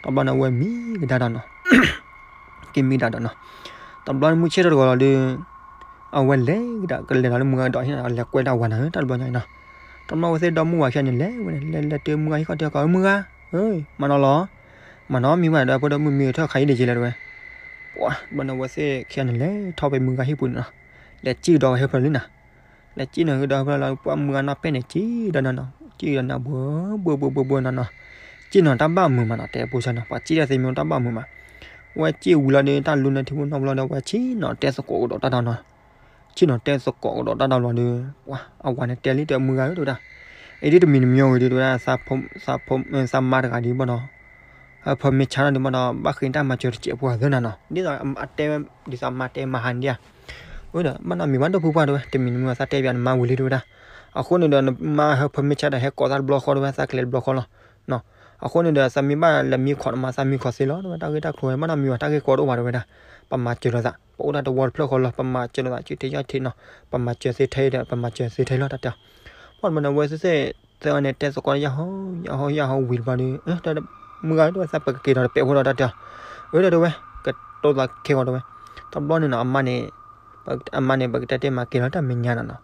တဘျီန့ၣ်ဝဲမံကဒါဒီးနီၤ က့ၤမံကဒါဒီးနီၤ, တဘျီန့ၣ်မုၢ်ဆ့ၣ်ထီၣ်တဂီၤလီၤဒီး အဝဲလဲၤကဒါ ကလဲၤဒီးလၢမုၢ်ဂၤဒီးဟံၣ်န့ၣ် လဲၤကွဲတၢ်ဝၤနၤဧၢ တၢ်တဘျီညါအံၤနီၤ, တဘျီဝဲသ့ၣ်ဒီမုၣ်ဝၤခံဂၤန့ၣ် လဲၤဝဲန့ၣ် လဲၤလဲၤတုၤမုၢ်ဂၤဟံၣ်ခီၣ်ထံးကီး မုၢ်ဂၤ, မၤနီၤလီၤ, မၤနီၤမံဝဲဒီး ဖိဒိၣ်မုၣ်မံထၢၣ်ခါအံၤဒ်က့လဲၣ် တဲဝဲ, ပှၤ တဘျီန့ၣ်ဝဲသ့ၣ်ခံဂၤန့ၣ် လဲၤထီၣ်ဖဲမုၢ်ဂၤဟံၣ်ပူၤန့ၣ်နီၤ, လဲၤစံၣ်ကဒီးဝဲဟၢဖၢလံနၤ လဲၤစံၣ်နီၤကဒီးဖဲလီၤ ပှၤမုၢ်ဂၤနီၢ်ပဲၢ်န့ၣ် စံၣ်ဒီးနၤနီၤ စံၣ်ဒီးနၤ ဘှီဘှီဘှီဘှီနီၤနီၤ, စံၣ်နီၤတၢ်ဘၣ်မုာ်မးနီၤ တဲဖိဆၢနီၤ ပှၤစံၣ်ဒီးသ့မ့ၢ်တၢ်ဘၣ်မုာ်မး, ဝဲစံၣ်ဝံၤလီၤဒီး တၢ်လူန့ၢ်ထံဖိနီၢ်ဖိလီၤဒီး ဝဲဆ့ၣ်နီၤတဲသကိးကဒီးတၢ်ဒီးနီၤ, ဆ့ၣ်နီၤတဲသကိးကဒီးတၢ်ဒီးလီၤဒီး ပှၤအဝၤန့ၣ်တဲလံ တဲမုၢ်ဂၤဧၢ တဲဝဲဒၣ်, အံၤဒ်တမံၤတမံၤဝံၤဒီး တဲဝဲဒၣ် သးဖိ သးမါတဂၤဒ်ဘၣ်ဒီး ဟၢဖၢမ့ၢ်ဆါထီၣ်ဒ်ဘၣ်ဒီး ဘၣ်ဃ့တၢ်မၤစၢၤတစဲးဖိသၢနၤနီၤ ဒ်သိးအတဲဝဲ ဒ်သိးအမါတဲမဟါန့ၣ်ဧါ, အဝဲဒီး ဘၣ်နီတမံၤဘၣ်ဒိၣ်ဖုပှၢ်တဲဝဲ တမံၤတမံၤသးတဲပၠးနမါဝံၤလံတဲဝဲဒၣ်, အဃိန့ၣ်ဒီး နမါဟၢဖၢမ့ၢ်ဆါဒီး ဟဲကိးသးတဘျီဃီတဲဝဲ သးကလဲၤတဘျီဃီလီၤ, အဃိန့ၣ်ဒီး သးမ့ၢ်ဘၣ်လဲၤမံခီၣ်နမါ သးမံခီၣ်သ့လီၤ တဲဝဲ တၢ်ဂ့ၢ်တၢ်ကျိၤဝဲ ဘၣ်နီတမံၤဘၣ် တၢ်ဂ့ၢ်ကီတအိၣ်ဘၣ်တဲဝဲဒၣ်, ပမၤစၢၤလိာ်သး ပအိၣ်ဒၣ်တဝီတဖျၢၣ်ဃီလီၤ ပမၤစၢၤလိာ်သး စုထံယီၢ်ထံနီၤ ပမၤစၢၤသ့ထဲဒီး ပမၤစၢၤသ့ထဲလီၤ တၢ်တဲအီၤ, ပှၢ်တဘျီန့ၣ် ဝဲသ့ၣ်သ့ၣ်သၢဂၤန့ၣ် တဲသကိးယၢ်ဟီ ယၢ်ဟီ ယၢ်ဟီဝံၤတဘျီဒီး မုၢ်ဂၤတဲဝဲ သးပကက့ၤဒီးတပဲာ်ဖိဒီးတၢ်တဲအီၤ, အၢ တဲဝဲ ကတိၤသးခဲဂီၤတဲဝဲ, တဘျီန့ၣ်နီၤ အမါန့ၣ် အမါန့ၣ် ပကတဲတ့ၢ်မး က့ၤလီၤတၢ်မဲာ်ညါနီၤနီၤ,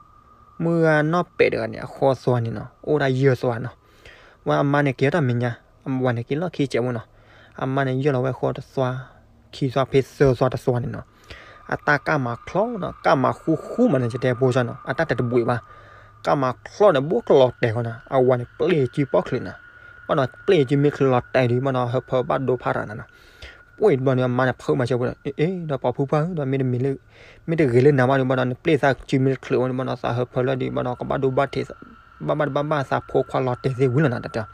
မုၢ်ဂၤနီၢ်ပဲာ်တဂၤန့ၣ် အဃီသွါန့ၣ်နီၤ အိၣ်ဒၣ်ယဲၢ်သွါနီၤ, ဝဲအမါန့ၣ် က့ၤလီၤတၢ်မဲာ်ညါ, အဝၤန့ၣ် က့ၤလီၢ်ခံစဲးဖိနီၤ, အမါန့ၣ် ယဲၢ်လီၤဝဲဃီတသွါ, ခံသွါဖဲသၢသွါတသွါန့ၣ်နီၤ, အတၢ်ကၢ်မၤချီနီၤ ကၢ်မၤဃူဃူမးန့ၣ် ယတဲဖိဆၢနီၤ အတၢ်တတဘှံးဘၣ်, ကၢ်မၤချီန့ၣ် ဘူးကလီၤတဲာ်ဃီနီၤ အဝၤန့ၣ် ပျဲၢ်စုပီၣ်ချုးနီၤ, ဘၣ်နီၤ ပျဲၢ်စုမ့ၢ်ချုးလီၤတဲာ်ဒီး ဘၣ်နီၤ ဟၢဖၢဘၣ်ဒိဖးရၤနၤနီၤ, ပှ့ၤတဘျီန့ၣ် အမါန့ၣ် ဖုးမၤစၢၤဖိဒီး အ့ ဒီးပှၤဖုပှၢ်ဧၢ ဒီးမ့တမ့ၢ်လၢ မ့ၢ်တဂ့ၤလၢနၤဘၣ်ဒီး ဘၣ်ဒီးနပျဲၢ်သးစုမ့ၢ်တချုးဝဲန့ၣ် ဘၣ်ဒီးသးဟၢဖၢလၢဒီး ဘၣ်ဒီးကဘၣ်ဒိဘၣ်ထံး ဘၣ်ဘၣ်တဘၣ်ဘၣ်သးဖိခွါလီၤတဲာ်သ့ဝံၤလီၤနီၤ တၢ်တဲအီၤ,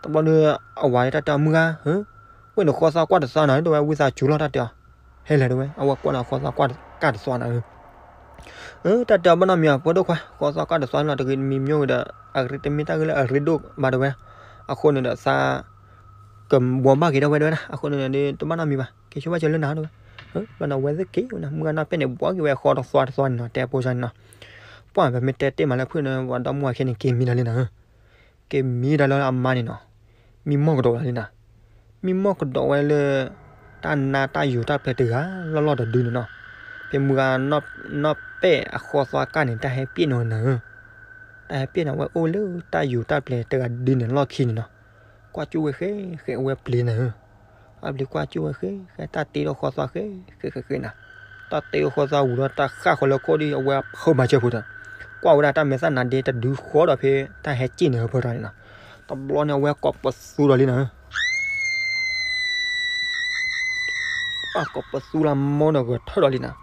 တဘျီဒီး အဝၤတၢ်တဲအီၤ မုၢ်ဂၤဧၢ, ဝဲန့ၣ်ဃီသွါကွၢ်တသွါနီၤ တဲဝဲ ဝံသးစူၤလီၤ တၢ်တဲအီၤ, ဟဲလဲၣ်တဲဝဲ အဝဲကွၢ်န့ၣ်ဃီသွါကွၢ်တသွါနီၤဧၢ အၢ တၢ်တဲအီၤ ဘၣ်နီတမံၤဘၣ် ဖိဒိၣ်ခွါ ဃီသွါကွၢ်တသွါလီၤ တဂ့ၤတမံၤမ့ၢ်ဝဲဒီး အရ့တမ့ၢ်တၢ်ဂ့ၢ်လၢအရ့ဒိၣ်ဘၣ်တဲဝဲ, အဃိန့ၣ်ဒီးသး ကဘှီဘၣ်က့ၤဒၣ်ဝဲတဲဝဲဒၣ် အဃိန့ၣ်ဒီး တဘၣ်နီတမံၤဘၣ် က့ၤဆိဘၣ်စၢၤလၢနၤတဲဝဲ, ဘျီန့ၣ်ဝဲသ့ၣ်က့ၤဝဲန့ၣ် မုၢ်ဂၤနီၢ်ပဲာ်န့ၣ် ဘှီက့ၤဝဲဃီတသွါတသွါန့ၣ်နီၤ တဲဖိဆၢန့ၣ်နီၤ, ပှၢ်ပမ့ၢ်တဲတ့ၢ်မးလၢဖုၣ်န့ၣ် ပှၤဒီမါဝၤခံန့ၣ် က့ၤမံဒီးလံနၤဧၢ က့ၤမံဒီးလၢအမါန့ၣ်နီၤ, မံမီၢ်ကဒီးဝဲလံနၤ, မံမီၢ်ကဒီးဝဲလၢ တၢ်နါတၢ်ယိာ်တၢ်ပျဲၤတဂၤလီၢ်လီၢ်တဒုန့ၣ်နီၤ, ဖဲမုၢ်ဂၤနီၢ်ပဲာ်အဃီသွါကၢ်န့ၣ် တၢ်ဟဲပျဲၢ်န့ၢ်ဝဲနၤဧၢ, တၢ်ဟဲပျဲၢ်န့ၢ်ဝဲအိၣ်လၢတၢ်ယိာ်တၢ်ပျဲၤတဂၤဒုန့ၣ်လီၢ်ခံန့ၣ်နီၤ, ကွၢ်ကၠူၣ်ဝဲဃဲဃဲဝဲပျံၤနၤဧၢ, အပျံၤကွၢ်ကၠူၣ်ဝဲဃဲဃဲ တၢ်တ့ထီၣ်ဃီသွါဃဲဃဲဃဲဃဲနၤ, တၢ်တဲဃီသးဝံၤဒီးတၢ်ဃၣ်ဃီလၢခိၣ်ဒီး အဝဲအဖၢမၤစၢၤဖိဒီး ကွၢ်ဝဲဒၣ်တၢ်မဲာ်သၣ်နါဒ့တဒုဃီဒီးဖဲ တၢ်ဟဲစ့ၣ်န့ၣ်ဟၢဖၢထီၣ်န့ၣ်နီၤ. တဘျီန့ၣ် အဝဲကိးပသူဒီးလံနီၤ. ပှၢ်ကိးပသူလၢမိၢ်ဒီးဂဲၤထၢၣ်ဒီးလံနီၤ.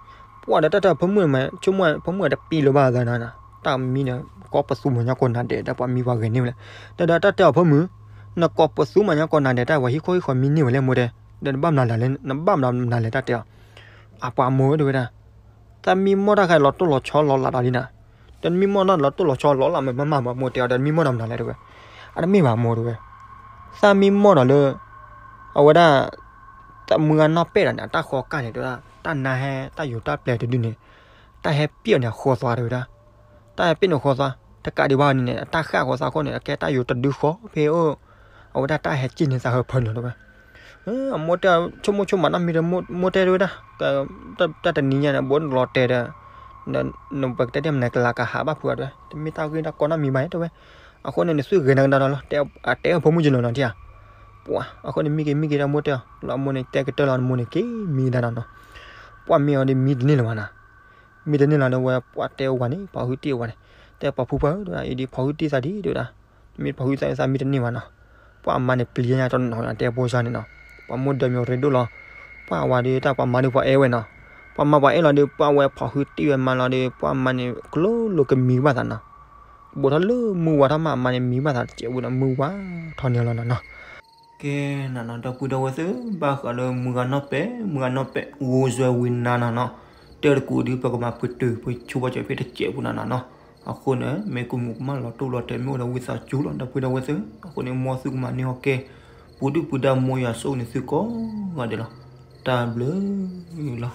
ပှၢ်ဒီးတၢ်တဲအီၤဖၢမုၢ်မး ဆိကမိၣ်ဖၢမုၢ်အတပံလၢၤဘၣ်သးနီၤ. တၢ်မံန့ၣ် ကိးပသူမၤညါကိးနၤဒဲး တၢ်ပှၤမံပှၤဂဲၤန့ၢ်ဝဲလဲၣ်. တၢ်ဒီးတၢ်တဲအီၤဖၢမုၢ် နကိးပသူမၤညါကိးနၤဒဲး တၢ်ပှၤဟံၣ်ခိၣ်ဟံၣ်ဃီမံန့ၢ်ဝဲလဲၣ်မိၢ်တဲ. ဒီးနဘၣ်မနုၤလဲၣ် နဘၣ်မနုၤလဲၣ်တၢ်တဲအီၤ. အပှၤမိၢ်တဲဝဲဒၣ် သးမံမီၢ်တၢ်ခါလီၤတိၢ်လီၤဆီလီၤလးဒီးလံနီၤ. ဒီးနမံမီၢ်တၢ်လီၤတိၢ်လီၤဆီလီၤလးမးမးမးမိၢ်တဲအီၤ ဒီးနမံမီၢ်တၢ်မနုၤလဲၣ်တဲဝဲ. အတမ့ၢ်ဘၣ်မိၢ်တဲဝဲ. သးမံမီၢ်ဒီးလၢ အဝဲဒၣ် တၢ်မုၢ်ဂၤနီၢ်ပဲၢ်ဒီးန့ၣ် အတၢ်ဃီကၢ်န့ၣ်တဲဝဲဒၣ် တၢ်နါဟဲတၢ်ယိၤတၢ်ပျဲၤတဒုန့ၣ် တၢ်ဟဲပ့ၣ်အီၤန့ၣ်အဃီသွါတဲဝဲဒၣ်. တၢ်ဟဲပ့ၣ်န့ၣ်အဃီသွါ တကးဒံးဘၣ်န့ၣ်န့ၣ် အတၢ်ဃၣ်ဃီသွါအဃိန့ၣ် အကဲတၢ်ယိၤတဒုဃီဖဲအအိၣ် အဝဲဒၣ်တၢ်ဟဲစ့ၣ်န့ၢ်သးဟၢဖၢန့ၣ်လီၤတဲဝဲ. အမိၢ်တဲ ဆိကမိၣ်ဆိကမးနီတမံၤဒီး မိၢ်တဲတဲဝဲဒၣ် တၢ်တနံၤညါန့ၣ် ဘိးနလီၤတဲာ်ဒီး နပကတဲဒ်မနုၤကလၤကဟးဘၣ်ဖုးအီၤတဲဝဲ တမ့ၢ်တၢ်ဂ့ၢ်တၢ်ကီနီတမံၤဘၣ်တဲဝဲ. အဃိန့ၣ် နသုဂဲၤနကဒါဒီးလီၤ အတဲအီၤဖိမုၣ်ကလီၤနီၤထံဧါ. ပှၤ အဃိန့ၣ် မံက့ၤမံက့ၤဒီးမိၢ်တဲအီၤ လီၤအမိၢ်န့ၣ် တဲကတၢၢ်လီၤနမိၢ်န့ၣ် က့ၤမံကဒါနီၤနီၤ. ပှၤမ့ၢ်အီၤဒီးမံတန့ၢ်လၢၤဘၣ်နီၤ. မံတန့ၢ်လီၤဒီးဝဲ ပှၤတဲအဝၤန့ၣ် ပှၤဟုတံၢ်အဝၤန့ၣ် တဲပှၤဖုပှၢ်ဧၢ အံၤဒ်ပှၤဟုတံၢ်သးဒ်တဲဝဲဒၣ် မ့ၢ်ပှၤဟုသးသးမံတန့ၢ်ဘၣ်နီၤ. ပှၤအမါန့ၣ်ပျံၤညါတနီၤတဲပှၤစၢ်န့ၣ်နီၤ. ပှၤမိၢ်ဒၢမ့ၢ်ရ့ဒိၣ်လီၤ. ပှၤအဝၤဒီးတၢ်ပှၤမါဒီးပှၤအဲၣ်ဝဲနီၤ. ပှၤမါပှၤအဲၣ်လီၤဒီး ပှၤဝဲဖီၣ်ဟုတံၢ်ဝဲမါလီၤဒီး ပှၤမါန့ၣ် ကလိလိၤကမံဘၣ်သးနီၤ. ဘူးထီၣ်လၢမုၢ်ဝါထီၣ်မး အမါန့ၣ်မံဘၣ်သးတစဲးဝဲဒီး မုၢ်ဝါထီၣ်န့ၣ်လီၤနီၤနီၤ. ကဲနၤနီၤ ဒီပုၢ်ဒီဝဲၢ်သ့ၣ် ဘၣ်ဃးလၢမုၢ်ဂၤနီၢ်ပဲာ် မုၢ်ဂၤနီၢ်ပဲာ် ဂိၢ်စွဲဝံၤနၤနီၤနီၤ တဲတကူးဒုး ပကမၤပှဲၤတုာ်ပှဲၤဆိဘၣ်ကၠီဖဲတစဲးပူၤနၤနီၤနီၤ. အဃိန့ၣ် မ့ၢ်ကမူးကမၣ်လီၤတိၢ်လီၤတဲာ် မ့ၢ်အိၣ်ဒီးဝံသးစူၤလီၤ ဒီပုၢ်ဒီဝဲၢ်သ့ၣ်. အဃိန့ၣ် မ်သုကမၤန့ၢ်အီၤကဲ ပူၤဒုၣ်ပူၤဒါ မိၢ်ယွၤဆိၣ်ဂ့ၤန့ၢ်သုကိးဂၤဒဲးလီၤ. တၢ်ဘျုးလီၤ.